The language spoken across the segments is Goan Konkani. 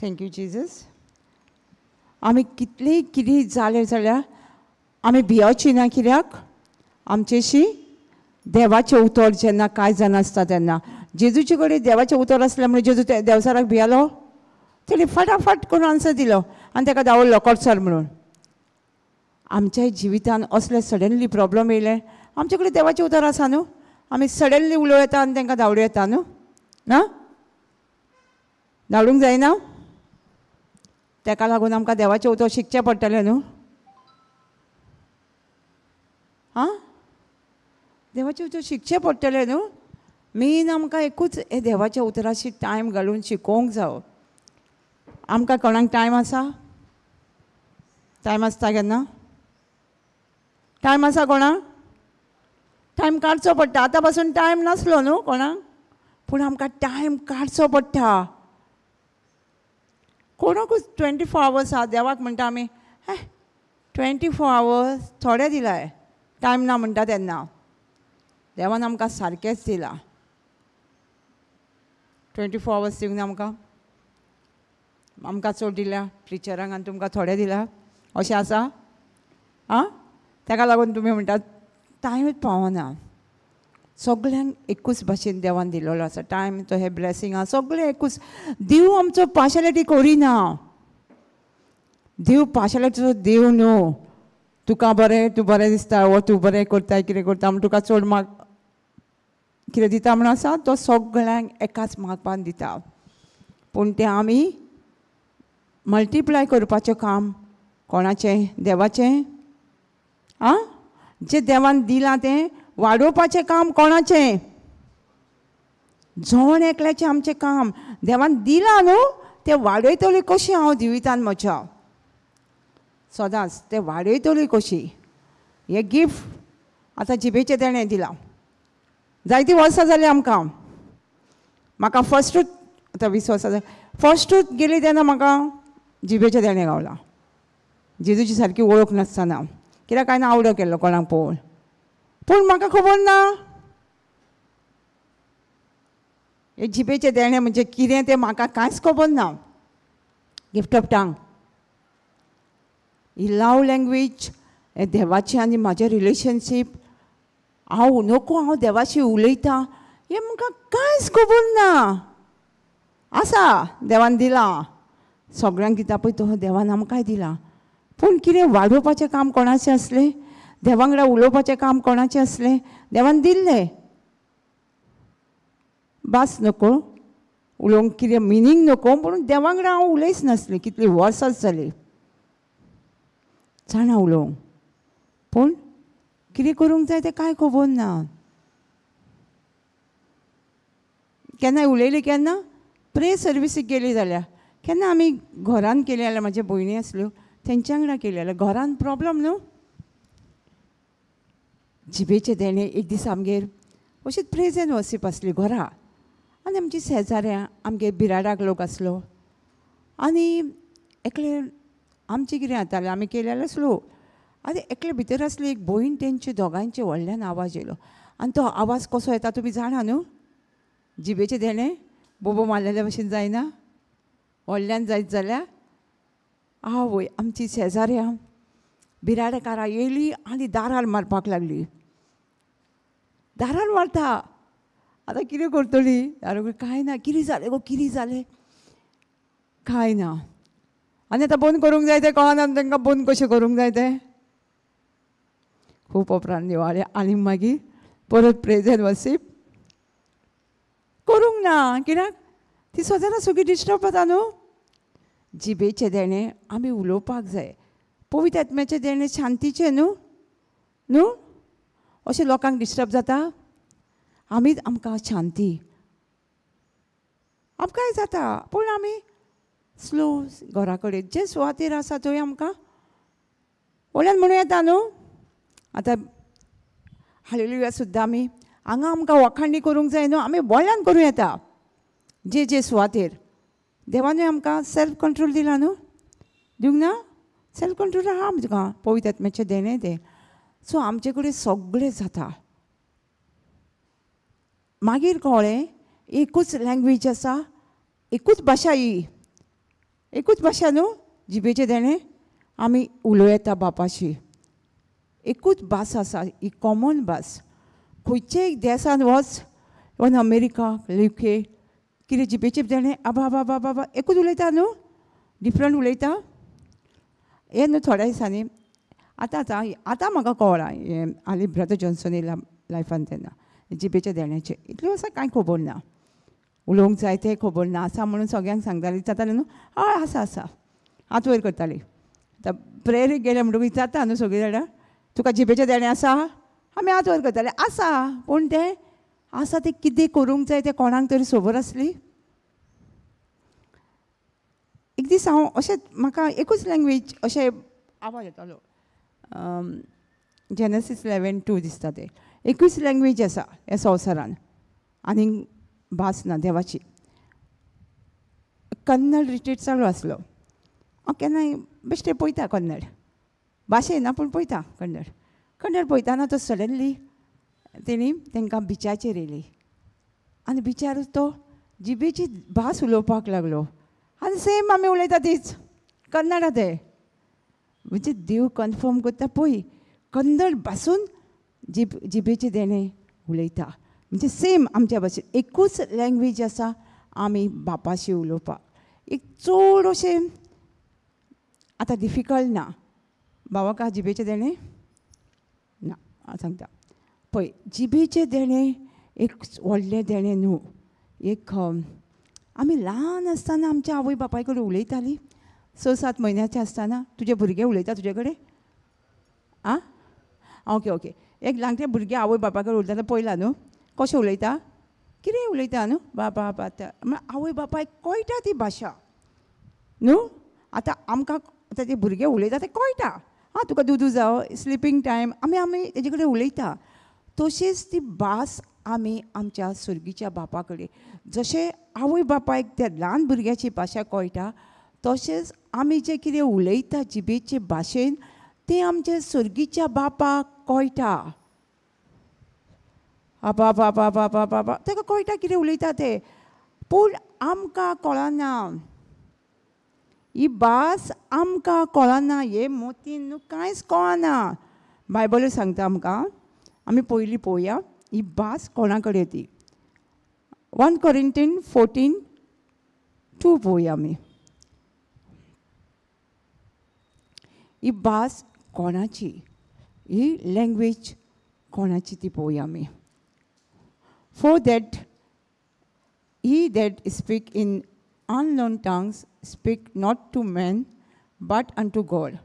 Thank you Jesus. आमी कितलें कितें जालें जाल्यार आमी भियोची ना, कित्याक आमचेशी देवाचें उतर जेन्ना कांय जाणां आसता तेन्ना जेजूचे कडेन देवाचें उतर आसलें म्हणून जेजू देवचाराक भियालो? तेणी फटाफट करून आन्सर दिलो आनी ताका धांवडलो कोटसर म्हणून. आमच्या जिवितान असले सडनली प्रॉब्लम येयले, आमचे कडेन देवाचें उतर आसा न्हू, आमी सडनली उलोवं येता आनी तांकां धांवडूं येता न्हू. ना धांवडूंक जायना, ताका लागून आमकां देवाचें उतर शिकचें पडटलें न्हू. आं, देवाचें उतर शिकचें पडटलें न्हू. मेन आमकां एकूच हे देवाच्या उतराशी टायम घालून शिकोवंक जावो. आमकां कोणाक टायम आसा? टायम आसता केन्ना? टायम आसा कोणाक? टायम काडचो पडटा. आतां पासून टायम नासलो न्हू कोणाक, पूण आमकां टायम काडचो पडटा. कोणाकूच 24 आवर्स आहा. देवाक म्हणटा आमी 24 आवर्स थोडे दिलाय, टायम ना म्हणटा तेन्ना. देवान आमकां सारकेंच दिलां. 24 आवर्स दिवंक ना आमकां? आमकां चड दिल्या टिचरांक आनी तुमकां थोडे दिला, अशें आसा? आं, ताका लागून तुमी म्हणटात टायमूच पावना. सगल्यांक एकूच भाशेन देवान दिलेलो आसा टायम, तो हे ब्लेसिंग आसा, सगळें एकूच. देव आमचो पार्शलिटी करिना. देव पार्शलिटीचो देव न्हू. तुका बरें, तूं बरें दिसता वो तूं बरें करता कितें करता म्हण तुका चड मार्क कितें दिता म्हण आसा, तो सगळ्यांक एकाच मार्कान दिता. पूण तें आमी मल्टिप्लाय करपाचें काम कोणाचें? देवाचें. आं, जें देवान दिलां तें वाडोवपाचें काम कोणाचें? जण एकल्याचें आमचें काम. देवान दिलां न्हू तें वाडयतली कशी हांव जिवितान म्हज्या सदांच तें वाडयतली कशी. हें गिफ्ट आतां जिबेचें तेणें दिलां. जायतीं वर्सां जालीं आमकां. म्हाका फर्स्टूच आतां 20 वर्सां जालीं, फर्स्टूच गेली तेन्ना म्हाका जिबेचें देणें गावलां. जेजूची सारकी वळख नासतना, कित्याक हांवें आवडो केल्लो कोणाक पळोवन, पूण म्हाका खबर ना हे जिबेचें देणें म्हणजे कितें तें म्हाका कांयच खबर ना. गिफ्ट ऑफ टांग ही लव लँग्वेज, हें देवाचें आनी म्हाजें रिलेशनशीप. हांव नको हांव देवाशी उलयतां हें म्हाका कांयच खबर ना. आसा देवान दिलां सगळ्यांक दिता पळय, तो देवान आमकांय दिलां. पूण कितें वाडोवपाचें काम कोणाचें आसलें? देवा वांगडा उलोवपाचें काम कोणाचें आसलें? देवान दिल्लें. भास नको उलोवंक, कितें मिनींग नको, पूण देवा वांगडा हांव उलयच नासलें. कितलीं वर्सां जालीं जाणा उलोवंक, पूण कितें करूंक जाय तें कांय खबर ना. केन्नाय उलयली, केन्ना प्रे सर्विसीक गेली जाल्यार, केन्ना आमी घरान केली जाल्यार म्हाज्यो भयणी आसल्यो तेंच्या वांगडा केली जाल्यार घरान प्रॉब्लम न्हू. जिबेचें देणें एक दीस आमगेर अशीच प्रेज एंड वर्शीप आसली घरा, आनी आमची शेजाऱ्यां आमगेर बिराडाक लोक आसलो आनी एकले आमचें कितें जातालें आमी केलें जाल्यार स्लो, आनी एकले भितर आसली एक भयण, तेंचे दोगांयचे व्हडल्यान आवाज येयलो. आनी तो आवाज कसो येता तुमी जाणा न्हू? जिबेचें देणें बोबो मारलेल्या भशेन जायना, व्हडल्यान जायत जाल्यार. आवय आमची शेजाऱ्यां बिराडकारां येयली आनी दारार मारपाक लागली. दारार मारता, आतां कितें करतली? दारार कांय ना. कितें जालें गो, कितें जालें? कांय ना. आनी आतां बंद करूंक जाय तें कळना तांकां, बंद कशें करूंक जाय तें. खूब उपरांत दिवाळे आनी मागीर परत प्रेज एंड वर्शीप करूंक ना, कित्याक ती सदांच सगळी डिस्टर्ब जाता न्हू. जिबेचें देणें आमी उलोवपाक जाय. पवित्र आत्म्याचें देणें शांतीचें न्हू न्हू, अशें लोकांक डिस्टर्ब जाता. आमीच आमकां शांती आमकांय जाता, पूण आमी स्लो घरा कडेन जे सुवातेर आसा थंय आमकां व्हडल्यान म्हणूं येता न्हू. आतां हालेलुया सुद्दां आमी हांगा आमकां वखाणी करूंक जाय न्हू, आमी व्हडल्यान करूं येता जे जे सुवातेर. देवानूय आमकां सेल्फ कंट्रोल दिला न्हू, दिवंक ना? सेल्फ कंट्रोल आहा आमकां, पवित्र आत्म्याचें देणें तें. सो आमचे कडेन सगळें जाता. मागीर कळ्ळें एकूच लँग्वेज आसा, एकूच भाशा ही. एकूच भाशा न्हू जिबेचें देणें आमी उलोवं येता बापाशी. एकूच भास आसा, ही कॉमन भास. खंयचेय देसान वच, इवन अमेरिका, युके, कितें जिबेचें देणें आबा आबा आबा आबा एकूच उलयता न्हू, डिफरंट उलयता. हें न्हू थोड्या दिसांनी आतां आतां आतां म्हाका कळ्ळां हें हालीं ब्रदर जॉन्सन येयला लायफान तेन्ना जिबेच्या देण्याचें इतलें वर्सां कांय खबर ना, उलोवंक जाय तें खबर ना. आसा म्हणून सगळ्यांक सांगताली, जातालें न्हू, हय आसा आसा, हात वयर करताली. आतां प्रेयरीक गेलें म्हणटकूच जाता न्हू सगळीं जाणां, तुका जिबेचें देणें आसा? आमी हात वयर करताले, आसा. पूण तें आसा तें कितें करूंक जाय तें कोणाक तरी खबर आसली. एक दीस हांव अशेंच म्हाका एकूच लँग्वेज अशें आवाज येतालो, जेनसीस 11:2 दिसता तें. एकूच लँग्वेज आसा ह्या संवसारान, आनी भास ना देवाची. कन्नड रिट्रीट चालू आसलो, हांव केन्नाय बेश्टें पळयता कन्नड, भाशे ना पूण पळयता कन्नड. कन्नड पळयतना तो सडनली तेणी तांकां बिचाचेर येयली आनी बिचार तो जिबेची भास उलोवपाक लागलो आनी सेम आमी उलयता तीच कन्नडा ते. म्हणजे देव कन्फर्म करता पळय, कन्नड भासून जिबेचें देणें उलयता, म्हणजे सेम आमच्या भाशेन एकूच लँग्वेज आसा आमी बापाशी उलोवपाक. एक चड अशें आतां डिफिकल्ट ना. बाबाक जिबेचें देणें ना, हांव सांगता पळय, जिबेचें देणें एक व्हडलें देणें न्हू. एक आमी ल्हान आसतना आमच्या आवय बापाय कडेन उलयतालीं, 6-7 म्हयन्याचें आसतना. तुजे भुरगे उलयता तुजे कडेन? आं ओके ओके. एक ल्हानशें भुरगें आवय बापाय कडेन उलयता पळयलां न्हू, कशें उलयता, कितें उलयता न्हू, बाबा बाबा, म्हळ्यार आवय बापायक कळटा ती भाशा न्हू. आतां आमकां आतां ते भुरगे उलयता तें कळटा, आं तुका दुदू जावं, स्लिपींग टायम, आमी आमी तेजे कडेन उलयता. तशीच ती भास आमी आमच्या सुर्गीच्या बापा कडेन, जशें आवय बापायक त्या ल्हान भुरग्याची भाशा कळटा, तशेंच आमी जें कितें उलयता जिबेचे भाशेन तें आमच्या सुर्गीच्या बापाक कळटा. आबा बाबा बाबा बाबा ताका कळटा कितें उलयता तें, पूण आमकां कळना. ही भास आमकां कळना, हे मोतीन न्हू कांयच कळना. बायबलूय सांगता आमकां, आमी पयलीं पळोवया ही भास कोणा कडेन ती. 1 Corinthians 14:2 पळोवया आमी. ही भास कोणाची, ही लँग्वेज कोणाची ती पळोवया आमी. For that he that speak in unknown tongues speak not to men but unto God,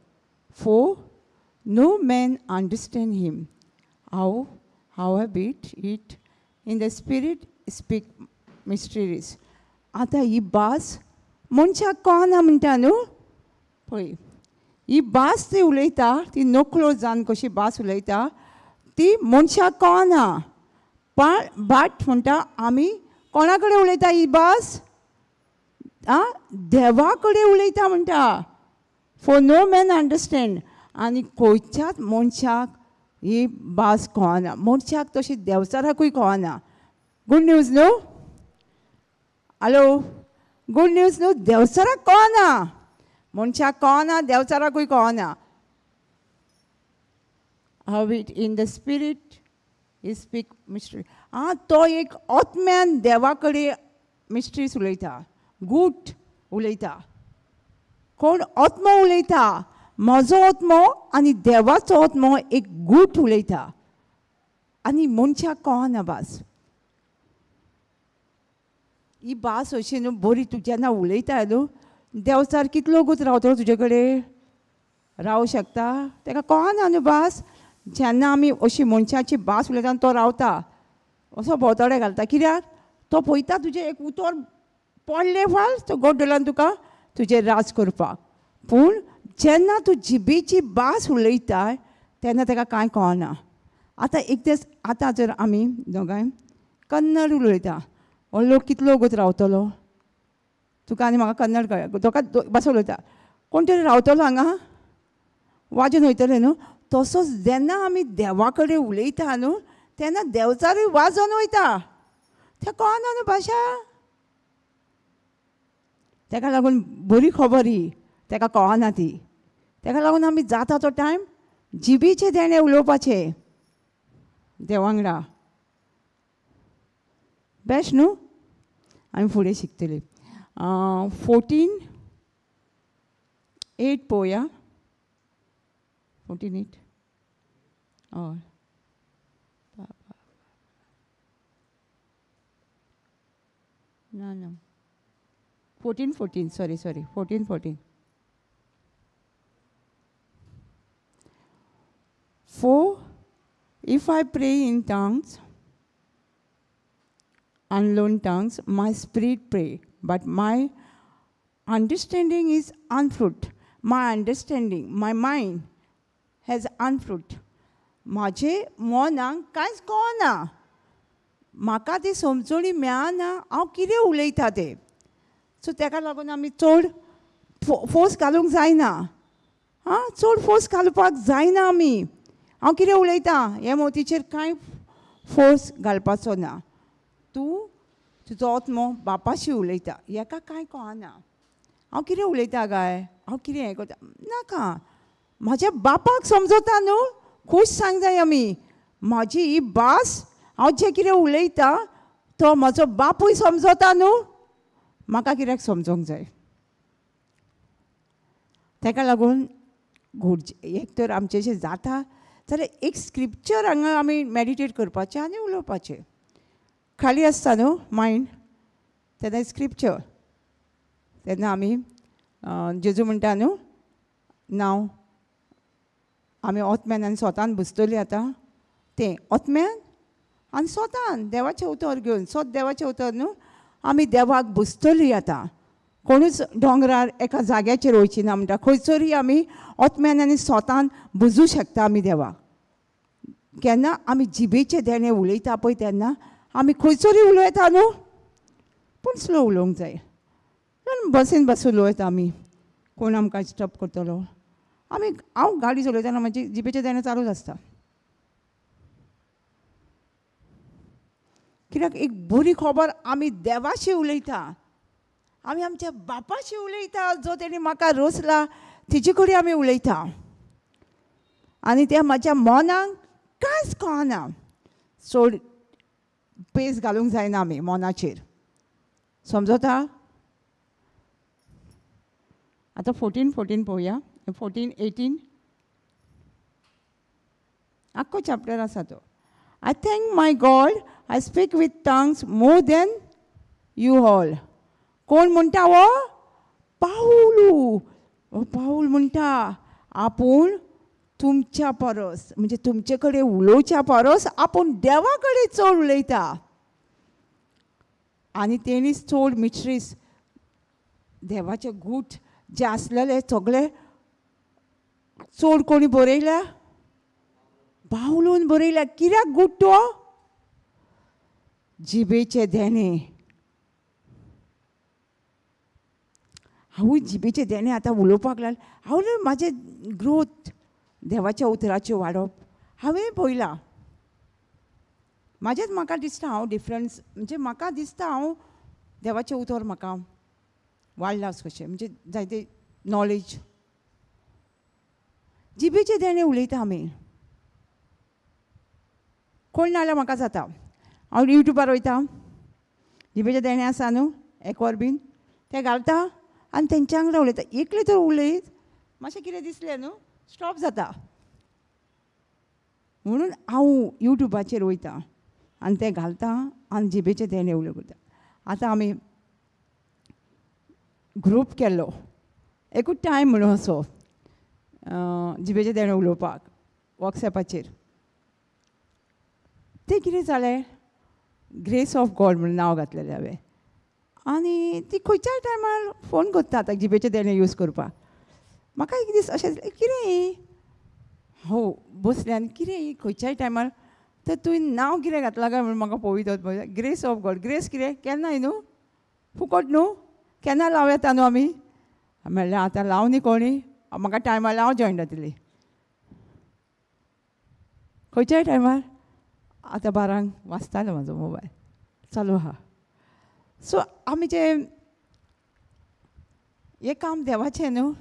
for no man understand him. Howbeit it in the spirit speak mysteries. आतां ही भास मनशाक कळना म्हणटा न्हू. पळय ही भास ती उलयता ती नकळो जावन कशी भास उलयता ती मनशाक कळना, बट म्हणटा आमी कोणा कडेन उलयता ही भास? आं देवा कडेन उलयता म्हणटा. For no man understand. आनी खंयच्याच मनशाक ही भास कळना, मनशाक तशी देंवचाराकूय कळना. गुड न्यूज न्हू? हॅलो, गुड न्यूज न्हू? देंवचाराक कळना, मनशाक कळना, देंवचाराकूय कळना. How it in the spirit he speak mystery. आं तो एक आत्म्यान देवा कडेन मिस्ट्रीज उलयता, गूट उलयता. कोण आत्मो उलयता? म्हजो आत्मो आनी देवाचो आत्मो एक गूट उलयता आनी मनशाक कळना भास. ही भास अशी न्हू बरी, तूं जेन्ना उलयता न्हू देंवचार कितलो वगत रावतलो तुजे कडेन? रावूं शकता? ताका कळना न्हू भास. जेन्ना आमी अशी मनशाची भास उलयता तो रावता, असो भोंवतडे घालता. कित्याक? तो पळयता तुजें एक उतर पडलें फाल तो गोड्डलान तुका तुजें राज करपाक. पूण जेन्ना तूं जिबेची भास उलयता तेन्ना ताका कांय कळना. आतां एक दीस आतां जर आमी दोगांय कन्नड उलयता, हो लोक कितलो वगत रावतलो? तुका आनी म्हाका कन्नड कळ्ळें, दोगा भास उलयता, कोण तरी रावतलो हांगा वाजून वयतले न्हू. तसोच जेन्ना आमी देवा कडेन उलयता न्हू तेन्ना देंवचारूय वाजोवन वयता. तें कळना न्हू भाशा. ताका लागून बरी खबर ही ताका कळना ती. ताका लागून आमी जाता तो टायम जिबेचें देणें उलोवपाचें देवांगडा. बेस्ट न्हू. आमी फुडें शिकतली. 14:8 पळोवया. 14:8. हय ना ना 14:14 sorry 14:14. For if I pray in tongues, unknown tongues, my spirit pray, but my understanding is unfruit. My understanding, my mind has unfruit. म्हाजे मनाक कांयच कळना, म्हाका ती समजणी मेळना हांव कितें उलयता तें. सो ताका लागून आमी चड फोर्स घालूंक जायना. आं, चड फोर्स घालपाक जायना आमी. हांव कितें उलयतां हे मोतीचेर कांय फोर्स घालपाचो ना. तूं तुजो आत्मो बापाशी उलयता, हेका कांय कळना हांव कितें उलयता काय, हांव कितें हें करता, नाका. म्हाज्या बापाक समजता न्हू, खूश सांग जाय आमी. म्हाजी ही भास हांव जें कितें उलयता तो म्हजो बापूय समजता न्हू, म्हाका कित्याक समजोंक जाय. ताका लागून एक तर आमचें जें जाता जाल्यार एक स्क्रिप्चर हांगा आमी मेडिटेट करपाचें आनी उलोवपाचें. खाली आसता न्हू मायंड तेन्ना स्क्रिप्चर, तेन्ना आमी जेजू म्हणटा न्हू, नांव आमी ओतम्यान आनी स्वतान बसतली आतां. तें ओतम्यान आनी स्वतान देवाचें उतर घेवन, स्वत देवाचें उतर न्हू, आमी देवाक बसतली आतां. कोणूच दोंगरार एका जाग्याचेर वयची ना म्हणटा, खंयसरूय आमी ओतम्यान आनी स्वतान बुजूं शकता आमी देवाक. केन्ना आमी जिबेचें देणें उलयता पळय तेन्ना आमी खंयसरूय उलयता न्हू, पूण स्लो उलोवंक जाय. बसीन बसून उलयता आमी, कोण आमकां डिस्टर्ब करतलो. आमी हांव गाडी चलयतना म्हजी जिबेचें देणें चालूच आसता, कित्याक एक बरी खबर आमी देवाशी उलयता, आमी आमच्या बापाशी उलयता, जो तेणी म्हाका रोसला तिजे कडेन आमी उलयता. आनी तें म्हाज्या मनाक कांयच कळना. चड पेस घालूंक जायना आमी मनाचेर, समजता. आतां 14:14 पळोवया. 14:18 आख्खो चॅप्टर आसा तो. I thank my God I speak with tongues more than you all. कोण म्हणटा हो? पावलू. पावल म्हणटा आपूण तुमच्या परस, म्हणजे तुमचे कडेन उलोवच्या परस आपूण देवा कडेन चड उलयता. आनी तेणीच चड मिस्ट्रीज देवाचे गूट जे आसलेले सगळे चड कोणी बरयल्या, पावलून बरयल्या. कित्याक गूट तो? जिबेचें देणें. हांवूय जिबेचें देणें आतां उलोवपाक लागलें. हांव म्हाजें ग्रोथ देवाच्या उतराचें वाडप हांवें पळयलां. म्हाजेंच म्हाका दिसता हांव डिफरन्स, म्हणजे म्हाका दिसता हांव देवाचें उतर म्हाका वाडलां कशें, म्हणजे जायते नॉलेज. जिबेचें देणें उलयता आमी. कोण नाल्यार म्हाका जाता, हांव युट्यूबार वयता, जिबेचें देणें आसा न्हू एकवर बीन तें घालता आनी तेंच्या वांगडा उलयता. एकलें तर उलयत मातशें कितें दिसलें न्हू स्टॉप जाता. म्हणून हांव युट्यूबाचेर वयता आनी तें घालता आनी जिबेचें देणें उलयता. आतां आमी ग्रूप केल्लो एकूच टायम म्हणून असो जिबेचें देणें उलोवपाक वॉट्सएपाचेर. तें कितें जालें, ग्रेस ऑफ गॉड म्हणून नांव घातलेलें हांवें. आनी ती खंयच्याय टायमार फोन करता आतां जिबेचें देणें यूज करपाक. म्हाका एक दीस अशें दिसलें कितें हो बसलें आनी कितें खंयच्याय टायमार तर तुवें नांव कितें घातलां काय म्हणून म्हाका पळयत ग्रेस ऑफ गॉड. ग्रेस कितें केन्नाय न्हू, फुकट न्हू, केन्ना लावं येता न्हू आमी. म्हणल्यार आतां लाव न्ही कोणी, म्हाका टायमार हांव जॉयन जातली खंयच्याय टायमार. आतां 12 वाजतालो म्हाजो मोबायल चालू आहा. सो आमी जे हें काम देवाचें न्हू,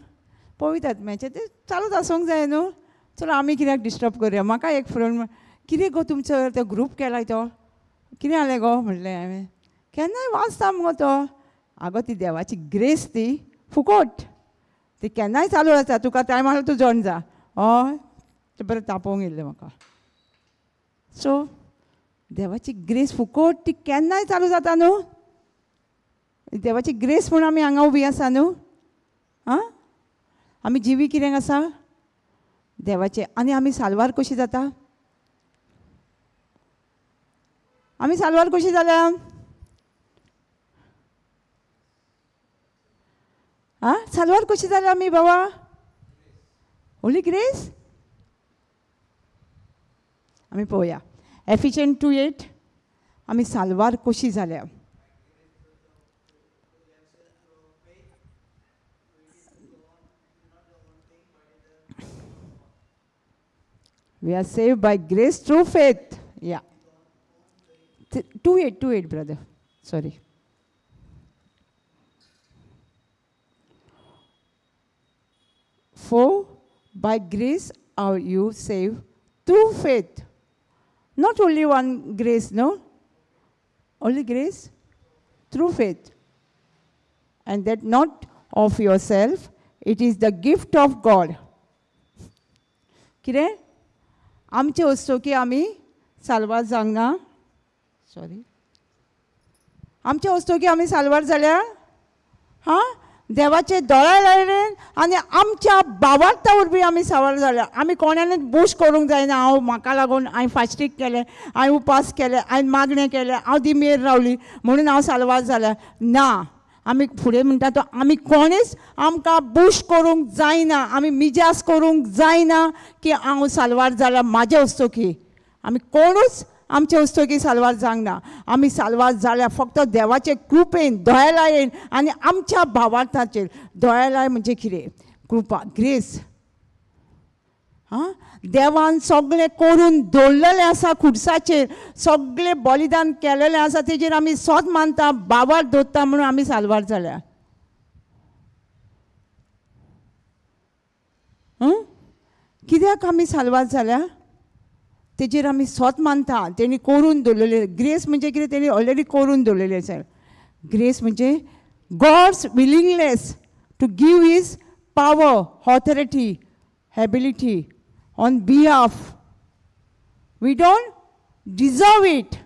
पवित्र आत्म्याचें, तें चालूच आसूंक जाय न्हू. चलो आमी कित्याक डिस्टर्ब करुया. म्हाका एक फ्रेंड, कितें गो तुमचो तो ग्रूप केलाय तो कितें जालें गो म्हणलें हांवें. केन्नाय वाचता मुगो तो. आगो ती देवाची ग्रेस ती फुकोट, ती केन्नाय चालू आसा, तुका टायम आसलो तूं जॉयन जा. हय, तें बरें तापोवंक येयल्लें म्हाका. सो देवाची ग्रेस फुकोट, ती केन्नाय चालू जाता न्हू. देवाची ग्रेस म्हूण आमी हांगा उबी आसा न्हू. आं, आमी जिवी कितें आसा देवाचे. आनी आमी साल्वार कशी जाता? आमी साल्वार कशी जाल्या? आं, साल्वार कशी जाल्या आमी बाबा? होली ग्रेस. आमी पळोवया एफिशियन 2:8, आमी साल्वार कशी जाल्या. We are saved by grace through faith. Yeah. 2:8, brother. Sorry. For by grace are you saved through faith. Not only one grace, no? Only grace through faith. And that not of yourself, it is the gift of God. कितें? आमचे वस्तू आमी साल्वार जावंक ना. सॉरी, आमचे वस्तू आमी साल्वार जाल्या. हां, देवाचे दोळ्या लायले आनी आमच्या बावार्था वरवीं आमी साल्वार जाल्या. आमी कोणानूच बूश करूंक जायना. हांव म्हाका लागून हांवें फास्टींग केलें, हांवें उपास केले, हांवें मागणें केलें, हांव दिमेर रावली म्हणून हांव साल्वार जाल्या ना. आमी फुडें म्हणटा तो आमी कोणीच आमकां बूश करूंक जायना, आमी मिजास करूंक जायना की हांव साल्वार जाल्या म्हाजे वस्तुकी. आमी कोणूच आमचे वस्तुकी साल्वार जावंक ना. आमी साल्वार जाल्या फक्त देवाचे कृपेन, दयालायेन आनी आमच्या भावार्थाचेर. दयालाय म्हणजे कितें? कृपा, ग्रेस. आं, देवान सगळें करून दवरलेलें आसा खुर्साचेर, सगळें बलिदान केलेलें आसा, तेजेर आमी सोद मानता, बाबार दवरता म्हणून आमी साल्वार जाल्या. कित्याक आमी साल्वार जाल्या? तेजेर आमी सोद मानता, तेणी करून दवरलेलें. ग्रेस म्हणजे कितें? तेणी ऑलरेडी करून दवरलेलें आसा. ग्रेस म्हणजे God's willingness to give his power, authority, ability on behalf. We don't deserve it.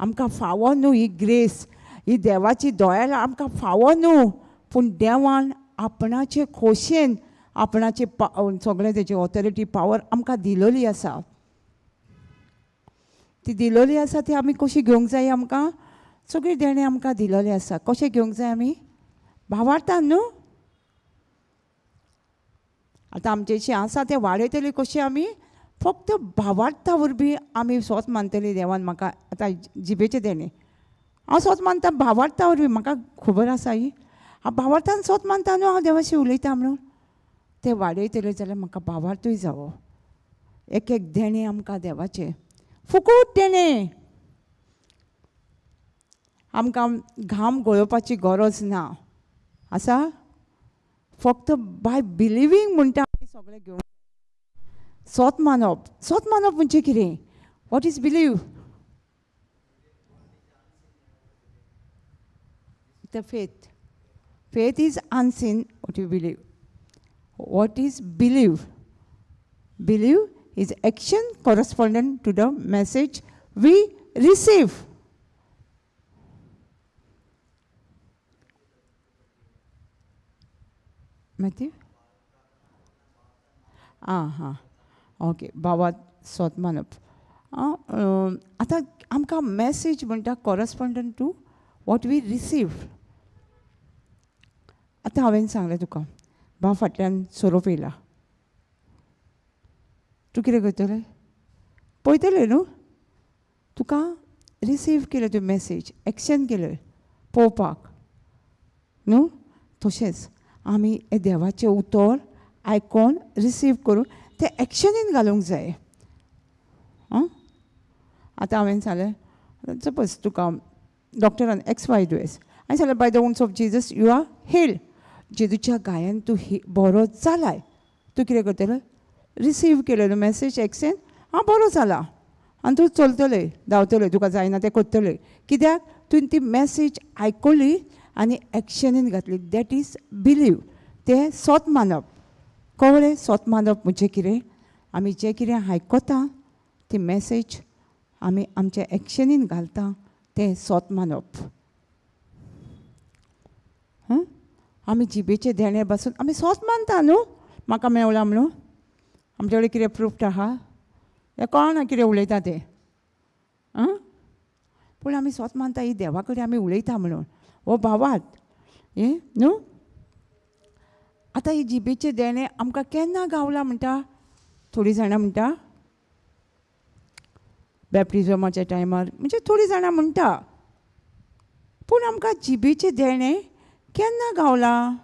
आमकां फावो न्हू ही ग्रेस, ही देवाची दया आमकां फावो न्हू, पूण देवान आपणाचे खोशयेन आपणाचे सगळें तेची ऑथॉरिटी, पावर आमकां दिलोली आसा. ती दिलोली आसा ती आमी कशी घेवंक जाय? आमकां सगळीं देणें आमकां दिलोलें आसा, कशें घेवंक जाय आमी? भावार्थान न्हू. आतां आमचें आसा तें वाडयतली कशें आमी? फक्त भावार्था वरवीं आमी सोद मानतली देवान म्हाका आतां जिबेचें देणें हांव सोद मानता भावार्था वरवीं, म्हाका खबर आसा ही. हांव भावार्थान सोद मानता न्हू, हांव देवाशी उलयता म्हणून तें वाडयतलें जाल्यार म्हाका भावार्थूय जावो. एक एक देणें आमकां देवाचें फुकट देणें, आमकां घाम गळोवपाची गरज ना आसा. फक्त बाय बिलिवींग म्हणटा आमी सगळें घेवन सोत मानप. सोत मानप म्हणजे कितें? What is believe? The faith. Faith is unseen what you believe. What is believe? Believe is action correspondent to the message we receive. Matthew? आं हां, ओके. बाबा सोत मानप. आतां आमकां मॅसेज म्हणटा correspondent to what we receive. आतां हांवें सांगलें तुका, भाव फाटल्यान सोरोप येयला, तूं कितें करतलें? पळयतलें न्हू. तुका रिसीव केलें तुवें मॅसेज, एक्शन केलें पळोवपाक न्हू. तशेंच आमी हें देवाचें उतर आयकोन रिसीव करून तें एक्शनीन घालूंक जाय. आं, आतां हांवें सांगलें, सपोज तुका डॉक्टरान एक्स वाय दुयेंस, हांवें सांगलें by the wounds of Jesus you are healed. जेजूच्या गायन तूं बरो जालाय, तूं कितें करतलो? रिसीव केलेलो मॅसेज एक्सेन, हांव बरो जाला आनी तूं चलतलें धांवतलें, तुका जायना तें करतलें. कित्याक तुवें ती मॅसेज आयकली आनी एक्शनीन घातली. That is believe. तें सोत मानप. कळ्ळें? सोत मानप म्हणजे कितें? आमी जें कितें आयकता ती मॅसेज आमी आमच्या एक्शनीन घालता तें सोत मानप. आमी जिबेचें देणें बसून आमी सोत मानता न्हू, म्हाका मेवला म्हणून. आमचे कडेन कितें प्रूफ आहा? हें कळना कितें उलयता तें. आं, पूण आमी सोत मानता ही देवा कडेन आमी उलयता म्हणून, हो भावात हें न्हू. आतां ही जिबेचें देणें आमकां केन्ना गावलां म्हणटा? थोडीं जाणां म्हणटा बॅप्टिजमाच्या टायमार, म्हणजे थोडीं जाणां म्हणटा. पूण आमकां जिबेचें देणें केन्ना गावलां?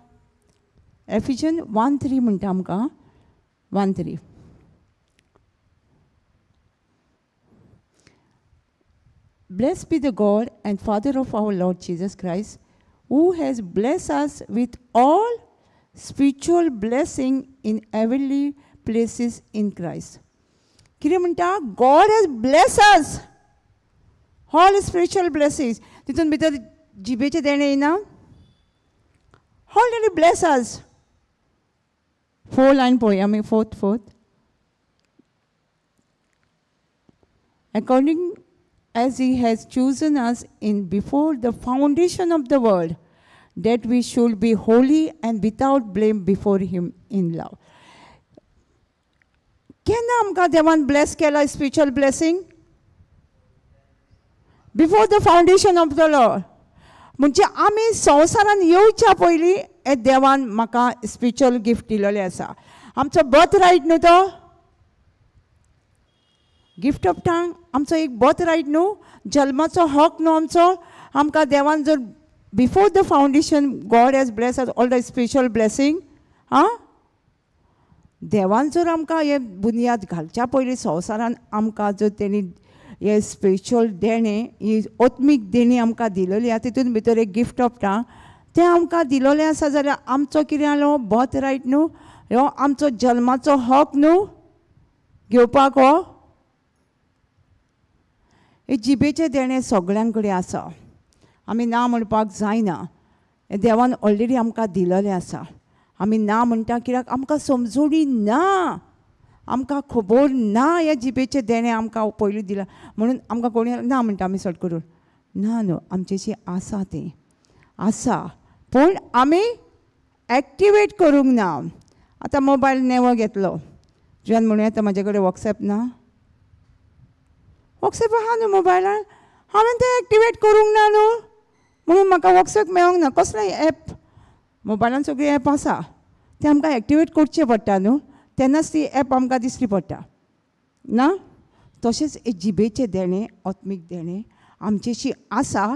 एफिजन 1:3 म्हणटा आमकां, 1:3. Blessed be the God and Father of our Lord Jesus Christ, who has blessed us with all spiritual blessing in heavenly places in Christ. कितें म्हणटा? God has blessed us all spiritual blessings. तितून भितर जिबेचें देणें येना? Already bless us. 4 line पळोवया आमी, fourth. According as he has chosen us in before the foundation of the world, that we should be holy and without blame before him in love. केन्ना आमकां देवान ब्लेस केला spiritual blessing? Before the foundation of the Lord. म्हणजे आमी संवसारान येवच्या पयलीं हे देवान म्हाका स्पिरिच्युअल गिफ्ट दिलेलें आसा. आमचो बर्थ रायट न्हू तो गिफ्ट ऑफ टंग, आमचो एक बर्थ रायट न्हू, जल्माचो हक न्हू आमचो. आमकां देवान जर before the foundation God has bless us all the spiritual blessing. आं, देवान जर आमकां हे बुन्याद घालच्या पयलीं संवसारान आमकां जर तेणी हे स्पिरिच्युअल देणें, ही आत्मीक देणी आमकां दिलेली आसा, तितून भितर एक गिफ्ट ऑफ टंग तें आमकां दिलेलें आसा जाल्यार आमचो कितें आलो? बर्थ रायट न्हू, हो आमचो जल्माचो हक न्हू घेवपाक. हो हे जिबेचें देणें सगळ्यां कडेन आसा, आमी ना म्हणपाक जायना. हें देवान ऑलरेडी आमकां दिलेलें आसा. आमी ना म्हणटा कित्याक आमकां समजोणी ना, आमकां खबर ना ह्या जिबेचें देणें आमकां पयलीं दिलां म्हणून आमकां कोणी ना म्हणटा आमी सट करून. ना न्हू, आमचेशी आसा तें आसा, पूण आमी एक्टिवेट करूंक ना. आतां मोबायल नेवो घेतलो तुज्यान म्हणूं येता म्हाजे कडेन वॉट्सएप ना. वॉट्सएप आहा न्हू मोबायलान, हांवें तें एक्टिवेट करूंक ना न्हू, म्हणून म्हाका वॉट्सएप मेळोंक ना. कसलें एप मोबायलान सगळीं एप आसा, तें आमकां एक्टिवेट करचें पडटा न्हू, तेन्नाच ती एप आमकां दिसली पडटा ना. तशेंच जिबेचें देणें, आत्मीक देणें आमचेशी आसा,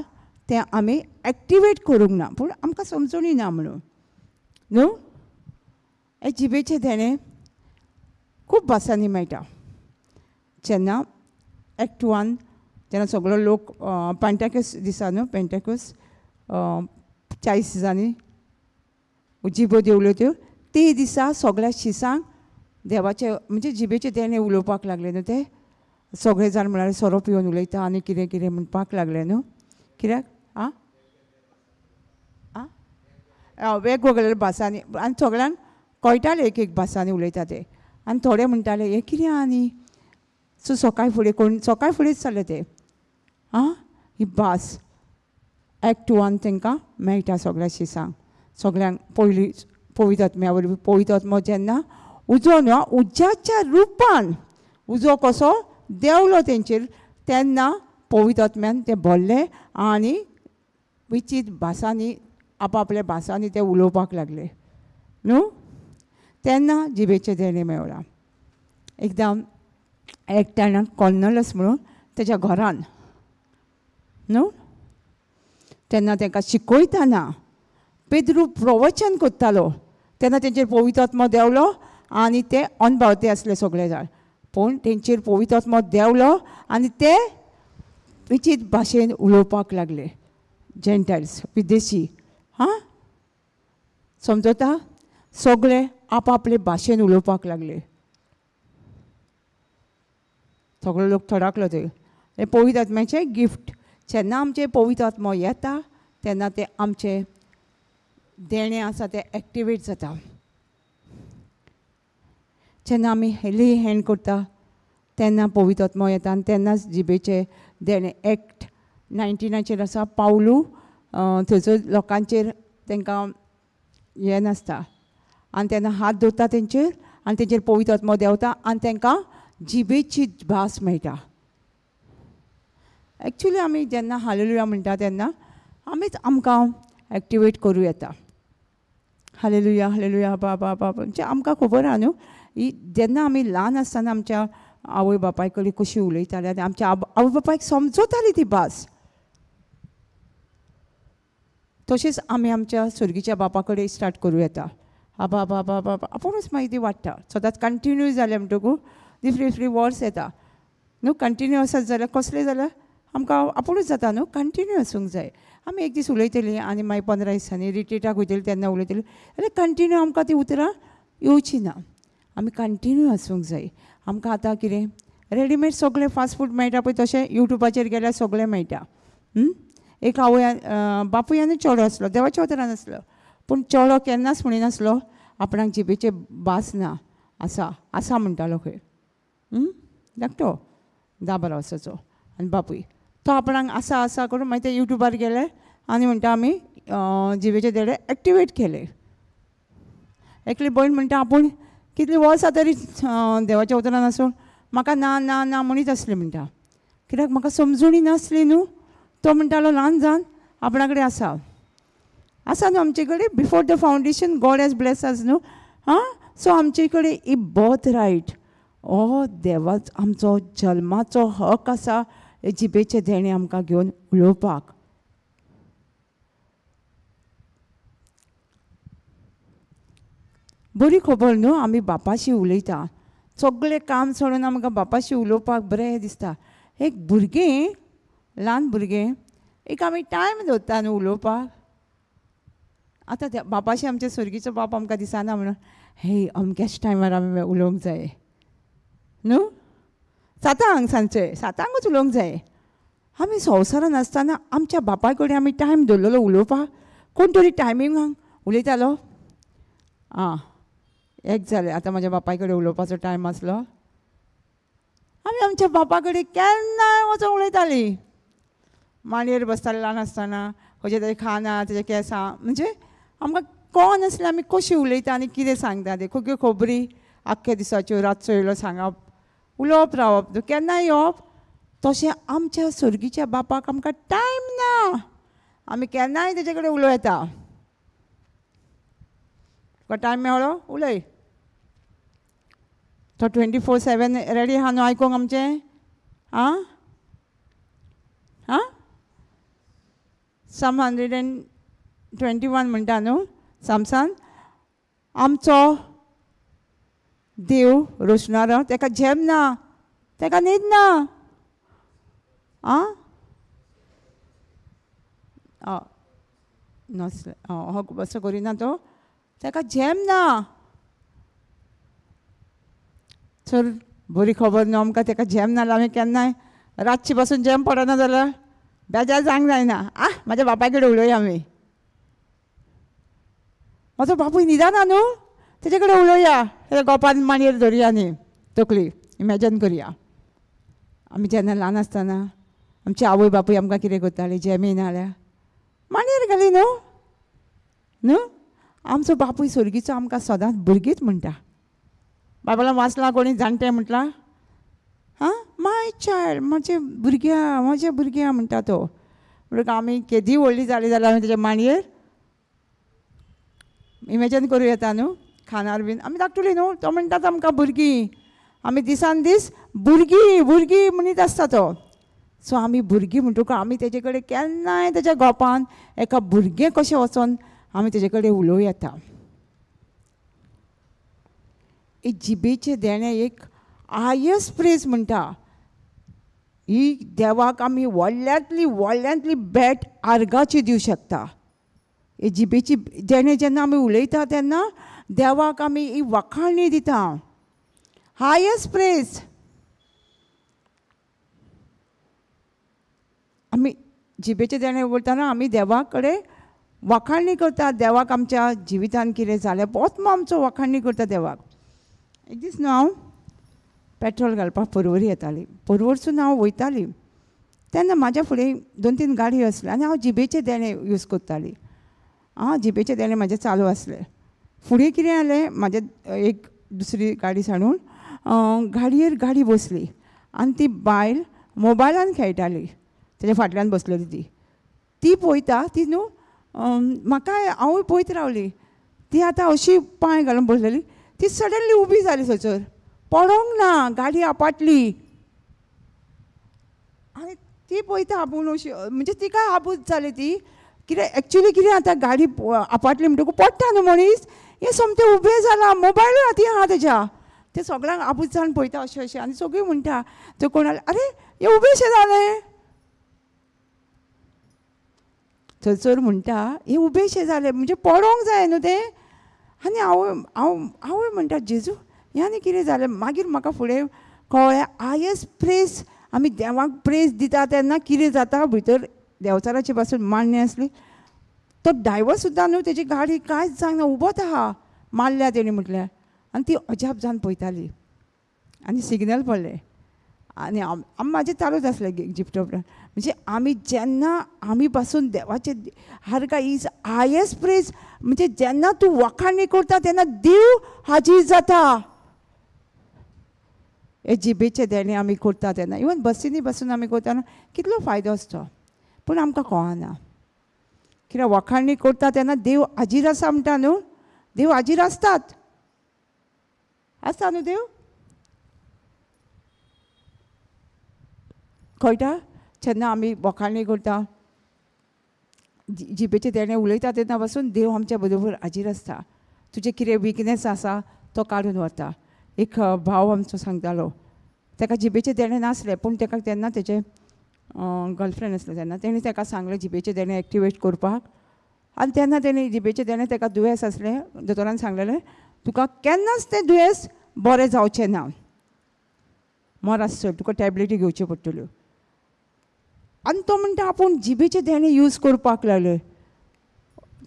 तें आमी एक्टिवेट करूंक ना, पूण आमकां समजणी ना म्हणून न्हू. हे जिबेचें देणें खूब भासांनी मेळटा. जेन्ना एक्ट 1 जेन्ना सगळो लोक पेंटेकॉस्ट दिसा न्हू, पेंटेकॉस्ट 40 दिसांनी जिबो देंवल्यो त्यो, ते दिसा सगळ्या शिसांक देवाचे म्हणजे जिबेचें देणें उलोवपाक लागले न्हू. ते सगळे जाण म्हळ्यार सोरो पिवन उलयता आनी कितें कितें म्हणपाक लागले न्हू. कित्याक आं आं वेगवेगळ्या भासांनी आनी सगळ्यांक कळटाले एक एक भासांनी उलयता ते. आनी थोडे म्हणटाले हें कितें आनी सो सकाळ फुडें कोण सकाळ फुडेंच जालें तें. आं, ही भास एक्ट 1 तांकां मेळटा सगळ्या शिसांक, सगळ्यांक. पयलीं पवित्र आत्म्या वरवीं, पवित्र आत्मो जेन्ना उजो न्हू, उज्याच्या रुपान उजो कसो देंवलो तेंचेर, तेन्ना पवित्र आत्म्यान ते भरले आनी विचीत भासांनी आपापल्या भासांनी ते उलोवपाक लागले न्हू. तेन्ना जिबेचें देणें मेळ्ळां. एकदां एकट्यान कॉर्नेलियस म्हणून तेज्या घरान न्हू, तेन्ना तांकां शिकयतना पेद्रू प्रवचन करतालो, तेन्ना तेंचेर पवित्र आत्मो देंवलो आनी ते अनभावते आसले सगळे जाण, पूण तेंचेर पवित्र आत्मो देंवलो आनी ते विचीत भाशेन उलोवपाक लागले, जेंटायल्स विदेशी. हां, समजता सगळे आपआपले भाशेन उलोवपाक लागले. सगळे लोक थडाकलो थंय. हें पवित्र आत्म्याचें गिफ्ट. जेन्ना आमचें पवित्र आत्मो येता तेन्ना तें आमचें देणें आसा तें एक्टिवेट जाता. जेन्ना आमी ले हँड करता तेन्ना पवित्र आत्मो येता आनी तेन्नाच जिबेचें देणें. एक्ट 19 आसा पावलू थंयसर लोकांचेर तांकां हें नासता आनी तेन्ना हात दवरता तेंचेर आनी तेंचेर पवित्र आत्मो देंवता आनी तांकां जिबेची भास मेळटा. एक्चुली आमी जेन्ना हालेलुया म्हणटा तेन्ना आमीच आमकां एक्टिवेट करूं येता. हालेलुया हालेलुया बा बा बा म्हणजे आमकां खबर आहा न्हू. ही जेन्ना आमी ल्हान आसतना आमच्या आवय बापाय कडेन कशी उलयताले आनी आमच्या आवय बापायक समजताली ती भास, तशेंच आमी आमच्या सुर्गीच्या बापा कडेन स्टार्ट करूं येता. आबा बा बा बा आपुणूच मागीर ती वाडटा. सदांच कंटिन्यू जालें म्हणटकूच डिफरंट डिफरंट वर्ड्स येता न्हू. कंटिन्यू आसत जाल्यार कसलें जाल्यार आमकां आपुणूच जाता न्हू. कंटिन्यू आसूंक जाय. आमी एक दीस उलयतलीं आनी मागीर 15 दिसांनी रिट्रीटाक वयतलीं तेन्ना उलयतलीं जाल्यार कंटिन्यू आमकां ती उतरां येवची ना. आमी कंटिन्यू आसूंक जाय. आमकां आतां कितें रेडीमेड सगळें फास्ट फूड मेळटा पळय, तशें यूट्यूबाचेर गेल्यार सगळें मेळटा. एक आवय बापूय आनी चेडो आसलो, देवाच्या उतरान आसलो, पूण चेडो केन्नाच म्हणिनासलो आपणाक जिबेचे भास ना आसा आसा म्हणटालो खंय. धाकटो 10-12 वर्साचो आनी बापूय तो आपणाक आसा आसा करून मागीर ते यूट्यूबार गेले आनी म्हणटा आमी जिबेचे देडे एक्टिवेट केले. एकली भयण म्हणटा आपूण कितली वर्सां तरी देवाच्या उतरान आसून म्हाका ना ना ना म्हणीत आसली म्हणटा, कित्याक म्हाका समजूणी नासली न्हू. तो म्हणटालो ल्हान जावन आपणा कडेन आसा आसा न्हू आमचे कडेन, before the foundation God has bless us न्हू. आं, सो आमचे कडेन ही बर्थ रायट, हो देवाच आमचो जल्माचो हक आसा जिबेचें देणें आमकां घेवन उलोवपाक. बरी खबर न्हू, आमी बापाशी उलयता, सगळें काम सोडून आमकां बापाशी उलोवपाक बरें दिसता. एक भुरगें, ल्हान भुरगें, एक आमी टायम दवरता न्हू उलोवपाक. आतां त्या बापाशी आमच्या स्वर्गीचो बाप आमकां दिसना म्हणून हे अमक्याच टायमार आमी उलोवंक जाय न्हू, 7 सांजचे 7 उलोवंक जाय. आमी संवसारान आसतना आमच्या बापाय कडेन आमी टायम दवरलेलो उलोवपाक. कोण तरी टायमिंगाक उलयतालो. आं, एक जालें, आतां म्हज्या बापाय कडेन उलोवपाचो टायम आसलो. आमी आमच्या बापा कडेन केन्नाय वचोन उलयतालीं. मांडयेर बसतालीं ल्हान आसतना, खंयचें तरी खाना तेजे केंसां, म्हणजे आमकां कोण नासलें आमी कशी उलयता आनी कितें सांगता तें, खंयच्यो खबरी आख्ख्या दिसाच्यो, रातचो येयलो सांगप, उलोवप रावप, केन्नाय येवप. तशें आमच्या स्वर्गीच्या बापाक आमकां टायम ना, आमी केन्नाय तेजे कडेन उलोवं येता. तुका टायम मेळ्ळो उलय, तो 24/7 रेडी आहा न्हू आयकूंक आमचें. आं आं, Psalm 121 म्हणटा न्हू सामसान, आमचो देव रोशणारो, तेका झेम ना, तेका न्हीद ना. आं नासलें, हो असो करिना तो, तेका झेम ना. चल बरी खबर न्हू आमकां, तेका झेम ना आमी केन्नाय रातची पासून झेम पडना जाल्यार बेजार जावंक जायना. आं, म्हाज्या बापाय कडेन उलोवया आमी, म्हजो बापूय न्हिदना न्हू, तेजे कडेन उलोवया, तेज्या गोपान मांडयेर धरुया आनी तकली इमॅजन करुया. आमी जेन्ना ल्हान आसतना आमची आवय बापूय आमकां कितें करताली, जेमी नाल्यार मांडयेर घाली न्हू न्हू. आमचो बापूय स्वर्गीचो आमकां सदांच भुरगींच म्हणटा. बायबलान वाचलां कोणी जाणटे म्हटलां, आं my child, म्हजे भुरग्या, म्हज्या भुरग्या म्हणटा तो. म्हणटकच आमी केदी व्हडली जाली जाल्यार आमी तेज्या मांडयेर इमॅजन करूं येता न्हू, खानार बीन आमी धाकटुली न्हू, तो म्हणटात आमकां भुरगीं, आमी दिसान दीस भुरगीं भुरगीं म्हणीत आसता तो. सो आमी भुरगीं म्हणटकच आमी तेजे कडेन केन्नाय तेज्या गोपान एका भुरगें कशें वचोन आमी तेजे कडेन उलोवं येता. एक जिबेचें देणें एक हायस्ट प्रेज म्हणटा. ही देवाक आमी व्हडल्यांतली व्हडल्यांतली भेट आर्गाची दिवं शकता. हे जिबेची जेणे जेन्ना आमी उलयता तेन्ना देवाक आमी ही वखाणी दिता, हायस्ट प्रेज. आमी जिबेचे देणे उलयतना आमी देवा कडेन वखाणी करता, देवाक आमच्या जिवितान कितें जालें पोतमो आमचो वखाणी करता देवाक. एक दीस न्हू हांव पेट्रोल घालपाक पर्वरी येताली, पर्वरसून हांव वयताली तेन्ना म्हाज्या फुडें 2-3 गाडयो आसल्यो आनी हांव जिबेचें देणें यूज करताली. आं, जिबेचें देणें म्हाजें चालू आसलें. फुडें कितें जालें, म्हाजें एक दुसरी गाडी सांडून गाडयेर गाडी बसली आनी ती बायल मोबायलान खेळटाली, तेज्या फाटल्यान बसलेली ती. ती पळयता ती न्हू म्हाका हांवूय पळयत रावली. ती आतां अशी पांय घालून बसलेली, ती सडनली उबी जाली थंयसर, पडोंक ना, गाडी आपटली. आनी ती पळयता आपूण अशी, म्हणजे तिका आबूज जाली ती, कितें एक्चुली कितें आतां गाडी आपटली म्हणटकूच पडटा न्हू मनीस, हें सोमतें उबें जालां, मोबायलूय हाती आहा तेज्या. तें सगळ्यांक आबूज जावन पळयता अशें अशें आनी सगळीं म्हणटा त्यो कोण आरे हें उबेंशें जालें. थंयसर म्हणटा हें उबेंशें जालें म्हणजे पडोंक जाय न्हू तें. आनी हांव हांव हांवूय म्हणटा जेजू हें आनी कितें जालें. मागीर म्हाका फुडें कळ्ळें हायस्ट प्रेज आमी देवाक प्रेज दिता तेन्ना कितें जाता, भितर देंवचाराची पासून मान्य आसली. तो ड्रायवर सुद्दां न्हू तेजी गाडी कांयच जावंक ना, उबोच आहा, मारल्या तेणी म्हटल्यार. आनी ती अजाप जावन पळयताली आनी सिग्नल पडलें आनी आम म्हाजें चालूच आसलें जिप्टॉप. म्हणजे आमी जेन्ना आमी पासून देवाचे हर का is highest praise, म्हणजे जेन्ना तूं वखाणी करता तेन्ना देव हाजीर जाता. हे जिबेचे देणे आमी करता तेन्ना, इवन बसींनी बसून आमी करतना कितलो फायदो आसता, पूण आमकां कळना. कित्याक वखाणी करता तेन्ना देव हाजीर आसा म्हणटा न्हू, देव हाजीर आसतात, आसता न्हू देव, कळटा. जेन्ना आमी वखाणी करता, जिबेचे देणे उलयता तेन्ना पासून देव आमच्या बरोबर हाजीर आसता. तुजें कितें विकनेस आसा तो काडून व्हरता. एक भाव आमचो सांगतालो, ताका जिबेचें देणें नासलें, पूण ताका तेन्ना तेजें गर्लफ्रेंड आसलें तेन्ना तेणें ताका सांगलें जिबेचें देणें एक्टिवेट करपाक. आनी तेन्ना तेणें जिबेचें देणें, ताका दुयेंस आसलें, दोतोरान सांगलेलें तुका केन्नाच तें दुयेंस बरें जावचें ना, मरासर तुका टॅबलेटी घेवच्यो पडटल्यो. आनी तो म्हणटा आपूण जिबेचें देणें यूज करपाक लागले,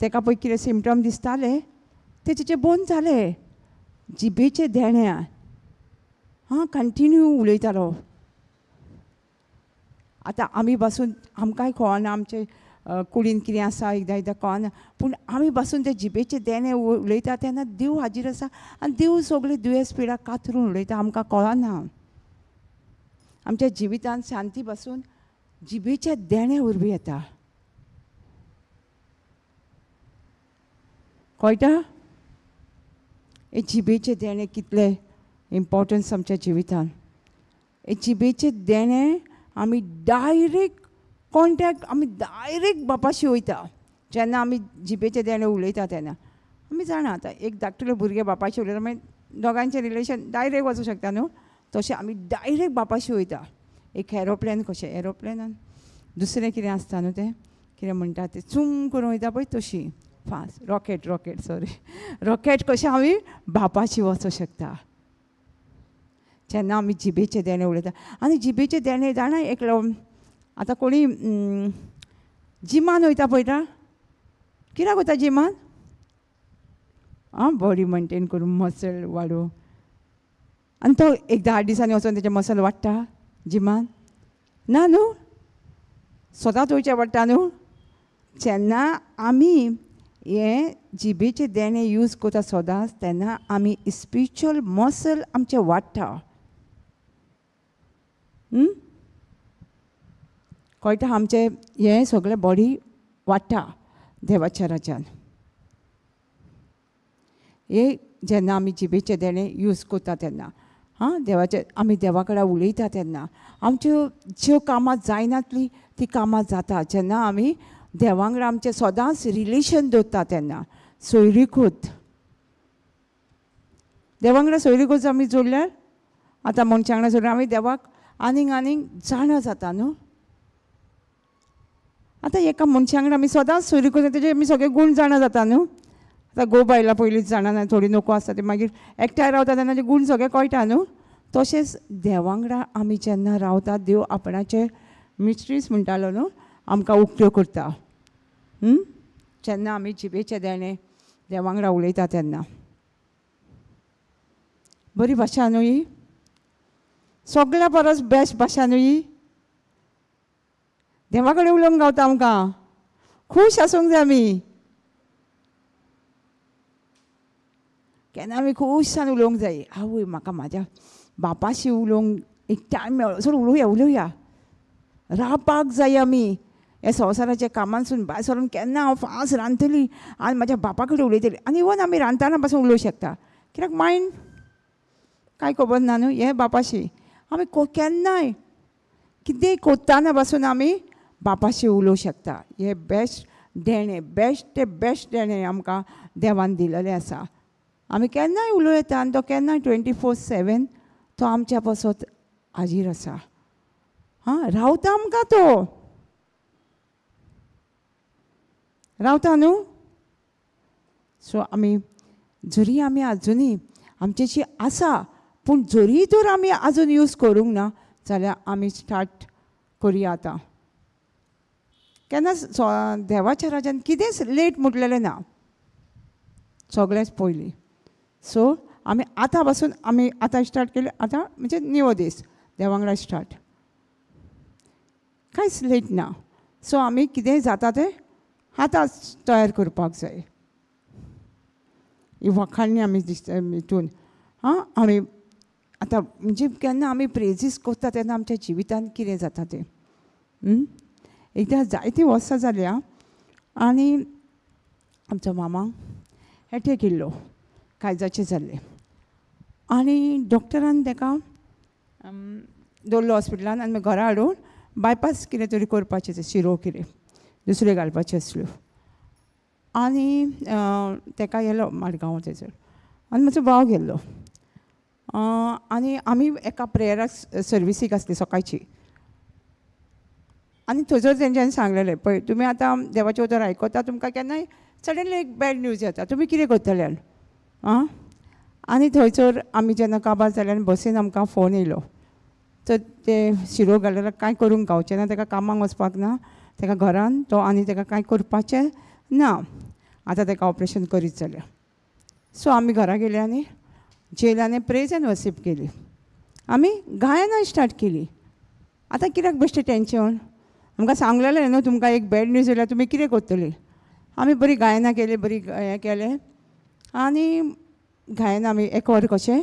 ताका पळय कितें सिमटम दिसताले ते तेचे बंद जाले. जिबेचें देणें आं कंटिन्यू उलयतालो. आतां आमी बसून आमकांय कळना आमचे कुडीन कितें आसा, एकदां एकदां कळना, पूण आमी बसून ते जिबेचें देणें उलयता तेन्ना देव हाजीर आसा आनी देव सगळे दुयेंस पिडा कातरून उलयता, आमकां कळना. आमच्या जिवितान शांती बसून जिबेच्या देण्या वरवीं येता, कळटा. हे जिबेचें देणें कितलें इम्पोर्टन्स आमच्या जिवितान. हे जिबेचें देणें आमी डायरेक्ट कॉन्टेक्ट, आमी डायरेक्ट बापाशी वयता जेन्ना आमी जिबेचें देणें उलयता तेन्ना. आमी जाणा आतां एक धाकटुले भुरगें बापाशी उलयता मागीर दोगांचें रिलेशन डायरेक्ट वचूंक शकता न्हू, तशें आमी डायरेक्ट बापाशी वयता. एक एरोप्लेन कशें, एरोप्लेनान दुसरें कितें आसता न्हू, तें कितें म्हणटा तें चूम करून वयता पळय तशी fast, rocket rocket sorry rocket कशें आमी बापाशी वचूंक शकता जेन्ना आमी जिबेचें देणें उलयता. आनी जिबेचें देणें जाणा एकलो आतां कोणी जिमान वयता पळयता, कित्याक वयता जिमान? आं, बॉडी मेनटेन करून मसल वाडोवंक. आनी तो एकदां 8 दिसांनी वचोन तेजें मसल वाडटा जिमान? ना न्हू, स्वताच वयचें पडटा न्हू. जेन्ना आमी हें जिबेचें देणें यूज करता सदांच तेन्ना आमी स्पिरिच्युअल मसल आमचें वाडटा. कळटा, आमचें हें सगळें बॉडी वाडटा देवाच्या राज्यान. हे जेन्ना आमी जिबेचें देणें यूज करता तेन्ना, आं, देवाचे आमी देवा कडेन उलयता तेन्ना आमच्यो ज्यो कामां जायनातलीं ती कामां जाता. जेन्ना आमी देवा वांगडा आमचें सदांच रिलेशन दवरता तेन्ना सोयरीकूत देवा वांगडा सोयरीकूत आमी जोडल्यार, आतां मनशां वांगडा जोडल्यार आमी देवाक आनीक आनीक जाणा जाता न्हू. आतां एका मनशा वांगडा आमी सदांच सोयरी करता, तेजे आमी सगळे गूण जाणा जाता न्हू. आतां घोव बायलां पयलींच जाणा ना, थोडी नको आसता ती, मागीर एकठांय रावता तेन्ना ते गूण सगळे कळटा न्हू. तशेंच देवा वांगडा आमी जेन्ना रावता, देव आपणाचे मिस्ट्रीज म्हणटालो न्हू, आमकां उक्त्यो करता. जेन्ना आमी जिबेचें देणें देवा वांगडा उलयता तेन्ना. बरी भाशा न्हू ही, सगळ्या परस बेस्ट भाशा न्हू ही. देवा कडेन उलोवंक गावता आमकां, खूश आसूंक जाय आमी. केन्ना आमी खूशसान उलोवंक जाय, आवय म्हाका म्हाज्या बापाशी उलोवंक एक टायम मेळ्ळो, सोड उलोवया उलोवया, रावपाक जाय आमी. ह्या संवसाराच्या कामांसून भायर सरून केन्ना हांव फास्ट रांदतली आनी म्हाज्या बापा कडेन उलयतली. आनी इवन आमी रांदतना पासून उलोवंक शकता, कित्याक मायंड कांय खबर ना न्हू. हे बापाशी आमी केन्नाय कितेंय कोत्ताना पासून आमी बापाशी उलोवंक शकता. हे बेस्ट देणें, बेस्ट ते बेस्ट देणें आमकां देवान दिलेलें आसा. आमी केन्नाय उलोवं येता आनी तो केन्नाय 24/7 तो आमच्या पासत हाजीर आसा. हां, रावता आमकां, तो रावता न्हू. सो आमी जरी आमी आजुनूय आमचेशी आसा, पूण जरी तर आमी आजून यूज करूंक ना जाल्यार आमी स्टार्ट करुया आतां. केन्ना देवाच्या राजान कितेंच लेट म्हटलेलें ना, सगळेंच पयलीं. सो आमी आतां पासून आमी आतां स्टार्ट केलें, आतां म्हणजे न्यू दीस देवा वांगडा स्टार्ट, कांयच लेट ना. सो आमी कितेंय जाता तें आतांच तयार करपाक जाय. ही वखाणणी आमी दिसता हितून. हां, आमी आतां म्हणजे केन्ना आमी प्रेजीस करता तेन्ना आमच्या जिवितांत कितें जाता तें. एकदां जायतीं वर्सां जाल्या आनी आमचो मामा एटॅक येयल्लो, काळजाचें जाल्लें, आनी डॉक्टरान ताका दवरलो हॉस्पिटलान आनी मागीर घरा हाडून बायपास कितें तरी करपाचें, शिरो कितें दुसऱ्यो घालपाच्यो आसल्यो. आनी ताका येयलो मडगांव थंयसर आनी म्हजो भाव गेल्लो. आनी आमी एका प्रेयराक सर्विसीक आसली सकाळची, आनी थंयसर तेंच्यांनी सांगलेलें, पळय तुमी आतां देवाचें उतर आयकता, तुमकां केन्नाय सडनली एक बॅड न्यूज येता, तुमी कितें करतले. आं, आनी थंयसर आमी जेन्ना काबार जाले आनी बसीन आमकां फोन येयलो, तर ते शिरो घाल्यार कांय करूंक गावचें ना, ताका कामाक वचपाक ना, ताका घरान तो आनी ताका कांय करपाचें ना, आतां ताका ऑपरेशन करीत जाल्यार. सो आमी घरा गेले आनी जेलांनी प्रेज एंड वर्शीप केली, आमी गायनां स्टार्ट केली. आतां कित्याक बेश्टें टेंशन, आमकां सांगलेलें न्हू तुमकां एक बॅड न्यूज येयल्यार तुमी कितें करतली. आमी बरी गायनां केली, बरी हें केलें आनी गायनां आमी एक वर कशें,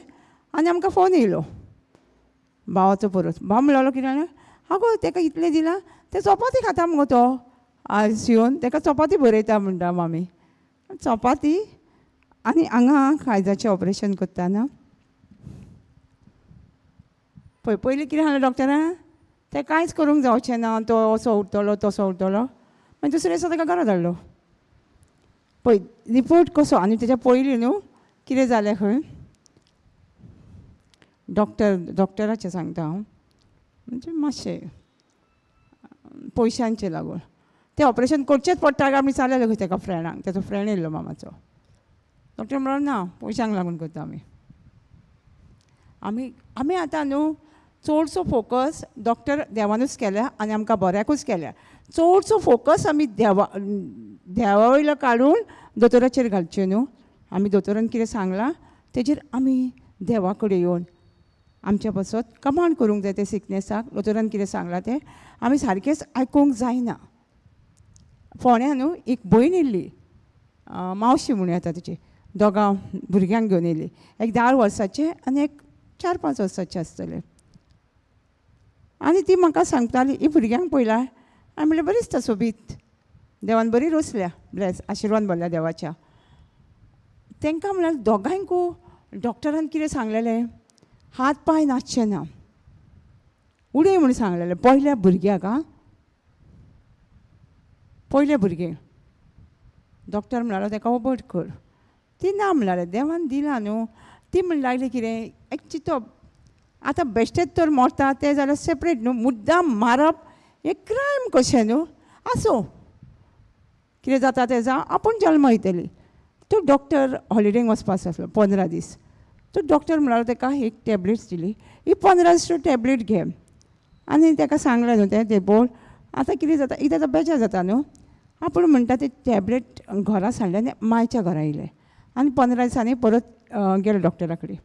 आनी आमकां फोन येयलो भावाचो परत. भाव म्हणलो कितें जाणा, आगो ताका इतलें दिलां, तें चपाती खाता मुगो तो, आयज येवन ताका चपाती बरयता म्हणटा मामी, चपाती. आनी हांगा काळजाचें ऑपरेशन करतना पळय पयलीं कितें सांगलें डॉक्टरान, तें कांयच करूंक जावचें ना, तो असो उरतलो तसो उरतलो. मागीर दुसरे दिसा ताका घरा धाडलो. पळय रिपोर्ट कसो, आनी तेच्या पयलीं न्हू कितें जालें खंय, डॉक्टराचें सांगता हांव, म्हणजे मातशें पयशांचें लागून तें ऑपरेशन करचेंच पडटा काय आमी चाललें खंय ताका फ्रेंडांक, ताचो फ्रेंड येयल्लो मामाचो. डॉक्टर म्हणलो ना, पयशांक लागून करता आमी. आमी आमी आतां न्हू चडसो फोकस डॉक्टर देवानूच केल्या आनी आमकां बऱ्याकूच केल्या. चडसो फोकस आमी देवा वयलो काडून दोतोराचेर घालचें न्हू. आमी दोतोरान कितें सांगलां तेजेर आमी देवा कडेन येवन आमच्या पासत कमांड करूंक जाय. ते सिकनेसाक दोतोरान कितें सांगलां तें आमी सारकेंच आयकूंक जायना. फोंड्या न्हू एक भयण येयल्ली, मावशी म्हणूं येता तिची, दोगां भुरग्यांक घेवन येयली, एक 10 वर्साचें आनी एक 4-5 वर्साचें आसतलें. आनी ती म्हाका सांगताली, ही भुरग्यांक पळयला, हांवें म्हणलें बरी दिसता सोबीत, देवान बरी रोसल्या, ब्लेस आशिर्वाद भरल्या देवाच्या. तांकां म्हणल्यार दोगांयकू डॉक्टरान कितें सांगलेलें, हात पांय नाचचे ना, उडय म्हूण सांगलेलें पयल्या भुरग्याक. आं, पयलें भुरगें डॉक्टर म्हणालो ताका ओबट कर, ती ना म्हणलें, देवान दिलां न्हू. ती म्हण लागली कितें एक चिंतप, आतां बेश्टेच तर मरता तें जाल्यार सेपरेट न्हू, मुद्दाम मारप हें क्रायम कशें न्हू. आसूं कितें जाता तें जावं, आपूण जल्मयतली. तो डॉक्टर हॉलिडेंक वचपाचो आसलो 15 दीस. तो डॉक्टर म्हणालो ताका एक टॅबलेट्स दिली, ही 15 दीस टॅबलेट घे. आनी ताका सांगलें न्हू तें ते बोल आतां कितें जाता, एकदां आतां बेजार जाता न्हू. आपूण म्हणटा ते टॅबलेट घरा सांडले आनी मायच्या घरा येयले आनी 15 दिसांनी परत गेले डॉक्टरा कडेन.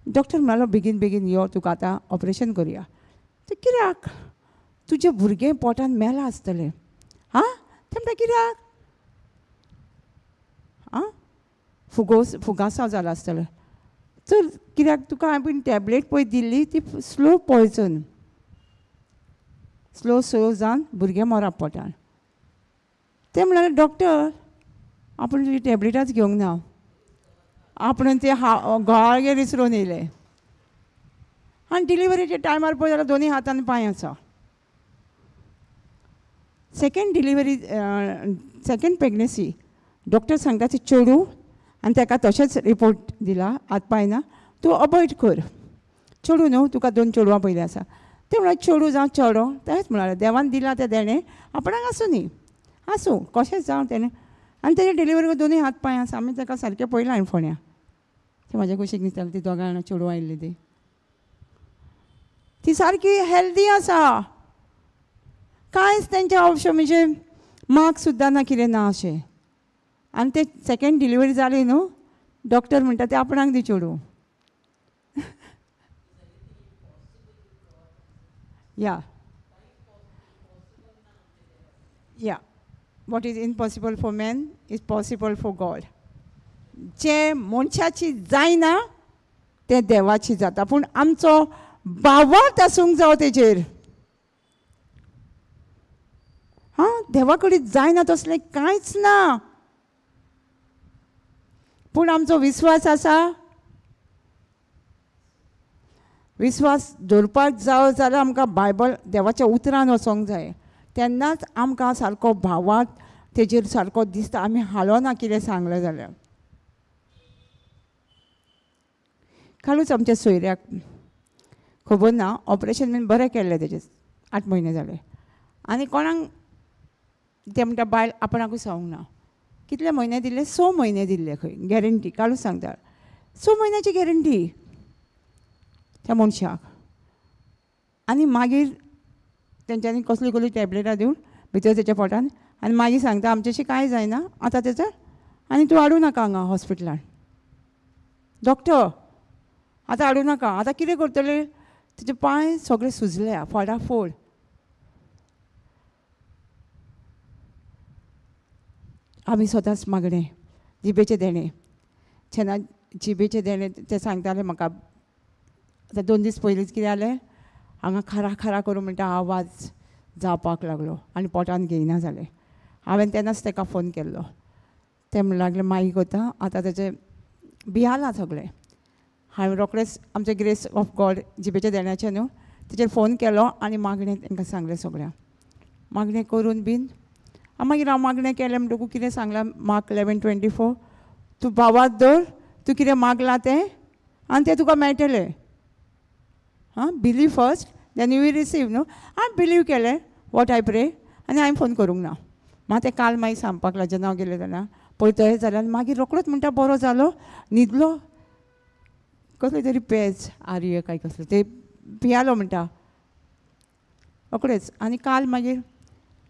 डॉक्टर म्हणालो बेगीन बेगीन यो, तुका आतां ऑपरेशन करुया. तें कित्याक? तुजें भुरगें पोटान मेलां आसतलें. आं तें म्हणटा कित्याक? आं फुगोस फुगासांव जालां आसतलें. तर कित्याक तुका हांवें टॅबलेट पळय दिल्ली ती स्लो पॉयजन, स्लो स्लो जावन भुरगें मरप पोटान. तें म्हणालें डॉक्टर आपूण तुजी टॅबलेटाच घेवंक ना, आपूण ते घोवागेर विसरून येयलें. आनी डिलिवरीच्या टायमार पळय जाल्यार दोनी हातान पांय आसा. Second delivery, second pregnancy doctor सांगता ती चेडूं आनी ताका तशेंच रिपोर्ट दिला हात पांय ना, तूं अबॉयड कर चेडूं न्हू, तुका 2 चेडवां पयलीं आसा. तें म्हळ्यार चेडूं जावं चेडो तेंच म्हणालें देवान दिलां तें देणें आपणाक आसूं न्ही, आसूं कशेंच जावं तेणें. आनी तेजे डिलिवरी दोनूय हात पांय आसा. आमी ताका सारकें पळयलां हांवें फोण्या, तें म्हाज्या कुशीक न्हिदतालें ती दोगां जाणां चेडवां आयिल्लीं ती, ती सारकी हेल्दी आसा, कांयच तेंच्या अवश्य म्हणजे मार्क सुद्दां ना कितें ना अशें. आनी ते सेकेंड डिलिवरी जाली न्हू, डॉक्टर म्हणटा ते आपणाक दी चेडूं. या या what is impossible for man is possible for God. जें मनशाची जायना तें देवाची जाता, पूण आमचो भावार्थ आसूंक जावो तेजेर. हां देवा कडेन जायना तसलें कांयच ना, पूण आमचो विस्वास आसा. विस्वास दवरपाक जावो जाल्यार आमकां बायबल देवाच्या उतरान वचोंक जाय, तेन्नाच आमकां सारको भावार्थ तेजेर सारको दिसता, आमी हालोना कितें सांगलें जाल्यार. कालूच आमच्या सोयऱ्याक खबर ना, ऑपरेशन बीन बरें केल्लें तेजें, 8 म्हयने जाले. आनी कोणाक तें म्हणटा बायल आपणाकूच सांगूंक ना. कितले म्हयने दिल्ले? 6 म्हयने दिल्ले खंय गॅरंटी. कालूच सांगता 6 म्हयन्याची गॅरंटी त्या मनशाक. आनी मागीर तेंच्यांनी कसली कसली टॅबलेटां दिवन भितर तेच्या पोटान, आनी मागीर सांगता आमच्याशी कांय जायना आतां तेचो, आनी तूं हाडूं नाका हांगा हॉस्पिटलान डॉक्टर, आतां हाडूं नाका. आतां कितें करतले? तेजे पांय सगळे सुजल्या फोडाफोड. आमी स्वताच मागणें जिबेचें देणें, जेन्ना जिबेचें देणें तें सांगतालें म्हाका आतां 2 दीस पयलींच कितें जालें, हांगा खरा खरा करून म्हणटा आवाज जावपाक लागलो आनी पोटान घेयना जालें. हांवें तेन्नाच ताका फोन केल्लो, तें म्हणूंक लागलें मागीर करता, आतां तेजें भियालां सगळें. हांवें रोखडेंच आमचें ग्रेस ऑफ गॉड जिबेच्या देण्याचें न्हू तेचेर फोन केलो आनी मागणें तांकां सांगलें सगळ्यांक. मागणें करून बीन मागीर हांव मागणें केलें म्हणटकूच कितें सांगलां मार्क 11:24, तूं भावात दवर, तूं कितें मागलां तें आनी तें तुका मेळटलें. हां believe first then you will receive न्हू. हांवें बिलीव केलें what I pray आनी हांवें फोन करूंक ना. मागीर तें काल मागीर सांगपाक लागलें जेन्ना हांव गेलें तेन्ना पळय तशें जालें. आनी मागीर रोखडोच म्हणटा बरो जालो, न्हिदलो, कसले तरी पेज आर्य काय कसलें ते पियालो म्हणटा रोखडेच. आनी काल मागीर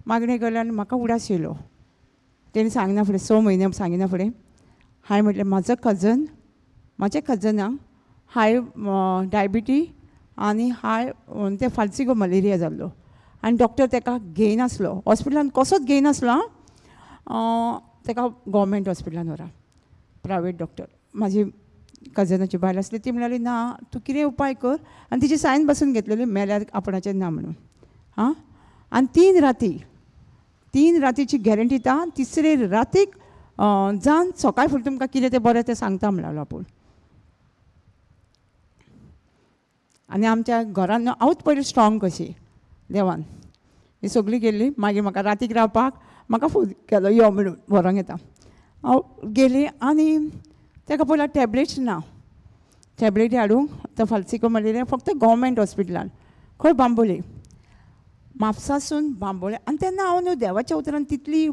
मागणें केलें आनी म्हाका उडास येयलो. तेणी सांगना फुडें 6 म्हयने सांगिना फुडें हांवें म्हटलें म्हाजो कजन, म्हाज्या कजनाक हाय डायबिटी आनी हाय ते फाल्सिगो मलेरिया जाल्लो आनी डॉक्टर ताका घेयनासलो हॉस्पिटलान, कसोच घेयनासलो. आं ताका गोवोरमेंट हॉस्पिटलान व्हरा, प्रायवेट डॉक्टर. म्हाजी कजनाची बायल आसली ती म्हणाली ना तूं कितें उपाय कर, आनी तिची सायन बसून घेतलेली मेल्यार आपणाचें ना म्हणून. आं आनी 3 रातीची गॅरंटी दिता, तिसरे रातीक जावन सकाळ फुडें तुमकां कितें तें बरें तें सांगता म्हणलो आपूण. आनी आमच्या घरान हांवूच पयलीं स्ट्रॉंग कशी देवान ही सगळी गेल्ली. मागीर म्हाका रातीक रावपाक म्हाका फोन केलो यो म्हणून व्हरोंक येता. हांव गेली आनी ताका पयल्यार टॅबलेट्स ना, टॅबलेटी हाडूंक तो फाल्सिको मलेरिया फक्त गोवोरमेंट हॉस्पिटलान खंय बांबोली. म्हापसासून बांबोळे. आनी तेन्ना हांव न्हू देवाच्या उतरान तितली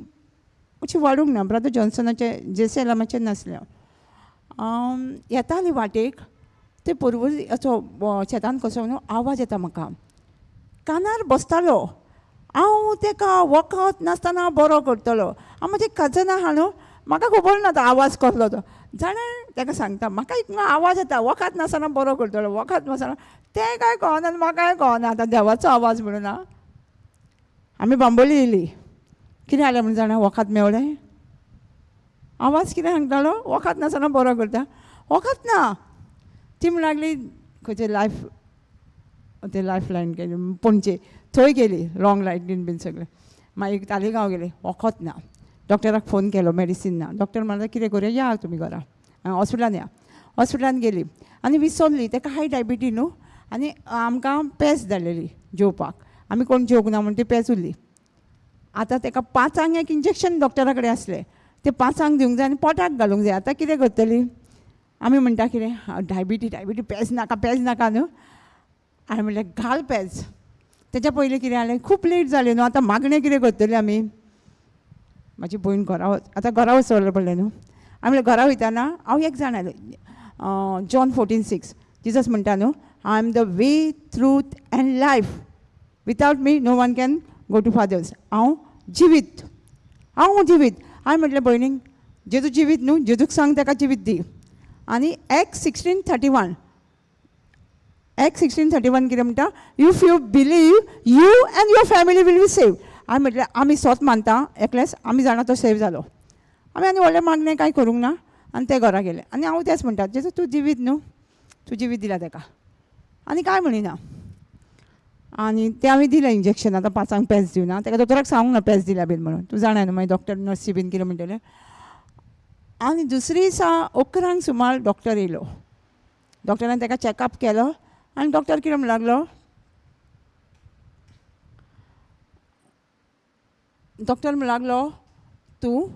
अशी वाडूंक ना, ब्रदर जॉन्सनाचे जेसेलामाचेर नासलें हांव. येताली वाटेक ते पर्वरी असो शेतान कसो न्हू आवाज येता म्हाका, कानार बसतालो. हांव तेका वखद नासतना बरो करतलो. हांव म्हजे कजन आहा न्हू, म्हाका खबर ना तो आवाज कसलो तो, जाणा ताका सांगता म्हाका एक आवाज येता, वखद नासतना बरो करतलो, वखद नासतना. तें कांय कळना आनी म्हाकाय कळना आतां देवाचो आवाज म्हणून. आमी बांबोळी येयली, कितें जालें म्हूण जाणा, वखद मेवलें. आवाज कितें सांगतालो, वखद नासतना बरो करता, वखद ना. ती म्हण लागली खंयचे लायफ ते लायफ लायन केली पणजे, थंय गेली लॉंग लायटीन बीन सगळें. मागीर तालिगांव गेली, वखद ना. डॉक्टराक फोन केलो, मेडिसीन ना. डॉक्टर म्हणटा कितें करूया, या तुमी घरा हॉस्पिटलान या. हॉस्पिटलान गेली आनी विसरली, ताका हाय डायबिटी न्हू. आनी आमकां पेज धाडलेली जेवपाक, आमी कोण जेवंक ना म्हूण ती पेज उरली. आतां ताका 5 एक इंजेक्शन डॉक्टरा कडेन आसलें, तें 5 दिवंक जाय आनी पोटाक घालूंक जाय. आतां कितें करतली आमी, म्हणटा कितें डायबिटी डायबिटी, पेज नाका पेज नाका न्हू. हांवें म्हणलें घाल पेज. तेच्या पयलीं कितें जालें, खूब लेट जालें न्हू. आतां मागणें कितें करतली आमी, म्हाजी भयण घरा वच, आतां घरा वचवलें पडलें न्हू. हांवें म्हणलें घरा वयतना हांव एक जाण आयलें, जॉन 14:6 जिजस म्हणटा न्हू, I am the way truth and life, without me no one can go to father's. हांव जिवीत, हांव जिवीत. हांवें म्हटलें भयणीक, जेजू जिवीत न्हू, जेजूक सांग ताका जिवीत दी. आनी एक्ट 16:31, एक्ट 16:31 कितें म्हणटा, if you believe you and your family will be save. हांवें म्हटलें आमी स्वत मानता एकलेच, आमी जाणा तो सेव जालो. आमी आनी व्हडलें मागणें कांय करूंक ना आनी ते घरा गेले. आनी हांव तेंच म्हणटा, जेजू तूं जिवीत न्हू, तूं जिवीत दिला ताका, आनी कांय म्हणिना. आनी तें हांवें दिलें इंजेक्शन. आतां 5 पेज दिवना ताका, दोतोराक सांगूंक ना पेज दिल्या बीन म्हणून, तूं जाणा न्हू मागीर डॉक्टर नर्सी बीन कितें म्हणटलें. आनी दुसरी दिसा 11 सुमार डॉक्टर येयलो. डॉक्टरान ताका चॅकअप केलो आनी डॉक्टर कितें म्हणूंक लागलो, डॉक्टर म्हणूंक लागलो तूं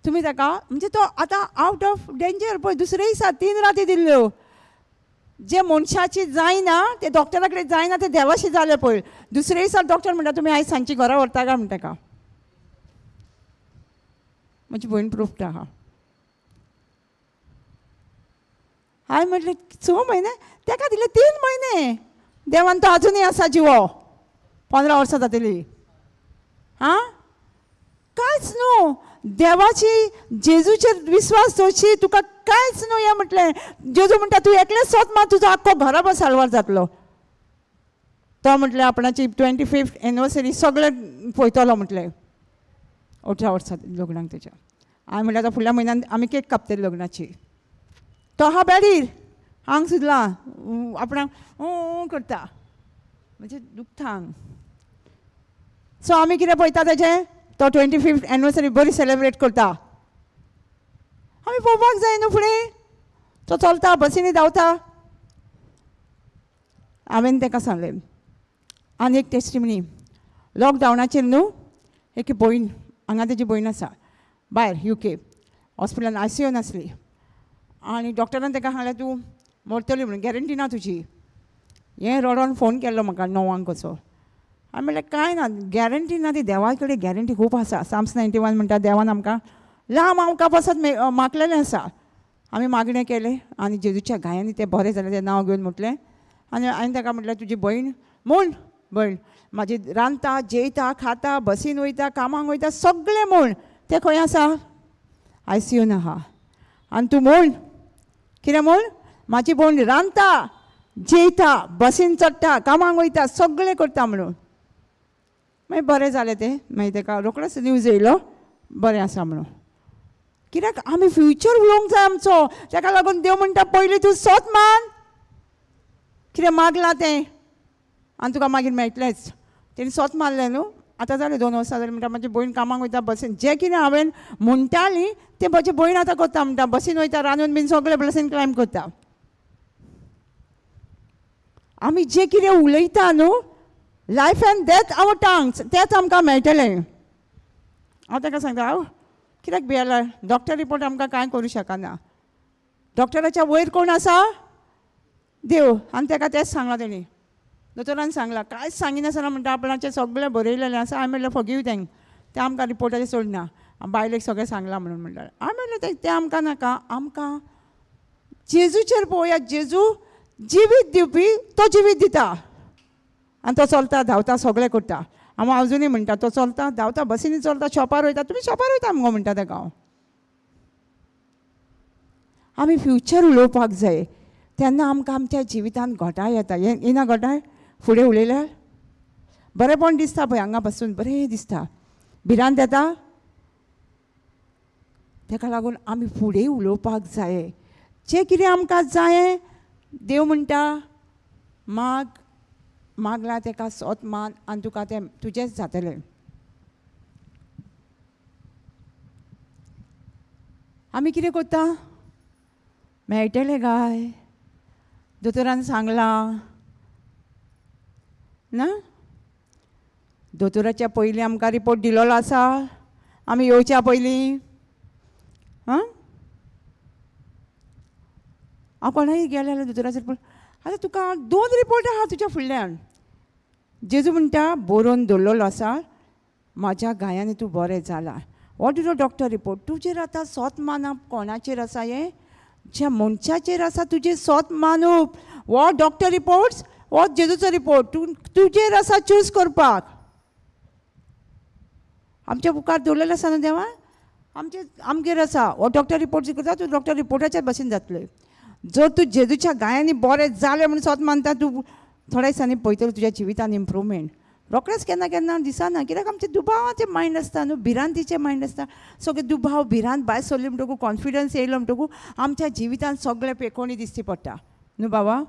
तुमी ताका म्हणजे तो आतां आवट ऑफ डेंजर. पळय दुसरे दिसा 3 राती दिल्ल्यो, जे मनशाची जायना ते डॉक्टरा कडेन जायना, ते देवाशी जालें पळय. दुसरे दिसा डॉक्टर म्हणटा तुमी आयज सांजची घरा व्हरता काय म्हणटा ताका. म्हजी भयण प्रूफ आहा. हांवें म्हटलें 6 म्हयने ताका दिले, 3 म्हयने देवान तो आजुनूय आसा जिवो, 15 वर्सां जातली. आं कांयच न्हू, देवाची जेजूचेर विस्वास दवरशी तुका कांयच न्हू. हें म्हटलें जेजू म्हणटा तूं एकलेंच सोद मात तुजो आख्खो घराबो साल्वार जातलो. तो म्हटलें आपणाची 25th anniversary सगळें पळयतलो म्हटलें, 18 वर्सां लग्नाक तेच्या. हांवें म्हटलें आतां फुडल्या म्हयन्यान आमी केक कापतली लग्नाची. तो आहा बेडीर आंग सुदला आपणाक करता, म्हणजे दुखता आंग. सो आमी कितें पळयता तेजें, तो 25th anniversary बरी सेलेब्रेट करता. आमी पळोवपाक जाय न्हू फुडें, तो चलता बसींनी धांवता. हांवें ताका सांगलें. आनी एक टेस्टिमनी, लॉकडावनाचेर न्हू एक भयण, हांगा तेजी भयण आसा भायर UK हॉस्पिटलान ICU आसली. आनी डॉक्टरान ताका सांगलें तूं मरतली म्हणून, गॅरंटी ना तुजी. हें रडोन फोन केल्लो म्हाका 9 कसो. हांवें म्हणलें कांय ना, गॅरंटी ना ती, देवा कडेन गॅरंटी खूब आसा. साम्स 91 म्हणटा देवान आमकां लांब आमकां पसत मागलेलें आसा. आमी मागणें केलें आनी जेजूच्या घायांनी तें बरें जालें तें नांव घेवन म्हटलें. आनी हांवें ताका म्हटलें तुजी भयण म्हूण, भयण म्हाजी रांदता जेयता खाता बसीन वयता कामाक वयता सगळें म्हूण, तें खंय आसा ICU आहा. आनी तूं म्हूण कितें म्हूण, म्हाजी भयण रांदता जेयता बसीन चडटा कामाक वयता सगळें करता म्हणून. मागीर बरें जालें तें, मागीर ताका रोखडोच न्यूज येयलो बरें आसा म्हणून. कित्याक आमी फ्युचर उलोवंक जाय आमचो, ताका लागून देव म्हणटा पयलीं तूं सोद मान कितें मागलां तें आनी तुका मागीर मेळटलेंच. तेणी सोद मारलें न्हू, आतां जालें 2 वर्सां जालीं. म्हणटा म्हाजी भयण कामाक वयता बसीन, जें कितें हांवें म्हणटाली तें म्हजी भयण आतां करता म्हणटा, बसीन वयता रांदून बीन सगळें बसीन क्लायम करता. आमी जें कितें उलयता न्हू, life and death our tongues, तेंच आमकां मेळटलें. हांव ताका सांगता, हांव कित्याक भियेला, डॉक्टर रिपोर्ट आमकां कांय करूं शकना, डॉक्टराच्या वयर कोण आसा देव. आनी ताका तेंच सांगलां तेणी, दोतोरान सांगलां कांयच सांगिनासतना म्हणटा आपणाचें सगळें बरयलेलें आसा. हांवें म्हणलें फॉरगीव तेंक, तें आमकां रिपोर्टाचें सोडना, बायलेक सगळें सांगलां म्हणून म्हणटा. हांवें म्हणलें तें आमकां नाका, आमकां जेजूचेर पळोवया. जेजू जिवीत दिवपी, तो जिवीत दिता आनी तो चलता धांवता सगळें करता. हांव अजुनूय म्हणटा तो चलता धांवता, बसींनी चलता, शॉपार वयता. तुमी शॉपार वयता मुगो म्हणटा तेका हांव. आमी फ्युचर उलोवपाक जाय, तेन्ना आमकां आमच्या जिवितांत घोटाय येता. येना घोटाय? फुडें उलयल्यार बरेंपण दिसता पळय, हांगा बसून बरें दिसता, भिरांत येता. ताका लागून आमी फुडें उलोवपाक जाय. जें कितें आमकां जाय, देव म्हणटा माग, मागला तेका सोत मान आनी तुका तें तुजेंच जातलें. आमी कितें करता? मेळटलें काय? दोतोरान सांगलां ना? दोतोराच्या पयलीं आमकां रिपोर्ट दिलोलो आसा, आमी येवच्या पयलीं. आं, हांव कोणाय गेलें जाल्यार दोतोराचेर रिपोर्ट, आतां तुका 2 रिपोर्ट आहा तुज्या फुडल्यान. जेजू म्हणटा बरोवन दवरलेलो आसा, म्हाज्या गायांनी तूं बरें जालां. What is a doctor report? तुजेर आतां सोत मानप कोणाचेर आसा? हें ज्या मनशाचेर आसा तुजेर सोत मानप. वो डॉक्टर रिपोर्ट्स वो जेजूचो रिपोर्ट, तूं तुजेर आसा चूज करपाक. आमच्या मुखार दवरलेलें आसा न्हू देवान, आमचे आमगेर आसा. हो डॉक्टर रिपोर्ट जी करता, तूं डॉक्टर रिपोर्टाच्या भशेन जातलें. जर तूं जेजूच्या गायांनी बरें जालें म्हणून सोत मानता, तूं थोड्या दिसांनी पळयतलो तुज्या जिवितान इम्प्रूवमेंट. रोखडेंच केन्ना केन्ना दिसना, कित्याक आमचें दुबावाचें मायंड आसता न्हू, भिरांतीचें मायंड आसता. सगळें दुबाव भिरांत भायर सरली म्हणटकूच, कॉन्फिडन्स येयलो म्हणटकूच आमच्या जिवितान सगळें पेकोणी दिसची पडटा न्हू बाबा.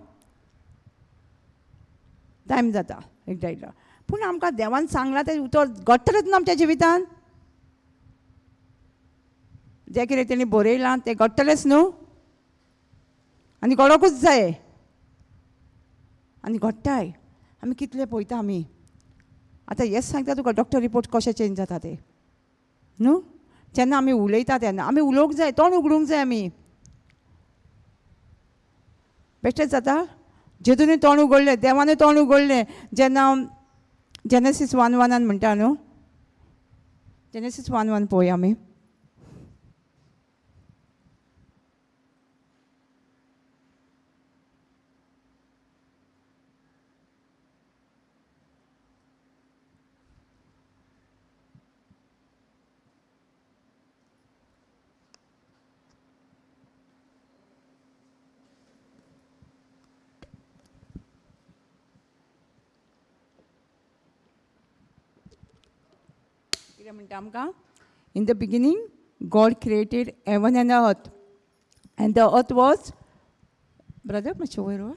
टायम जाता एकदां एकदां, पूण आमकां देवान सांगलां तें उतर घडटलेंच न्हू आमच्या जिवितान. जें कितें तेणी बरयलां तें घडटलेंच न्हू, आनी घडोकूच जाय, आनी घडटाय. आमी कितले पळयता आमी. आतां हेंच सांगता तुका डॉक्टर रिपोर्ट कशें चेंज जाता ते न्हू. जेन्ना आमी उलयता तेन्ना आमी उलोवंक जाय, तोंड उगडूंक जाय आमी. बेश्टेच जाता. जेजूनय तोंड उगडलें, देवानूय तोंड उगडलें. जेन्ना जेनेसीस 1:1 म्हणटा न्हू, जेनेसीस 1:1 पळोवया आमी. कितें म्हणटा आमकां? In the beginning God created heaven and earth, and the earth was, brother मातशें वयर वर,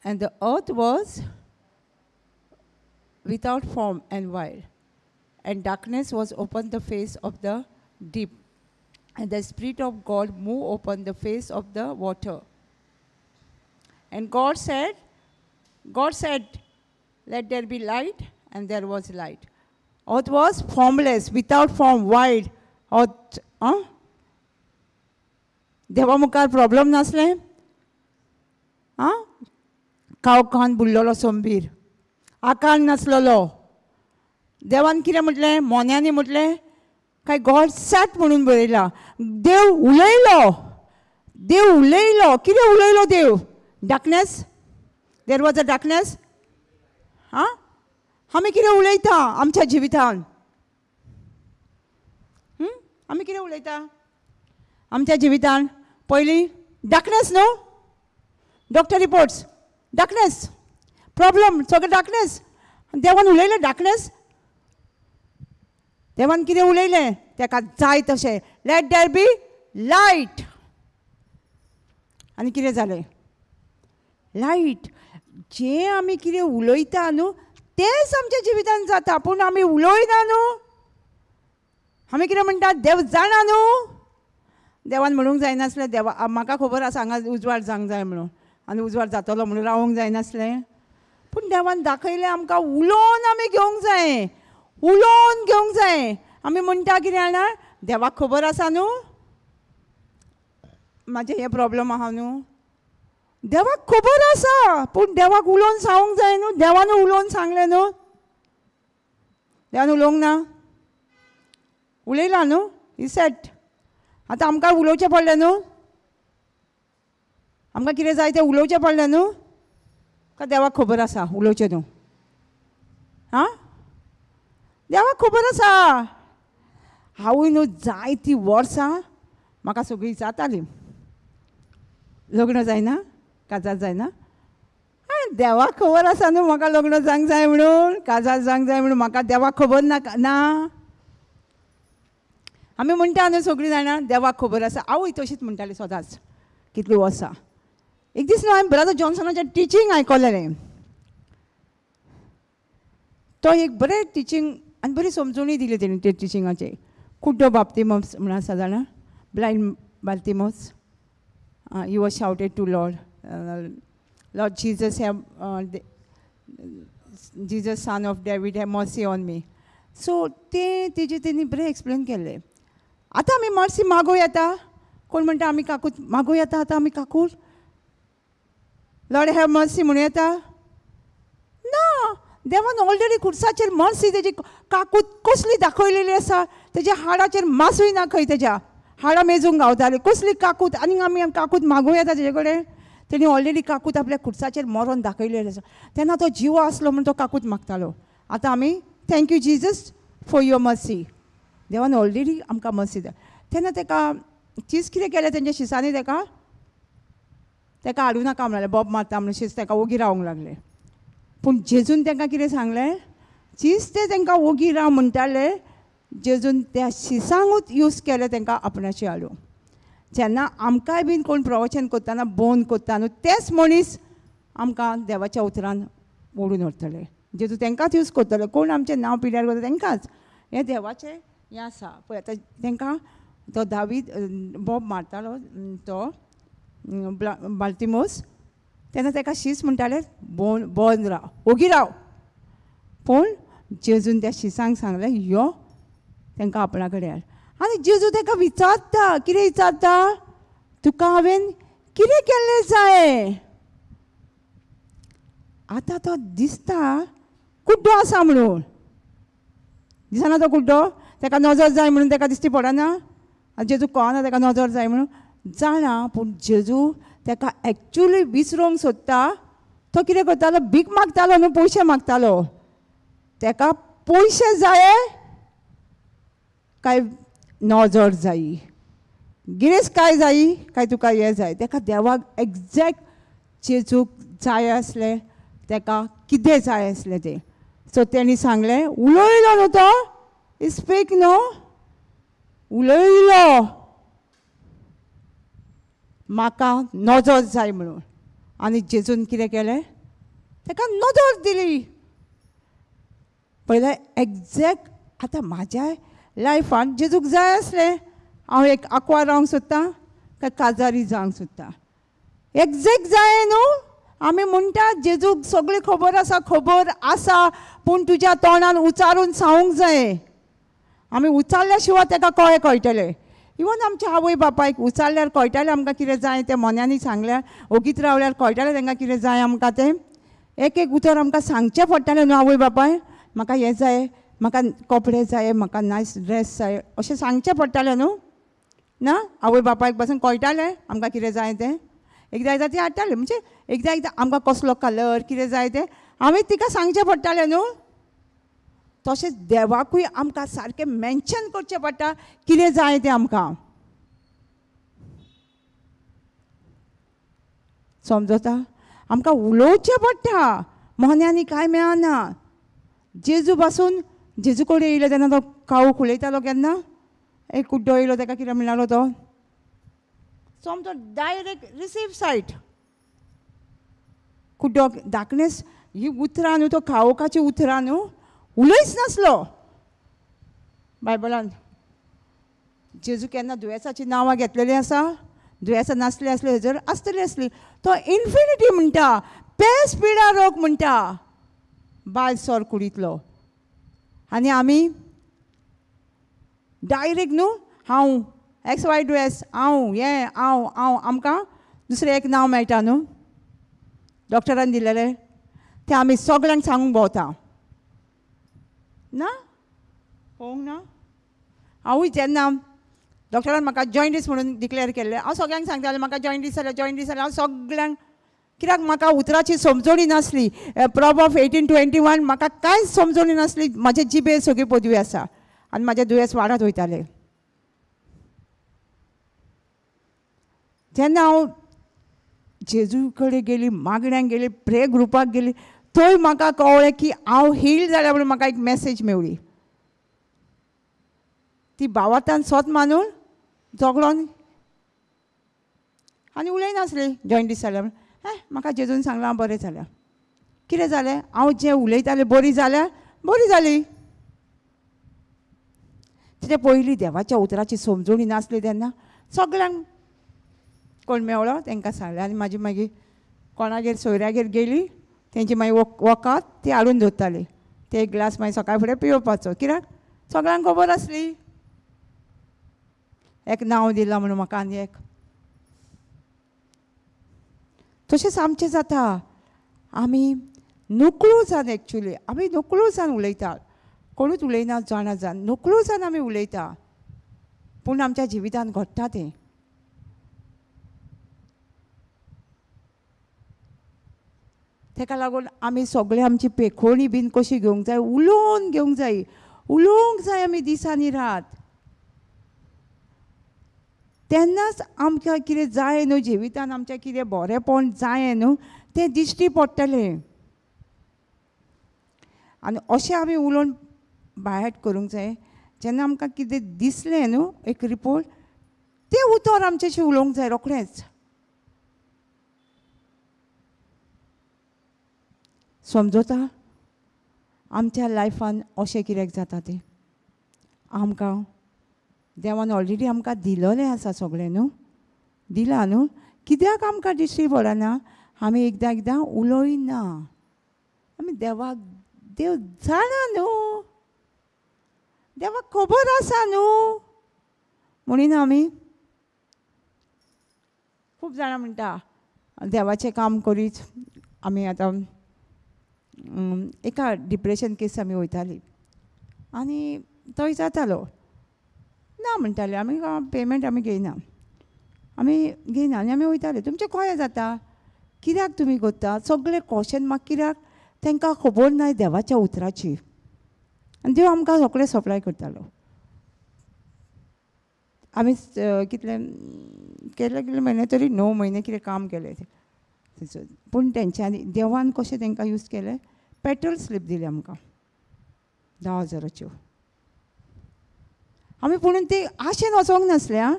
and the earth was without form and void, and darkness was upon the face of the deep, and the Spirit of God moved upon the face of the water. And God said, let there be light, and there was light. Earth was formless, without form, void. Earth, देवा मुखार प्रॉब्लम नासलें? आं, कावकान बुडलेलो सोंबीर, आकार नासलेलो. देवान कितें म्हटलें? मोन्यांनी म्हटलें काय गॉड सॅट म्हणून बरयलां. देव उलयलो, देव उलयलो. कितें उलयलो देव? Darkness, there was a darkness. आं, आमी कितें उलयता आमच्या जिवितान? आमी कितें उलयता आमच्या जिवितान? पयलीं डार्कनेस न्हू, डॉक्टर रिपोर्ट्स डार्कनेस, प्रॉब्लम सगळें डार्कनेस. देवान उलयलें डार्कनेस. देवान कितें उलयलें? तेका जाय तशें, लेट there be light. आनी कितें जालें? लायट. जें आमी कितें उलयता न्हू तेंच आमच्या जिवितान जाता. पूण आमी उलयना न्हू. आमी कितें म्हणटा? देव जाणा न्हू. देवान म्हणूंक जायनासलें देवा म्हाका खबर आसा हांगा उजवाड जावंक जाय म्हणून, आनी उजवाड जातलो म्हणून रावंक जायनासलें. पूण देवान दाखयलें आमकां, उलोवन आमी घेवंक जाय, उलोवन घेवंक जाय. आमी म्हणटा कितें जाणा, देवाक खबर आसा न्हू म्हाजें हें प्रॉब्लम आहा न्हू. देवाक खबर आसा पूण देवाक उलोवन सांगूंक जाय न्हू. देवान उलोवन सांगलें न्हू, देवान उलोवंक ना, उलयला न्हू, ही सेट. आतां आमकां उलोवचें पडलें न्हू, आमकां कितें जाय तें उलोवचें पडलें न्हू. काय देवाक खबर आसा उलोवचें न्हू? आं, देवाक खबर आसा. हांवूय न्हू जायतीं वर्सां म्हाका सगळीं जातालीं, लग्न जायना, काजार जायना. देवाक खबर आसा न्हू म्हाका लग्न जावंक जाय म्हणून, काजार जावंक जाय म्हणून, म्हाका देवाक खबर ना ना. आमी म्हणटा न्हू सगळीं जाणां देवाक खबर आसा. आवय तशीच म्हणटाली सदांच कितलीं वर्सां. एक दीस न्हू हांवें ब्रदर जॉन्सनाचें टिचींग आयकलेलें. तो एक बरें टिचींग आनी बरी समजवणी दिली तेणी ते टिचिंगाचे. कुड्डो बाप्तिमोस म्हणून आसा जाणा, blind Bartimaeus, he was shouted to Lord, Lord Jesus have Jesus son of David have mercy on me. So तें तेजें तेणी बरें एक्सप्लेन केल्लें. आतां आमी मर्सी मागूं येता, कोण म्हणटा आमी काकूत मागूं येता, आतां आमी काकूत लॉर्ड have mercy म्हणूं येता ना. देवान ऑलरेडी खुर्साचेर मर्सी तेजी काकूत कसली दाखयलेली आसा, तेज्या हाडाचेर मासूय ना खंय, तेज्या हाडां मेजूंक गावताली कसली काकूत. आनी आमी काकूत मागूं येता तेजे कडेन? तेणी ऑलरेडी काकूत आपल्या खुर्साचेर मरोन दाखयलेली आसा. तेन्ना तो जिवो आसलो म्हूण तो काकूत मागतालो. आतां आमी thank you Jesus for your mercy, देवान ऑलरेडी आमकां मर्सी दिल्या. तेन्ना तेका चीज कितें केलें तेंच्या शिसांनी, तेका तेका हाडूं नाका म्हणलें, बोब मारता म्हणून शीस तेका ओगी रावंक लागले. पूण जेजून तांकां कितें सांगलें, चीज ते तांकां ओगी राव म्हणटाले, जेजून त्या शिसांकूच यूज केलें तांकां आपणाचे हाडूं. जेन्ना आमकांय बीन कोण प्रवचन करतना बोन करता न्हू, तेच मनीस आमकां देवाच्या उतरान ओडून व्हरतले. जेजू तांकांच यूज करतले, कोण आमचें नांव पिड्यार करता तांकांच. हें देवाचें हें आसा. पळय आतां तांकां तो दावीद बोब मारतालो तो बाल्तिमोस, तेन्ना ताका शीस म्हणटाले बोन बोन राव, ओगी राव. पूण जेजून त्या शिसांक सांगलें यो तांकां आपणा कडेन हाड. आनी जेजू ताका विचारता, कितें विचारता, तुका हांवें कितें केल्लें जाय. आतां तो दिसता कुड्डो आसा म्हणून, दिसना तो कुड्डो, ताका नजर जाय म्हणून ताका दिश्टी पडना. आनी जेजू कळना ताका नजर जाय म्हणून जाणा, पूण जेजू ताका एक्चुली विसरोंक सोदता. तो कितें करतालो, भीक मागतालो न्हू, पयशे मागतालो. ताका पयशे जाय काय नजर जायी, गिरेस्त काय जायी काय तुका हें जाय. ताका देवाक एग्जॅक्ट जेजूक जाय आसलें, ताका कितें जाय आसलें तें. सो तेणी सांगलें, उलयलो न्हू तो, स्पीक न्हू, उलयलो म्हाका नजर जाय म्हणून. आनी जेजून कितें केलें, ताका नजर दिली. पयलें एग्जॅक्ट आतां म्हाज्या लायफान जेजूक जाय आसलें, हांव एक आंकवार रावंक सोदतां काय काजारी जावंक सोदतां, एग्जॅक्ट जाय न्हू. आमी म्हणटा जेजूक सगळी खबर आसा, खबर आसा, पूण तुज्या तोंडान उचारून सांगूंक जाय. आमी उचारल्या शिवाय ताका कळ्ळें कळटलें. इवन आमच्या आवय बापायक उचारल्यार कळटालें आमकां कितें जाय तें, मोन्यांनी सांगल्यार ओगीत रावल्यार कळटालें तांकां कितें जाय आमकां तें. एक एक उतर आमकां सांगचें पडटालें न्हू आवय बापाय, म्हाका हें जाय, म्हाका कपडे जाय, म्हाका नायस ड्रेस जाय, अशें सांगचें पडटालें न्हू ना. आवय बापायक पासून कळटालें आमकां कितें जाय तें. एकदां एकदां ती हाडटाली, म्हणजे एकदां एकदां आमकां कसलो कलर कितें जाय तें हांवें तिका सांगचें पडटालें न्हू. तशेंच देवाकूय आमकां सारकें मेन्शन करचें पडटा कितें जाय तें आमकां. समजता, आमकां उलोवचें पडटा, मोन्यांनी कांय मेळना. जेजू पासून जेजू कडेन येयलो तेन्ना तो काळोख उलयतालो केन्ना, एक कुड्डो येयलो ताका कितें म्हणटालो तो, सोमतो डायरेक्ट रिसीव सायट. कुड्डो धाकणेस ही उतरां न्हू, तो काळोखाची उतरां न्हू, उलयच नासलो. बायबलान जेजू केन्ना दुयेंसाचीं नांवां घेतलेलीं आसा, दुयेंसां नासलीं आसलीं जर आसतली आसली, तो इन्फिनिटी म्हणटा, पेस पिडा रोग म्हणटा, बायल सोर कुडींतलो. आनी आमी डायरेक्ट न्हू हांव एक्स वाय दुयेंस, हांव हें, हांव हांव, आमकां दुसरें एक नांव मेळटा न्हू. डॉक्टरान दिलेलें तें आमी सगळ्यांक सांगूंक भोंवता ना, पळोवंक ना. हांवूय जेन्ना डॉक्टरान म्हाका जॉयंडीस म्हणून डिक्लेअर केल्लें, हांव सगळ्यांक सांगतालें म्हाका जॉयंडीस जाल्या, जॉयंडीस जाल्या. हांव सगळ्यांक, कित्याक म्हाका उतराची समजणी नासली. प्रोवर्ब 18:21 म्हाका कांयच समजणी नासली. म्हाजे जिबेर सगळी पदवी आसा आनी म्हाजें दुयेंस वाडत वयतालें. जेन्ना हांव जेजू कडेन गेली, मागण्यांक गेली, प्रे ग्रुपाक गेली, थंय म्हाका कळ्ळें की हांव हील जाल्या म्हणून म्हाका एक मॅसेज मेवली. ती भावार्थान सोत मानून झगडोन आनी उलयनासली जॉयंडीस जाल्या म्हणून. म्हाका जेजून सांगलां हांव बरें जाल्या. कितें जालें, हांव जें उलयतालें बरी जाल्या, बरी जाली. तेच्या पयलीं देवाच्या उतराची समजणी नासली तेन्ना सगळ्यांक कोण मेवळो तांकां सांगलें. आनी म्हाजी मागीर कोणागेर सोयऱ्यागेर गेली, तेंची मागीर वखद ती हाडून दवरताली. ते एक ग्लास मागीर सकाळ फुडें पिवपाचो, कित्याक सगळ्यांक खबर आसली. एक नांव दिलां म्हणून म्हाका आनी एक. तशेंच आमचें जाता, आमी नकळो जावन, एक्चुली आमी नकळो जावन उलयता, कोणूच उलयना जाणा जावन नकळो जावन आमी उलयता, पूण आमच्या जिवितांत घडटा तें. तेका लागून आमी सगळे आमची पेखोणी बीन कशी घेवंक जाय, उलोवन घेवंक जाय, उलोवंक जाय आमी दीस आनी रात. तेन्नाच आमकां कितें जाय न्हू जिवितान, आमचें कितें बरेंपण जाय न्हू तें दिश्टी पडटलें. आनी अशें आमी उलोवन बायट करूंक जाय. जेन्ना आमकां कितें दिसलें न्हू एक रिपोर्ट, तें उतर आमचें उलोवंक जाय रोखडेंच. समजता आमच्या लायफान अशें कित्याक जाता तें, आमकां देवान ऑलरेडी आमकां दिलेलें आसा सगळें न्हू, दिलां न्हू, कित्याक आमकां दिश्टी पडना? आमी एकदां एकदां उलयना. आमी देवाक, देव जाणा न्हू, देवाक खबर आसा न्हू म्हणिना आमी. खूब जाणां म्हणटा देवाचें काम करीत. आमी आतां एका डिप्रेशन केस आमी वयताली आनी तो जातालो ना म्हणटाले आमी पेमेंट आमी घेयना, आमी घेयना. आनी आमी वयताले, तुमचें कशें जाता, कित्याक तुमी करता सगळें क्वेश्चन म्हाका, कित्याक तांकां खबर ना देवाच्या उतराची. आनी देव आमकां सगळें सप्लाय करतालो. आमी कितले केले कितले म्हयने तरी 9 म्हयने कितें काम केलें थंयसर. पूण तेंच्यांनी देवान कशें तांकां यूज केलें, पेट्रोल स्लीप दिली आमकां 10,000च्यो. आमी पुणून ते आशेन वचोंक नासले आं,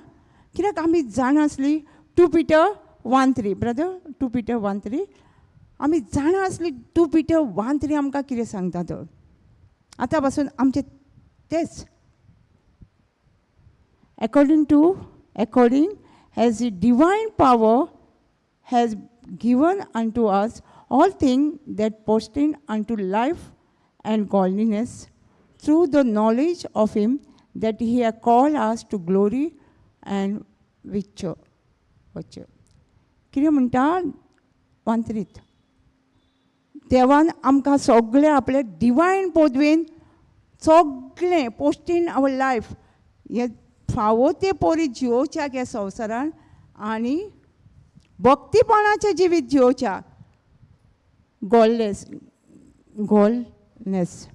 कित्याक आमी जाणा आसली 2 Peter 1:3 brother, 2 Peter 1:3 आमी जाणा आसली 2 Peter 1:3 आमकां कितें सांगता तो. आतां पासून आमचें तेच, according as the divine power has given unto us all things that pertain unto life and godliness through the knowledge of him that he hath called us to glory and virtue. कितें म्हणटा 1:3, देवान आमकां सगळें आपले डिवायन पदवेन सगळें पोस्टीन our life हे फावो ते पोरी जियोवच्याक ह्या संवसारान आनी भक्तीपणाचें जिवीत जियोवच्याक. गॉडनेस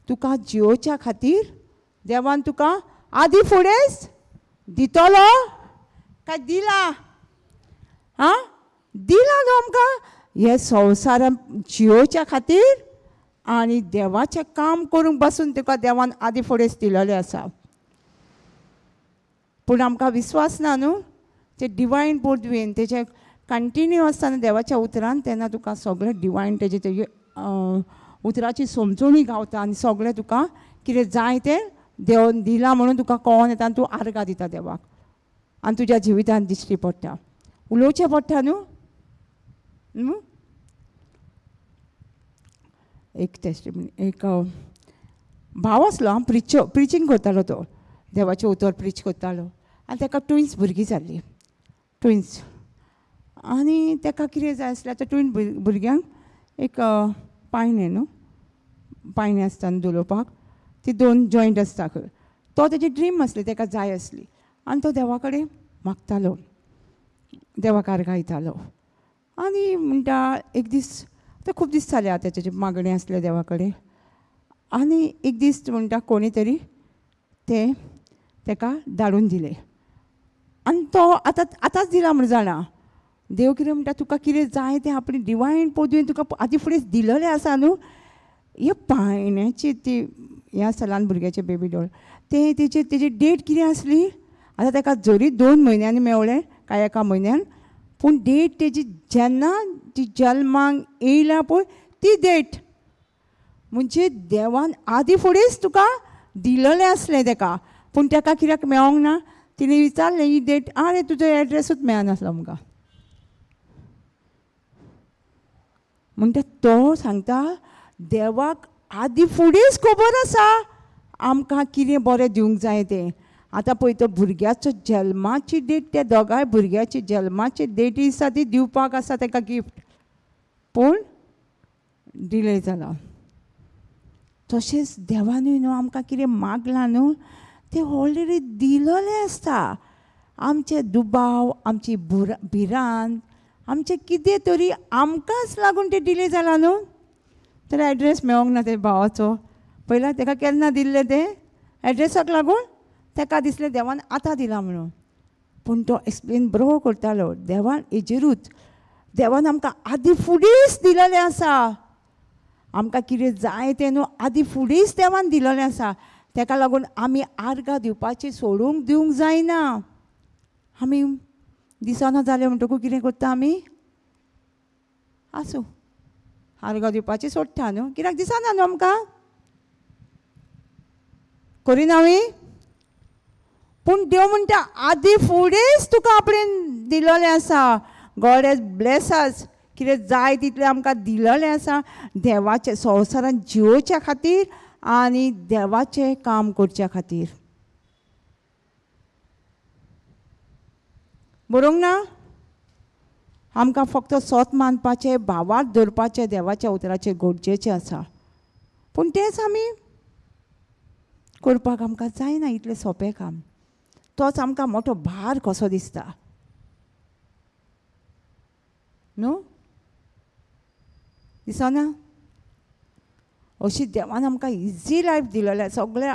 तुका जियोवच्या खातीर देवान तुका आदी फुडेंच दितलो काय दिला? आं, दिला न्हू आमकां हे संवसारान जियोवच्या खातीर आनी देवाचें काम करूंक बसून तुका देवान आदी फुडेंच दिलेलें आसा. पूण आमकां विस्वास ना न्हू ते डिवायन पदवेन तेजे कंटिन्यू आसतना देवाच्या उतरान, तेन्ना तुका सगळें डिवायन तेजे तेजे उतराची समजणी गावता आनी सगळें तुका कितें जाय तें देवान दिलां म्हणून तुका कळोन येता आनी तूं आर्गां दिता देवाक आनी तुज्या जिवितान दिश्टी पडटा. उलोवचें पडटा न्हू. एक टेस्टिमनी, एक भाव आसलो, हांव प्रिचींग करतालो, तो देवाचें उतर प्रीच करतालो आनी ताका ट्विन्स भुरगीं जाल्लीं, ट्विन्स. आनी तेका कितें जाय आसलें आतां ट्विन भुरग्यांक एक पायणें न्हू, पायणें आसता न्हू धोलोवपाक, ती दोन जॉयंट आसता खंय, तो तेजी ड्रीम आसली, तेका जाय आसली आनी तो देवा कडेन मागतालो, देवाक आर्गां आनी म्हणटा एक दीस, आतां खूब दीस जाले आतां तेजे मागणें आसलें देवा कडेन, आनी एक दीस म्हणटा कोणी तरी तें तेका धाडून दिलें आनी तो आतां आतांच दिला म्हण जाणा. देव कितें म्हणटा, तुका कितें जाय तें आपली डिवायन पदवीन तुका आदी फुडेंच दिलेलें आसा न्हू. हे पायण्याची ती हें आसता ल्हान भुरग्याचें बेबी डॉल, तें तेची तेजी डेट कितें आसली, आतां तेका जरी 2 म्हयन्यांनी मेवलें काय 1 म्हयन्यान, पूण डेट तेजी जेन्ना ती जल्माक येयला पळय ती डेट म्हणजे देवान आदी फुडेंच तुका दिलेलें आसलें तेका, पूण तेका कित्याक मेळोंक ना. तिणें विचारलें ही डेट, आरे तुजो एड्रेसूच मेळनासलो आमकां. म्हणटा तो सांगता देवाक आदी फुडेंच खबर आसा आमकां कितें बरें दिवंक जाय तें. आतां पळय तो भुरग्याचो जल्माची डेट, त्या दोगांय भुरग्याची जल्माची डेट आसा ती दिवपाक आसा तेका गिफ्ट, पूण डिले जाला. तशेंच देवानूय न्हू आमकां कितें मागलां न्हू तें ऑलरेडी दिलेलें आसता. आमचे दुबाव, आमची भिरांत, आमचें कितें तरी आमकांच लागून तें डिले जाला न्हू. तर एड्रेस मेळोंक ना ते भावाचो, पयला तेका केन्ना दिल्लें तें एड्रेसाक लागून तेका दिसलें देवान आतां दिलां म्हणून, पूण तो एक्सप्लेन बरो करतालो देवान हेजेरूच, देवान आमकां आदी फुडेंच दिलेलें आसा, आमकां कितें जाय तें न्हू आदी फुडेंच देवान दिलेलें आसा. तेका लागून आमी आर्गां दिवपाची सोडूंक दिवंक जायना. आमी दिसना जालें म्हणटकूच कितें करता आमी, आसूं आर्गां दिवपाची सोडटा न्हू, कित्याक दिसना न्हू आमकां, करिना आमी. पूण देव म्हणटा आदी फुडेंच तुका आपणें दिलेलें आसा. गॉड हॅज ब्लेस अस, कितें जाय तितलें आमकां दिलेलें आसा देवाचें संवसारांत जिवोवच्या खातीर आनी देवाचें काम करच्या खातीर. बरोवंक ना, आमकां फक्त सोत मानपाचें, भावार्थ दवरपाचें, देवाच्या उतराचें गरजेचें आसा, पूण तेंच आमी करपाक आमकां जायना इतलें सोंपें काम. तोच आमकां मोठो भार कसो दिसता न्हू, दिसना. अशी देवान आमकां इजी लायफ दिलेलें, सगळ्या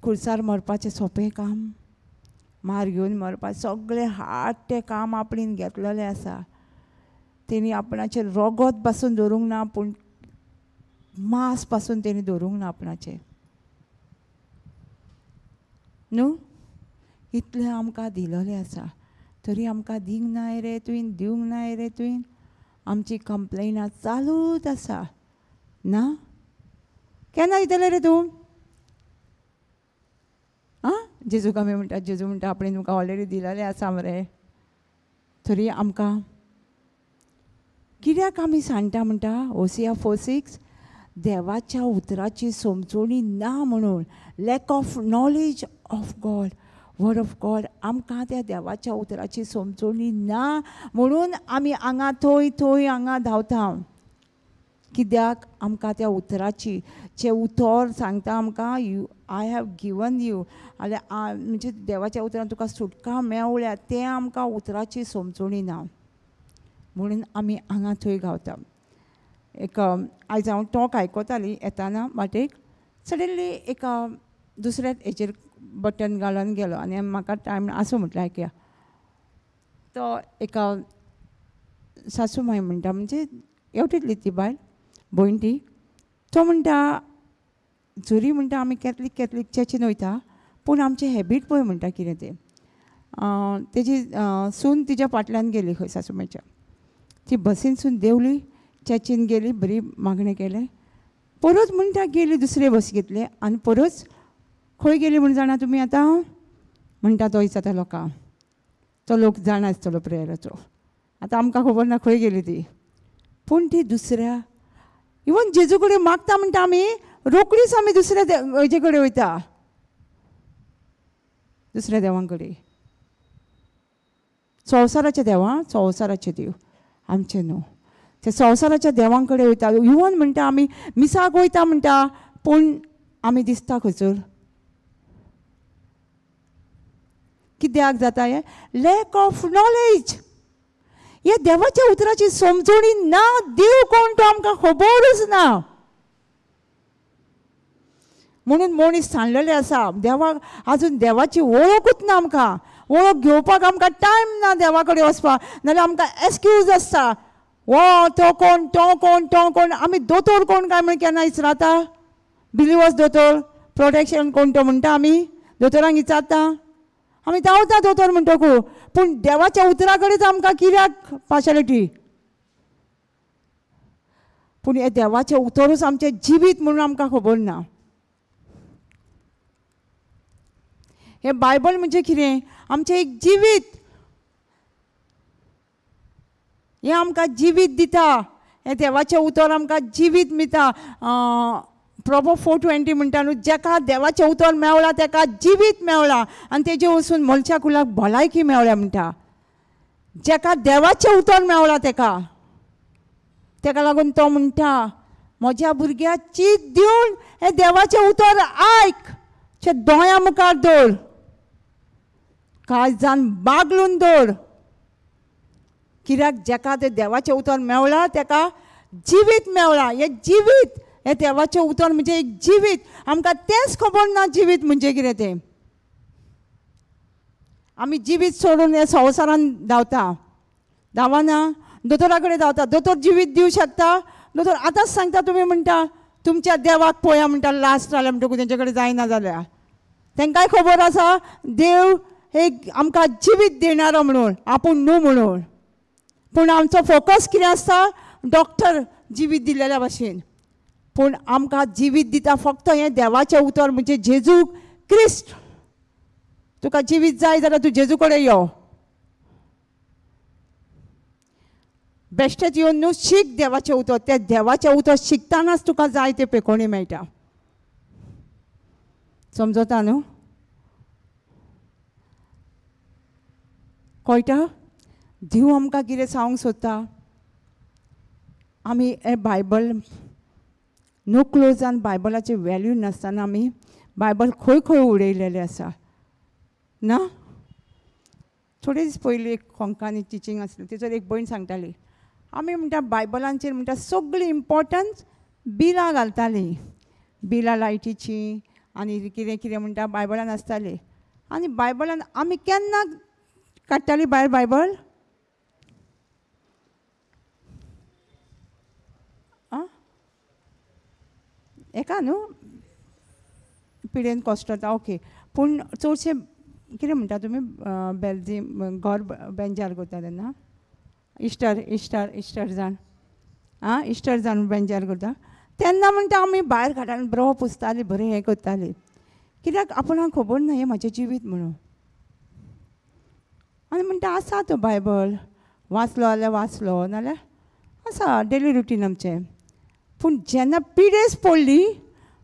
खुर्सार मरपाचें सोंपें काम, मार घेवन मरपाचें सगळें हाड तें काम आपणेन घेतलेलें आसा. तेणी आपणाचें रोगोत पासून दवरूंक ना, पूण मांस पासून तेणी दवरूंक ना आपणाचें न्हू. इतलें आमकां दिलेलें आसा तरी आमकां दिवंक नाय रे तुवें, दिवंक नाय रे तुवें, आमची कंप्लेनां चालूच आसा ना. केन्ना दितले रे तूं? आं, जेजूक आमी म्हणटा, जेजू म्हणटा आपणें तुमकां ऑलरेडी दिलेलें आसा मरे, तरी आमकां कित्याक आमी सांडटा म्हणटा. ओसिया 4:6 देवाच्या उतराची समजोणी ना म्हणून, lack of knowledge of God, word of God, आमकां त्या देवाच्या उतराची समजोणी ना म्हणून आमी हांगा थंय थंय हांगा धांवता. कित्याक आमकां त्या उतराची, जें उतर सांगता आमकां you I have given you, जाल्यार म्हणजे देवाच्या उतरान तुका सुटका मेवल्या, तें आमकां उतराची समजोणी ना म्हणून आमी हांगा थंय गावता. एक आयज हांव टॉक आयकताली येताना वाटेक, सडनली एक दुसऱ्या हेचेर बटन घालून गेलो आनी म्हाका टायम आसूं म्हटलें आयकया. तो एका सासू माय म्हणटा, म्हणजे एवटेतली ती बायल भयण ती, तो म्हणटा जरी म्हणटा आमी कॅथलीक कॅथलीक चर्चीन वयता पूण आमचें हॅबीट पळय म्हणटा कितें तें. तेजी सून तिच्या फाटल्यान गेली खंय सासूमायच्या, ती बसीनसून देंवली, चर्चीन गेली, बरी मागणें केलें, परत म्हणटा गेली दुसरे बस घेतले आनी परत खंय गेली म्हूण जाणा तुमी आतां म्हणटा तो विचारता लोकांक, तो लोक जाणा आसतलो प्रेयराचो, आतां आमकां खबर ना खंय गेली ती, पूण ती दुसऱ्या इवन जेजू कडेन मागता म्हणटा आमी रोकडीच आमी दुसऱ्या हेजे कडेन वयता, दुसऱ्या देवां कडेन. संवसाराच्या देवा, संवसाराचे देव आमचे न्हू, ते संवसाराच्या देवां कडेन वयता. इवन म्हणटा आमी मिसाक वयता म्हणटा, पूण आमी दिसता खंयसर. कित्याक जाता हें? Lack of knowledge. हे देवाच्या उतराची समजणी ना, देव कोण तो आमकां खबरूच ना. म्हणून मनीस सांडलेले आसा देवाक, आजून देवाची वळखूच ना आमकां. वळख घेवपाक आमकां टायम ना देवा कडेन वचपाक, नाजाल्यार आमकां एक्सक्यूज आसता, वो तो कोण, तो कोण, तो कोण. आमी दोतोर कोण काय म्हण केन्ना विचारता? बिलिवर्स दोतोर, प्रोटेक्शन कोण तो म्हणटा आमी दोतोरांक विचारता, आमी धांवता दोतोर म्हणटकू. पूण देवाच्या उतरा कडेच आमकां कित्याक पार्शालिटी? पूण हें देवाचें उतरूच आमचें जिवीत म्हणून आमकां खबर ना. हें बायबल म्हणजे कितें? आमचें एक जिवीत. हें आमकां जिवीत दिता, हें देवाचें उतर आमकां जिवीत दिता. प्रोवर्ब 4:20 म्हणटा न्हू, जेका देवाचें उतर मेवला तेका जिवीत मेवला आनी तेजे वचून मनशा कुलाक भलायकी मेवल्या म्हणटा. जेका देवाचें उतर मेवला तेका, तेका लागून तो म्हणटा म्हज्या भुरग्याक चीत दिवन हें देवाचें उतर आयक, दोळ्यां मुखार दवर, काळजान बागलून दवर. कित्याक जेका तें देवाचें उतर मेवला तेका जिवीत मेवला. हें जिवीत, हें देवाचें उतर म्हणजे एक जिवीत. आमकां तेंच खबर ना जिवीत म्हणजे कितें तें. आमी जिवीत सोडून हे संवसारान धांवता, धांवना, दोतोरा कडेन धांवता. दोतोर जिवीत दिवं शकता? दोतोर आतांच सांगता, तुमी म्हणटा तुमच्या देवाक पळया म्हणटा, लास्ट जालें म्हणटकूच तेंचे कडेन जायना जाल्यार. तेंकांय खबर आसा देव एक आमकां जिवीत देणारो म्हणून, आपूण न्हू म्हणून. पूण आमचो फोकस कितें आसता? डॉक्टर जिवीत दिल्लेल्या भाशेन. पूण आमकां जिवीत दिता फक्त हें देवाचें उतर म्हणजे जेजू क्रिस्त. तुका जिवीत जाय जाल्यार तूं जेजू कडेन यो, बेश्टेच येवन न्हू, शीक देवाचें उतर. तें देवाचें उतर शिकतानाच तुका जाय तें पेकोणी मेळटा. समजता न्हू? कळटा? देव आमकां कितें सांगूंक सोदता? आमी हें बायबल नो क्लोजान बायबलाची वेल्यू नासतना आमी बायबल खंय खंय उडयलेलें आसा ना. थोडे दीस पयलीं एक कोंकणी टिचींग आसली, तेचेर एक भयण सांगताली, आमी म्हणटा बायबलांचेर म्हणटा सगळीं इम्पोर्टंट बिलां घालतालीं, बिलां लायटीचीं आनी कितें कितें म्हणटा बायबलान आसतालीं. आनी बायबलान आमी केन्ना काडटालीं भायर बायबल? आं, एका न्हू पिडेन कॉस्ट जाता, ओके. पूण चडशें कितें म्हणटा तुमी बेल्जीम घर बेंजार करता तेन्ना, इश्टर इश्टर इश्टर जाण, आं इश्टर जाण बेंजार करता तेन्ना म्हणटा आमी भायर काडटालीं, बरो पुसतालीं, बरें हें करतालीं. कित्याक आपणाक खबर ना हें म्हाजें जिवीत म्हणून. आनी म्हणटा आसा तो बायबल वाचलो जाल्यार वाचलो, नाल्यार आसा डेली रुटीन आमचें. पूण जेन्ना पिडेस पडली,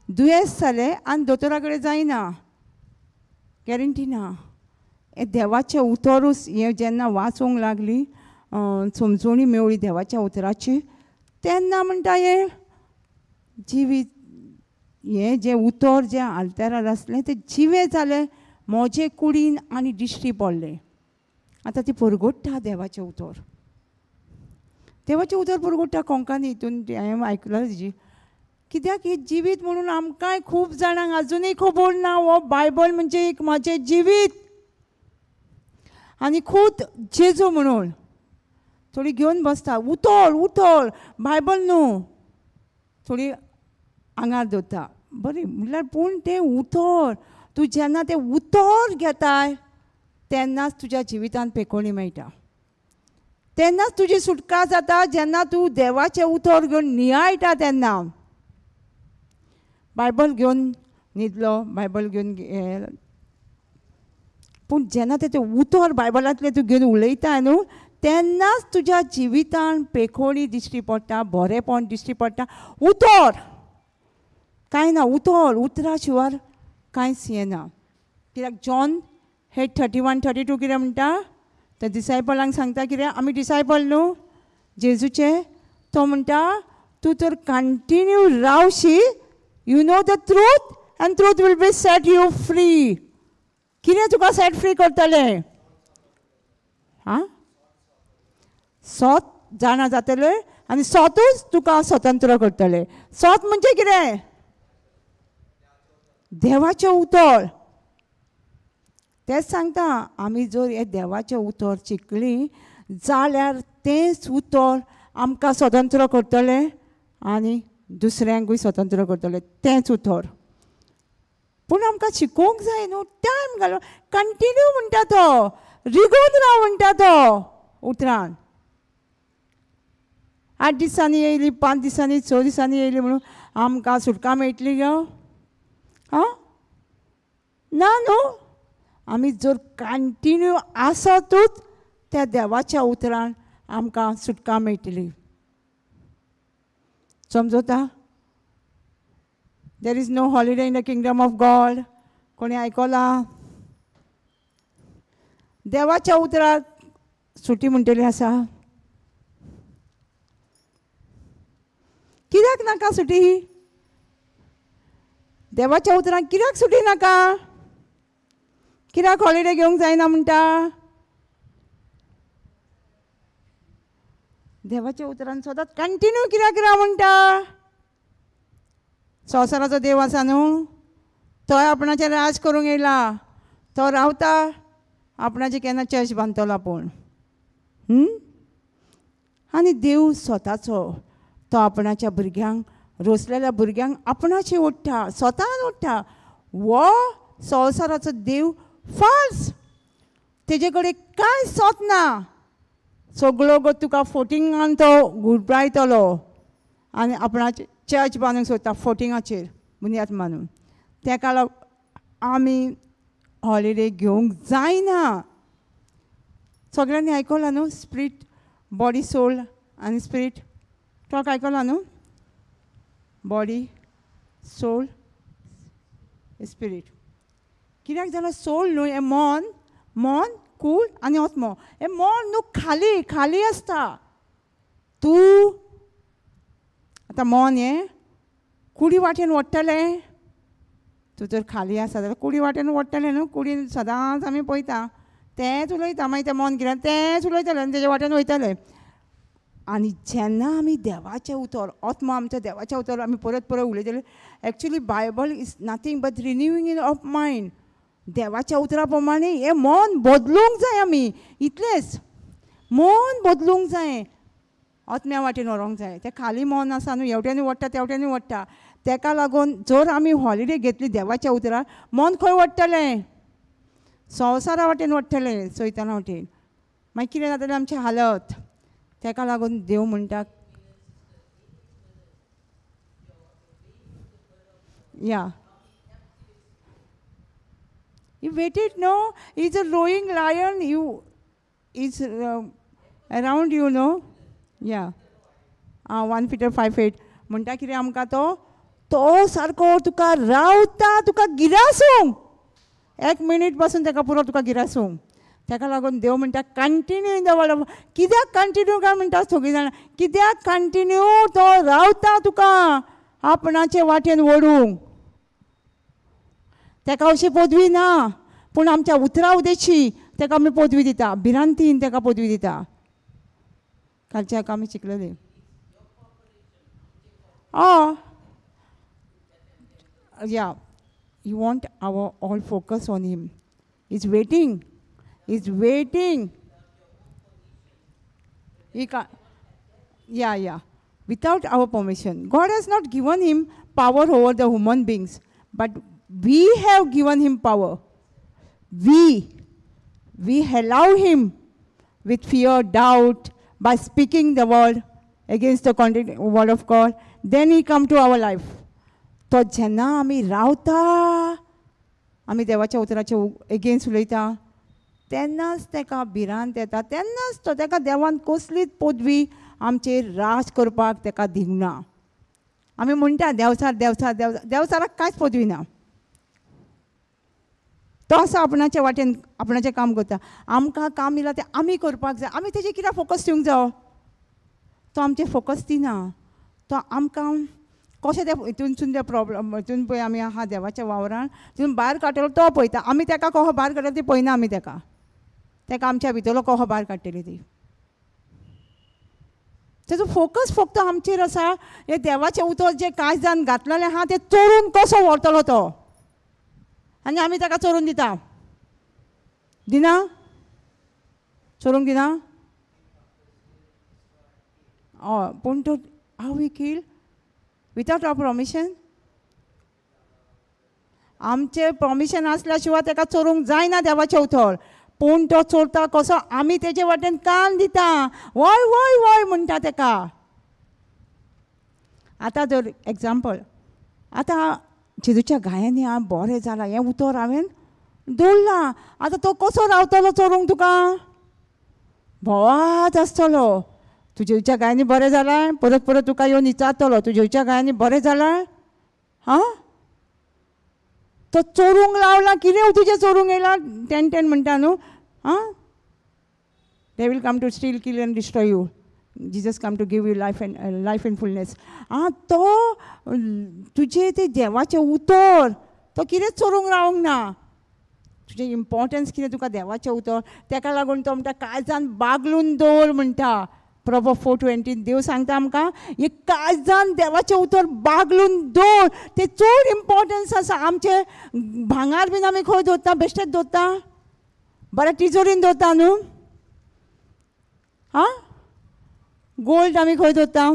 दुयेंस जालें आनी दोतोरा कडेन जायना, गॅरंटी ना. हें देवाचें उतरूच हें जेन्ना वाचूंक लागली, समजोणी मेवळी देवाच्या उतराची, तेन्ना म्हणटा हें जिवीत, हें जें उतर जें आल्तेरार आसलें तें जिवें जालें म्हजे कुडीन आनी दिश्टी पडलें. आतां ती परगट्टा देवाचें उतर, देवाचें उतर परगट्टा कोंकणी हितून हांवें आयकलां तिजी. कित्याक हें जिवीत म्हणून आमकांय खूब जाणांक आजुनूय खबर ना हो बायबल म्हणजे एक म्हाजें जिवीत. आनी खूद जेजू म्हणून थोडी घेवन बसता, उतोळ उतोळ बायबल न्हू, थोडी आंगार दवरता बरी म्हणल्यार. पूण तें उतर तूं जेन्ना तें उतर घेताय तेन्नाच तुज्या जिवितांत पेकोणी मेळटा, तेन्नाच तुजी सुटका जाता. जेन्ना तूं देवाचें उतर घेवन नियाळटा तेन्ना. बायबल घेवन न्हिदलो, बायबल घेवन, पूण जेन्ना तें उतर बायबलांतलें तूं घेवन उलयता न्हू तेन्नाच तुज्या जिवितान पेखोणी दिश्टी पडटा, बरेंपण दिश्टी पडटा. उतर कांय ना, उतर उतरा शिवार कांयच येना. कित्याक जॉन 8:31-32 कितें म्हणटा? त्या डिसायपलांक सांगता कितें, आमी डिसायपल न्हू जेजूचे, तो म्हणटा तूं तर continue रावशी, you know the truth and truth will be set you free. कितें तुका सेट फ्री करतलें? आं, सोत जाणा जातलें आनी सोतूच तुका स्वतंत्र करतलें. सोत म्हणजे कितें? देवाचें उतर. तेंच सांगता, आमी जर हें देवाचें उतर शिकलीं जाल्यार तेंच उतर आमकां स्वतंत्र करतलें आनी दुसऱ्यांकूय स्वतंत्र करतलें, तेंच उतर. पूण आमकां शिकोवंक जाय न्हू, टायम घालून कंटिन्यू म्हणटा तो, रिगोवन राव म्हणटा तो उतरान. 8 दिसांनी येयली, 5 दिसांनी, 6 दिसांनी येयली म्हणून आमकां सुटका मेळटली गो? आं, ना न्हू. आमी जर कंटिन्यू आसतूच त्या देवाच्या उतरान आमकां सुटका मेळटली. समजता? There is no holiday in the kingdom of God. कोणी आयकलां? देवाच्या उतराक सुटी म्हणटली आसा? कित्याक नाका सुटी? देवाच्या उतराक कित्याक सुटी नाका? कित्याक हॉलिडे घेवंक जायना म्हणटा? देवाच्या उतरान सदांच कंटिन्यू कित्याक राव म्हणटा? संवसाराचो देव आसा न्हू, तोय आपणाचेर राज करूंक येयला, तो रावता आपणाचें केन्ना चर्च बांदतलो आपूण. आनी देव स्वताचो, तो आपणाच्या भुरग्यांक, रोसलेल्या भुरग्यांक आपणाचे ओडटा, स्वतान ओडटा. वो संवसाराचो देव फाल्स, तेजे कडेन कांय सोत ना, सगळो गो तुका फोटिंगान तो गुडरायतलो आनी आपणाचे चर्च बांदूंक सोदता फोटिंगाचेर बुन्याद मानून. तेका लागून आमी हॉलिडे घेवंक जायना. सगळ्यांनी आयकलां न्हू, स्पिरीट, बॉडी, सोल आनी स्पिरीट टॉक आयकलां न्हू? बॉडी, सोल, स्पिरीट. कित्याक जाल्यार सोल न्हू हें मन, मन, कूड आनी आत्मो. हें मन न्हू खाली खाली आसता. तूं आतां मन हें कुडी वाटेन ओडटलें, तूं जर खाली आसा जाल्यार कुडी वाटेन ओडटलें न्हू. कुडीन सदांच आमी पळयता, तेंच उलयता, मागीर तें मन कितें तेंच उलयतलें आनी तेजे वाटेन वयतलें. आनी जेन्ना आमी देवाचें उतर, आत्मो आमच्या देवाचें उतर आमी परत परत उलयतले. Actually Bible is nothing but renewing in of mind. देवाच्या उतरा प्रमाणे हें मन बदलूंक जाय आमी, इतलेंच मन बदलूंक जाय, आत्म्या वाटेन व्हरोंक जाय. तें खाली मन आसा न्हू, हेवटेनूय ओडटा तेवटेनूय ओडटा. तेका लागून जर आमी हॉलिडे घेतली देवाच्या उतरार, मन खंय ओडटलें? संवसारा वाटेन ओडटलें, सैताना वाटेन. मागीर कितें जातलें आमचें हालत? तेका लागून देव म्हणटा, या You waited, no? He's a roaring lion. You is around you, no? Yeah. 1 feet or 5 feet. म्हणटा कितें आमकां तो तो सारको तुका रावता, तुका गिरासूंक. 1 मिनीट पासून तेका पुरो तुका गिरासूंक. तेका लागून देव म्हणटा continue in the word of. कित्याक कंटिन्यू काय म्हणटा सगळीं जाणां? कित्याक कंटिन्यू तो रावता तुका आपणाचे वाटेन ओडूंक? तेका अशी पदवी ना, पूण आमच्या उतरा उदेशी तेका आमी पदवी दिता, भिरांतीन तेका पदवी दिता. कालच्या आमी शिकलेली. Yeah, you want our all focus on him. Is waiting, is waiting. Yeah, yeah, without our permission. God has not given him power over the human beings, but we have given him power. We allow him with fear, doubt, by speaking the word against the word of God. Then he come to our life. तो जेन्ना आमी रावता, आमी देवाच्या उतराचे एगेन्स्ट उलयता, तेन्नाच तेका भिरांत येता, तेन्नाच तो तेका देवान कसलीच पदवी आमचेर राज करपाक तेका दिवंक ना. आमी म्हणटा देवसार देवसार देवसार, देवसाराक कांयच पदवी ना. तो आसा आपणाच्या वाटेन आपणाचें काम करता. आमकां काम दिलां तें आमी करपाक जाय. आमी तेजेर कित्याक फोकस दिवंक जावो? तो आमचें फोकस दिना. तो आमकां कशें तें हितूनसून तें प्रॉब्लम हितून पळय आमी आहा देवाच्या वावरान तितून भायर काडटलो तो पळयता. आमी तेका कसो भायर काडटलो ती पळयना. आमी तेका तेका आमच्या भितरलो कसो भायर काडटली ती. तेजो फोकस फक्त आमचेर आसा. हें देवाचें उतर जें कांय जाण घातलेलें आहा तें चोरून कसो व्हरतलो तो, आनी आमी ताका चोरून दिता. दिना? चोरूंक दिना? हय, पूण तो how we kill without our permission. आमचें परमिशन आसल्या शिवाय ताका चोरूंक जायना देवाचें उतर. पूण तो चोरता कसो? आमी तेजे वाटेन कान दिता, वय वय वय म्हणटा तेका. आतां जर एग्जाम्पल, आतां जेजूच्या गायांनी हांव बरें जालां हें उतर हांवें दवरलां, आतां तो कसो रावतलो चोरूंक तुका? भोवात आसतलो. तूं जेजूच्या गायांनी बरें जालां, परत परत तुका येवन विचारतलो तूं जेजूच्या गायांनी बरें जालां? हां, तो चोरूंक लावला कितें तुजें चोरूंक येयला? टेन टेन म्हणटा न्हू. आं, they will come to steal, kill and destroy you. Jesus come to give you life and life in fullness. आं, तो तुजें तें देवाचें उतर तो कितेंच चोरूंक रावंक ना. तुजें इम्पोर्टन्स कितें तुका देवाचें उतर, तेका लागून तो म्हणटा काळजान बागलून दवर म्हणटा. प्रभो 4:20 देव सांगता आमकां हे काळजान देवाचें उतर बागलून दवर. तें चड इम्पोर्टन्स आसा. आमचे भांगार बीन आमी खंय दवरता? बेश्टेच दवरता? बरें तिजोरीन दवरता न्हू. आं, गोल्ड आमी खंय दवरता?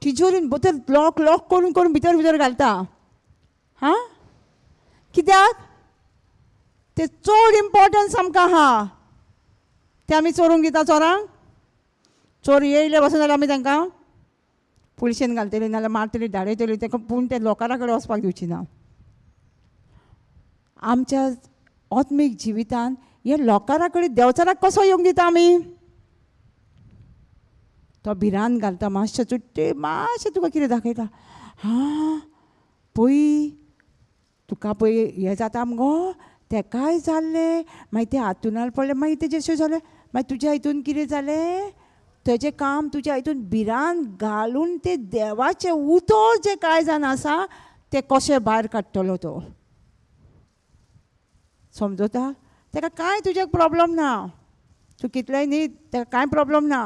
तिजोरीन भितर लॉक लॉक करून करून भितर भितर घालता. हां, कित्याक? तें चड इम्पोर्टन्स आमकां आहा. तें आमी चोरूंक दिता चोरांक? चोर येयले बसून जाल्यार आमी तांकां पुलिशेन घालतली, नाजाल्यार मारतली, धाडयतली तांकां. पूण ते लोकां कडेन वचपाक दिवची ना. आमच्या आत्मीक जिवितान हे लोकां कडेन देंवचाराक कसो येवंक दिता आमी? तो भिरांत घालता मातशें चुट्टे मातशें तुका कितें दाखयता. हां पळय तुका पळय हें जाता मगो, तेकाय जाल्लें, मागीर तें हातुणार पडलें, मागीर तेजें अशें जालें, मागीर तुज्या हितून कितें जालें? तेजें काम तुज्या हितून भिरांत घालून तें देवाचें उतर जें कांय जाण आसा तें कशें भायर काडटलो तो. समजता? तेका कांय तुज्याक प्रॉब्लम ना, तूं कितलेंय न्ही तेका कांय प्रॉब्लम ना.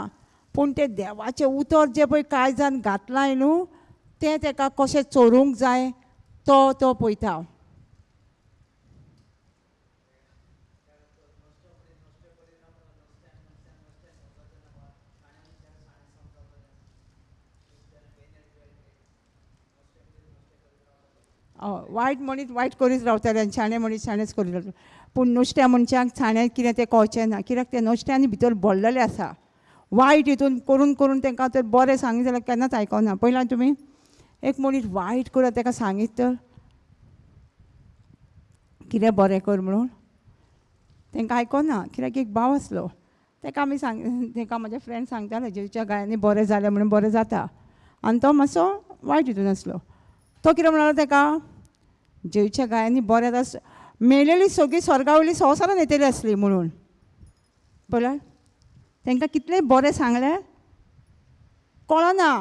पूण तें देवाचें उतर जें पळय कांय जाण घातलां न्हू तें तेका कशें चोरूंक जाय तो तो पळयता. वायट मनीस वायट करीत रावताले आनी शाणे मनीस शाणेच करीत रावताले. पूण नुस्त्या मनशांक शाणे कितें तें कळचें ना, कित्याक तें नुस्त्यांनी भितर भरलेलें आसा. वायट हितून करून करून तांकां तर बरें सांगीत जाल्यार केन्नाच आयकना. पयल्यान तुमी एक मनीस वायट करत ताका सांगीत तर कितें बरें कर म्हणून तांकां आयकना. कित्याक एक भाव आसलो ताका आमी सांग, ताका म्हजे फ्रेंड सांगताले जेच्या गायांनी बरें जालें म्हणून बरें जाता, आनी तो मातसो वायट हितून आसलो. तो कितें म्हणलो ताका, जेच्या गायांनी बरें जाता मेलेली सगळीं स्वर्गा वयली संवसारान येतली आसली म्हणून. पळय तांकां कितलें बरें सांगलें कळना.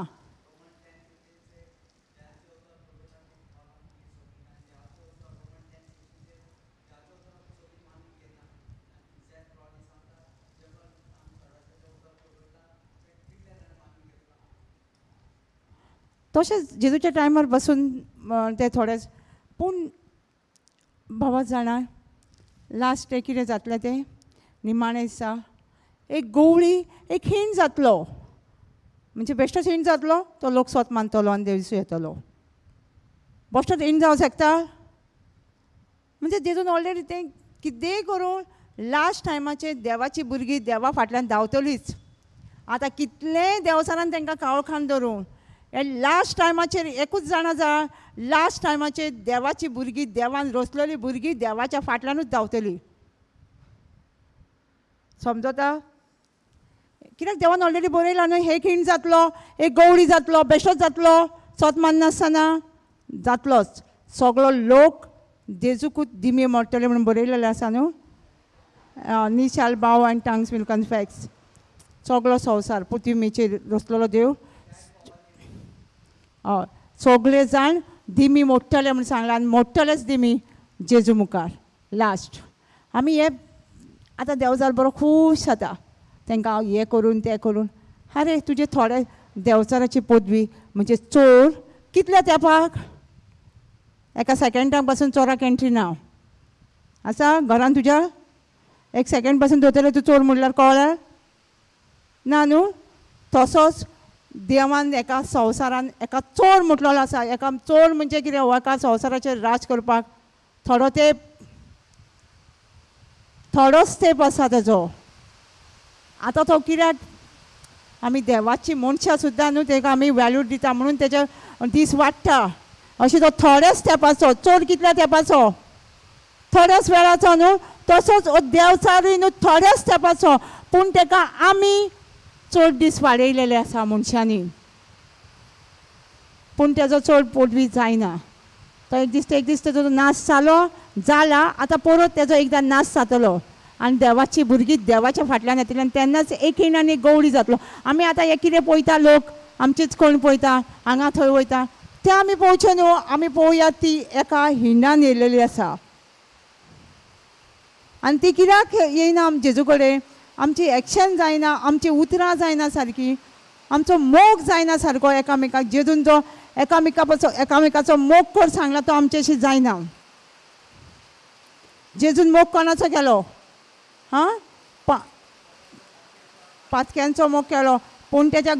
तशेंच जेजूच्या टायमार बसून ते थोडेच. पूण बाबा जाणा लास्ट ते कितें जातलें तें निमाणें दिसा एक गोवळी एक हीण जातलो, म्हणजे बेश्टोच हीण जातलो तो लोक स्वत मानतलो आनी देवसू येतलो. बेश्टोच हीण जावंक शकता म्हणजे जेजून ऑलरेडी तें कितेंय करून लास्ट टायमाचेर देवाची भुरगीं देवा फाटल्यान धांवतलीच. आतां कितलेंय देवचारान तांकां काळखान धरून हे लास्ट टायमाचेर एकूच जाणा जा, लास्ट टायमाचेर देवाची भुरगीं देवान रचलेली भुरगीं देवाच्या फाटल्यानूच धांवतली. समजता? कित्याक देवान ऑलरेडी बरयलां न्हू, हे खीण जातलो, एक गवळी जातलो, बेश्टोच जातलो, सोत माननासतना जातलोच. सगळो लोक जेजूकूच दिमी मोडटले म्हणून बरयलेलें आसा न्हू. Knee shall bow and tongues will confess. सगलो संवसार पृथ्वीचेर रचलेलो देव, हय, सगळे जाण दिमी मोडटले म्हूण सांगलां आनी मोडटलेच दिमी जेजू मुखार लास्ट. आमी हे आतां देंवचार बरो खूश जाता तांकां हांव हें करून तें करून. आरे तुजे थोडे देंवचाराची पदवी म्हणजे चोर कितल्या तेंपाक, एका सेकेंडाक पासून चोराक एंट्री ना आसा घरान तुज्या, एक सेकेंड पासून धरतले तूं चोर म्हणल्यार कळ्ळें ना न्हू. तसोच देवान एका संवसारान एका चोर म्हटलेलो आसा. एका चोर म्हणजे कितें, एका संवसाराचेर राज करपाक थोडो तेंप, थोडोच तेंप आसा तेजो. आतां तो कित्याक आमी देवाची मनशां सुद्दां न्हू तेका आमी वॅल्यू दिता म्हणून तेजे दीस वाडटा. अशें तो थोड्याच तेंपाचो चोर, कितल्या तेंपाचो, थोड्याच वेळाचो न्हू. तसोच देंवचारूय न्हू थोड्याच तेंपाचो, पूण तेका आमी चड दीस वाडयलेले आसा मनशांनी, पूण तेजो चड पदवी जायना. तो एक दीस एक दीस तेजो नाश जालो जाला, आतां परत तेजो एकदां नाश जातलो आनी देवाची भुरगीं देवाच्या फाटल्यान येतली आनी तेन्नाच एक आनी गवळी जातलो. आमी आतां हें कितें पळयता, लोक आमचेच कोण पळयता हांगा थंय वयता, तें आमी पळोवचें न्हू. आमी पळोवया ती एका हिंडान येयलेली आसा आनी ती कित्याक येयना आम जेजू कडेन, आमची एक्शन जायना, आमची उतरां जायना सारकी, आमचो मोग जायना सारको एकामेकाक. जेजून जो एकामेकाचो मोग कर सांगला तो आमच्याशी जायना. जेजून मोग कोणाचो केलो? हां, पातक्यांचो मोग केलो, पूण तेच्या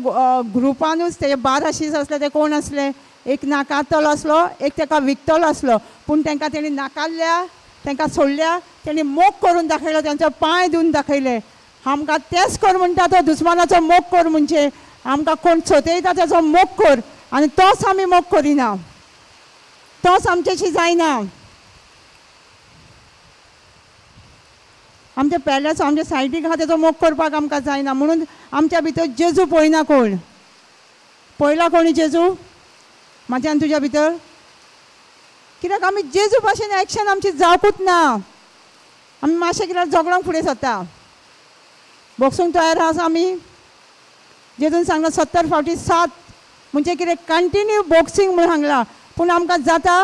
ग्रुपानूच तेजे 12 शीस आसले ते कोण आसले, एक नाकारतलो आसलो, एक तेका विकतलो आसलो, पूण तांकां तेणी नाकारल्या, तांकां सोडल्या, तेणी मोग करून दाखयलो, तेंचो पांय दिवन दाखयले. आमकां तेंच कर म्हणटा तो दुस्मानाचो मोग कर, म्हणजे आमकां कोण सोदयता तेजो मोग कर, आनी तोच आमी मोग करिना, तोच आमच्याशी जायना. आमच्या पेल्याचो आमच्या सायडीक आहा तेजो मोग करपाक आमकां जायना, म्हणून आमच्या भितर जेजू पळयना. कोण पळयला कोणी जेजू म्हाज्या आनी तुज्या भितर? कित्याक आमी जेजू भाशेन एक्शन आमची जावकूच ना. आमी मातशें कित्याक झगडोंक फुडें सरता, बोक्सूंक तयार आसा आमी. जेजून सांगला 70 फावटी 7 म्हणजे कितें कंटिन्यू बॉक्सिंग म्हणून सांगलां, पूण आमकां जाता?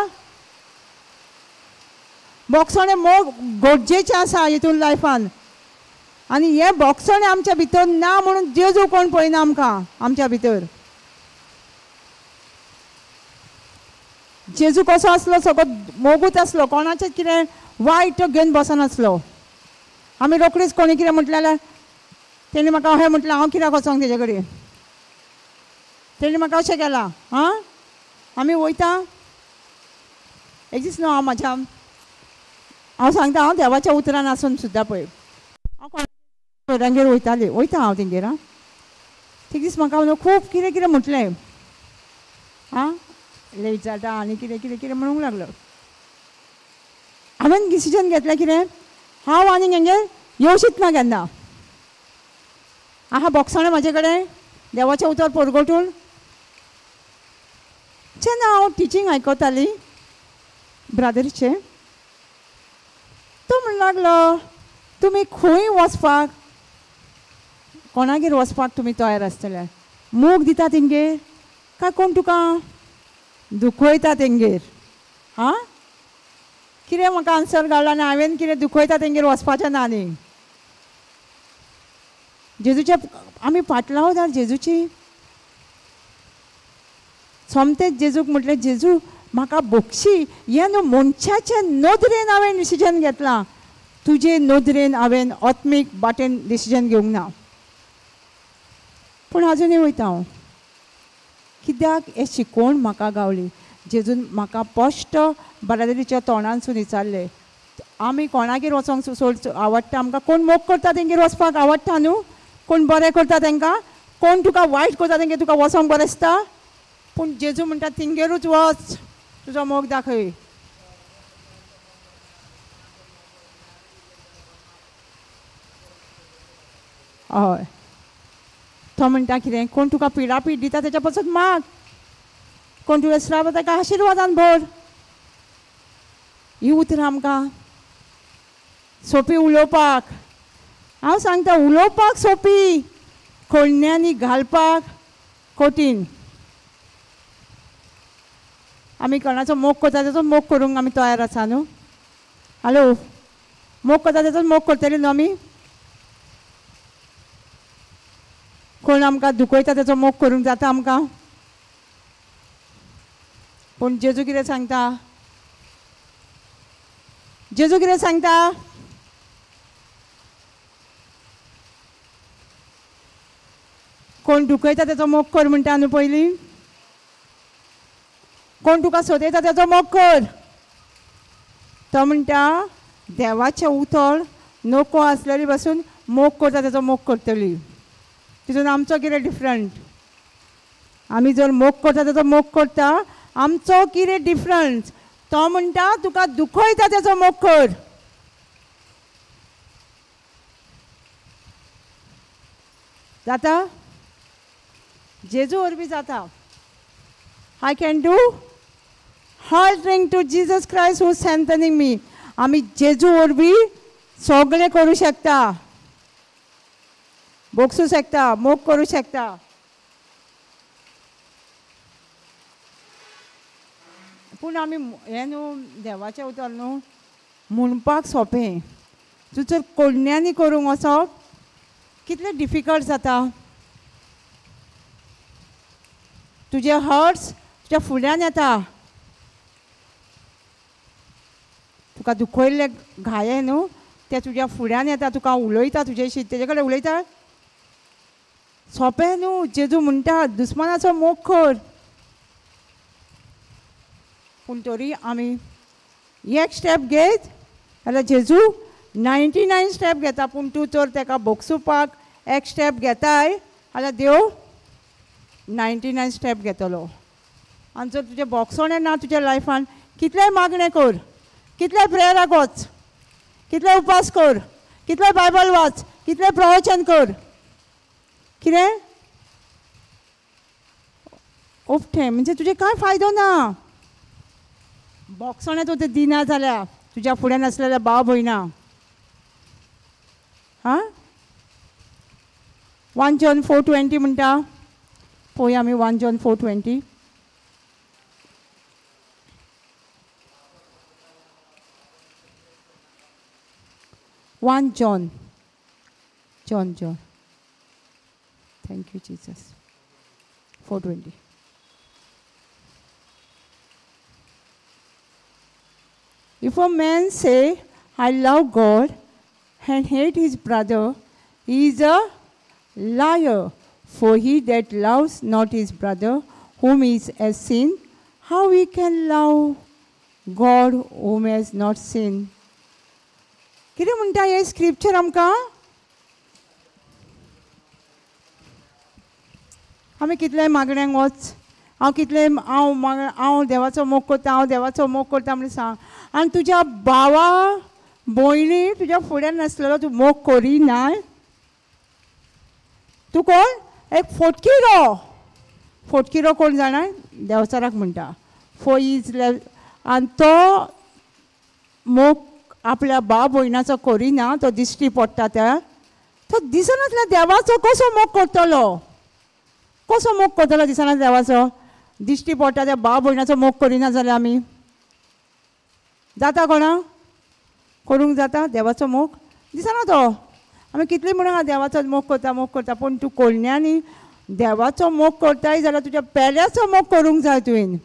बोक्सणें मोग गरजेचें आसा हितून लायफान, आनी हें बोक्सणें आमच्या भितर ना म्हणून जेजू कोण पळयना आमकां. आमच्या भितर जेजू कसो आसलो, सगळो मोगूच आसलो, कोणाचें कितें वायट घेवन बसनासलो. आमी रोखडीच कोणी कितें म्हटलें जाल्यार तेणी म्हाका अशें म्हटलें, हांव कित्याक वचोंक तेजे कडेन, तेणी म्हाका अशें केलां. आं, आमी वयता एक दीस न्हू, हांव म्हाज्या हांव सांगता, हांव देवाच्या उतरान आसून सुद्दां पळय हांव कोणागेर वयतालें, वयता हांव तेंगेर. आं, एक दीस म्हाका न्हू खूब कितें कितें म्हटलें, आं लेट जाता आनी कितें कितें कितें म्हणूंक लागलो. हांवें डिसिजन घेतलें कितें, हांव आनी हेंगेर येवचीच ना केन्ना. आहा बोक्साणें म्हाजे कडेन देवाचें उतर परगटून. जेन्ना हांव टिचींग आयकताली ब्रादरीचें, तो म्हणूंक लागलो तुमी खंय वचपाक, कोणागेर वचपाक तुमी तयार आसतले, मोग दिता तेंगेर काय कोण तुका दुखयता तेंगेर? आं, कितें म्हाका आन्सर घालो आनी हांवें कितें दुखयता तेंगेर वचपाचें ना न्ही. जेजूच्या आमी फाटलावदार जेजूची, सोमतेच जेजूक म्हटलें, जेजू म्हाका बक्षी, हें न्हू मनशाचे नदरेन हांवें डिसिजन घेतलां, तुजे नदरेन हांवें आत्मीक वाटेन डिसिजन घेवंक ना. पूण आजुनूय वयता हांव, कित्याक हें शिकोवण म्हाका गावली. जेजून म्हाका स्पश्ट बरादरीच्या तोंडानसून विचारलें, आमी कोणागेर वचोंक सोड आवडटा आमकां, कोण मोग करता तेंगेर वचपाक आवडटा न्हू, कोण बरें करता तेंकां, कोण तुका वायट करता तेंगेर तुका वचोंक बरें दिसता, पूण जेजू म्हणटा तेंगेरूच वच, तुजो मोग दाखय. हय, तो म्हणटा कितें, कोण तुका पिडापीड दिता तेच्या पासून माग, कोण तुका श्राप ताका आशिर्वादान भर. ही उतरां आमकां सोंपी उलोवपाक. हांव सांगता उलोवपाक सोंपी, कोण्यांनी घालपाक कठीण. आमी कोणाचो मोग करता तेचो मोग करूंक आमी तयार आसा न्हू? हॅलो, मोग करता तेचो मोग करतली न्हू आमी? कोण आमकां दुखयता तेचो मोग करूंक जाता आमकां? पूण जेजू कितें सांगता? जेजू कितें सांगता? कोण दुखयता तेचो मोग कर म्हणटा न्हू पयलीं. कोण तुका सोदयता तेचो मोग कर. तो म्हणटा देवाचें उतर नको आसलेली पासून मोग करता तेचो मोग करतली. तितून आमचो कितें डिफरंट? आमी जर मोग करता तेचो मोग करता, आमचो कितें डिफरंस? तो म्हणटा तुका दुखयता तेचो मोग कर. जाता? जेजू वरवीं जाता. I can do all things to Jesus Christ who strengthening me. आमी जेजू वरवीं सगळें करूं शकता, बोगसूं शकता, मोग करूं शकता. पूण आमी हें न्हू देवाचें उतर न्हू म्हणपाक सोंपें, तूं जर कोडण्यांनी करूंक वचप कितलें डिफिकल्ट जाता. तुजे हर्ट्स तुज्या फुड्यान येता, तुका दुखयल्ले घाये न्हू ते तुज्या फुड्यान येता, तुका उलयता तुजेशी, तेजे कडेन उलयता. सोंपें न्हू. जेजू म्हणटा दुस्मानाचो मोग कर. पूण तरी आमी एक स्टेप घेत जाल्यार जेजू 99 स्टेप घेता. पूण तूं तर तेका भोगसुपाक एक स्टेप घेताय जाल्यार देव 99 स्टेप घेतलो. आनी जर तुजें भोगसणें ना तुज्या लायफान, कितलेंय मागणें कर, कितलें प्रेयराक वच, कितले उपास कर, कितलें बायबल वाच, कितलें प्रवचन कर, कितें उपठें म्हणजे तुजें कांय फायदो ना. भोगसणें तूं तें दिना जाल्यार तुज्या फुड्यान आसलेल्या भाव भयणा. आं, 1 John 4:20 म्हणटा. पळोवया आमी 1 John 4:20. 1 John, John, John. Thank you, Jesus. 4:20. If a man say, I love God and hate his brother, he is a liar. For he that loves not his brother, whom he has seen, how he can love God whom he has not seen? कितें म्हणटा हें स्क्रिप्चर आमकां? आमी कितले मागण्यांक वच, हांव कितले हांव हांव देवाचो मोग करता, हांव देवाचो मोग करता म्हण सांग, आनी तुज्या भावा भयणी तुज्या फुड्यान नासलेलो तूं मोग करिना. तूं कोण? एक फोटकिरो. फोटकिरो कोण जाणा? देवचाराक म्हणटा. फो is आनी तो मोग आपल्या भाव भयणाचो करिना, तो दिश्टी पडटा त्या, तो दिसनासल्या देवाचो कसो मोग करतलो? कसो मोग करतलो दिसना देवाचो? दिश्टी पडटा त्या भाव भयणाचो मोग करिना जाल्यार आमी जाता कोणा करूंक जाता देवाचो मोग? दिसना तो. आमी कितली म्हणून देवाचो मोग करता मोग करता, पूण तूं कोल्न्यांनी देवाचो मोग करताय जाल्यार तुज्या पेल्याचो मोग करूंक जाय. तुवें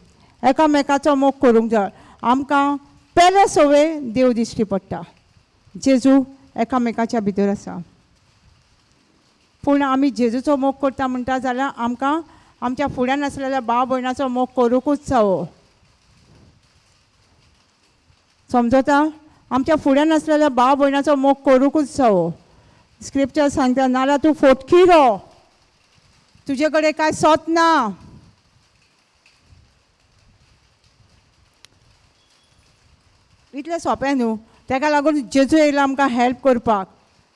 एकामेकाचो मोग करूंक जाय. आमकां पेल्या सवे देव दिश्टी पडटा. जेजू एकामेकाच्या भितर आसा. पूण आमी जेजूचो मोग करता म्हणटा जाल्यार आमकां आमच्या फुड्यान आसलेल्या भाव भयणाचो मोग करूंकूच जावो. समजता? आमच्या फुड्यान आसलेल्या भाव भयणाचो मोग करूंकूच जावो. स्क्रिप्चर सांगता, नाल्यार तूं फोटकिरो, तुजे कडेन कांय सोत ना. इतलें सोंपें न्हू. तेका लागून जेजू येयला आमकां हेल्प करपाक.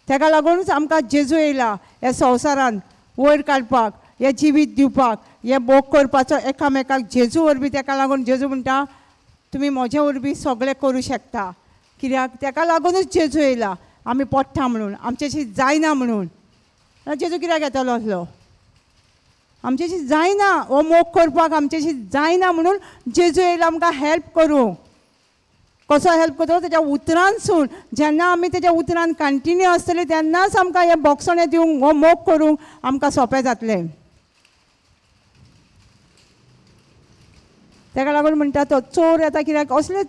तेका लागूनच आमकां जेजू येयला ह्या संवसारान वयर काडपाक, हें जिवीत दिवपाक, हें मोग करपाचो एकामेकाक जेजू वरवीं. तेका लागून जेजू म्हणटा तुमी म्हजे वरवीं सगळें करूं शकता. कित्याक ताका लागूनच जेजू येयला, आमी पडटा म्हणून, आमच्याशी जायना म्हणून. जेजू कित्याक येतलो आसलो? आमच्याशी जायना हो मोग करपाक, आमच्याशी जायना म्हणून जेजू येयला आमकां हेल्प करूंक. कसो हेल्प करतलो? तेज्या उतरांसून. जेन्ना आमी तेज्या उतरान कंटिन्यू आसतले तेन्नाच आमकां हें बोगसणें दिवंक, हो मोग करूंक आमकां सोंपें जातलें. ताका लागून म्हणटा तो चोर येता कित्याक असलेच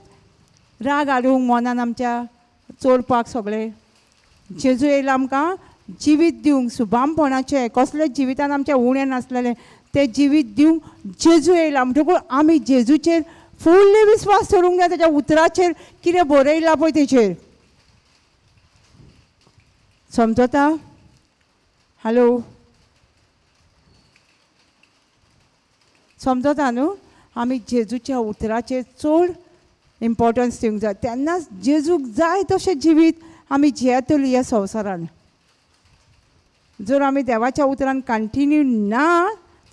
राग हाडूंक मनान आमच्या, चोरपाक सगळें. जेजू येयला आमकां जिवीत दिवंक, सुबामपणाचें, कसलें जिवितान आमचें उणें नासलेलें तें जिवीत दिवंक जेजू येयला. म्हणटकूच आमी जेजूचेर फुल्ली विस्वास दवरूंक जाय, तेज्या उतराचेर कितें बरयलां पळय तेचेर. समजता? हॅलो, समजता न्हू? आमी जेजूच्या उतराचेर चड इम्पोर्टन्स दिवंक जाय, तेन्नाच जेजूक जाय तशें जिवीत आमी जियेतली ह्या संवसारान. जर आमी देवाच्या उतरान कंटिन्यू ना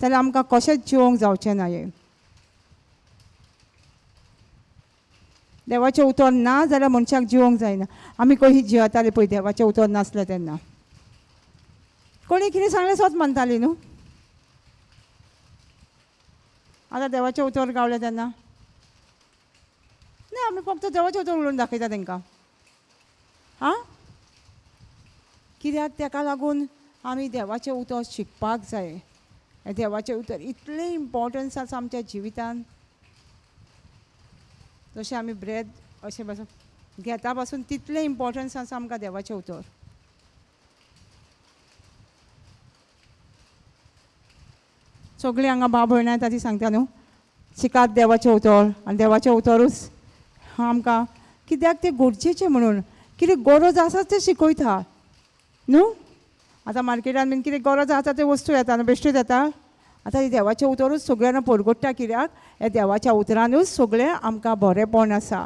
जाल्यार आमकां कशेंच जिवोंक जावचें ना. हें देवाचें उतर ना जाल्यार मनशाक जिवोंक जायना. आमी कशी जियेताली पळय देवाचें उतर नासलें तेन्ना, कोणी कितें सांगलें सोच मानताली न्हू. आतां देवाचें उतर गावलें तेन्ना ना, आमी फक्त देवाचें उतर उलोवन दाखयता तांकां. आं, कित्याक ताका लागून आमी देवाचें उतर शिकपाक जाय. देवाचें उतर इतलें इम्पोर्टन्स आसा आमच्या जिवितान. जशें आमी ब्रेद अशें पासून घेता पासून तितलें इम्पोर्टन्स आसा आमकां देवाचें उतर. सगळीं हांगा भाव भयणां येता ती सांगता न्हू, शिकात देवाचें उतर. आनी देवाचें उतरूच आमकां कित्याक तें गरजेचें म्हणून, कितें गरज आसा तें शिकयता न्हू. आतां मार्केटान बीन कितें गरज आसा ते वस्तू येता न्हू, बेश्ट्योच येता. आतां हें देवाचें उतरूच सगळ्यांना परगट्टा, कित्याक ह्या देवाच्या उतरानूच सगळें आमकां बरेंपण आसा,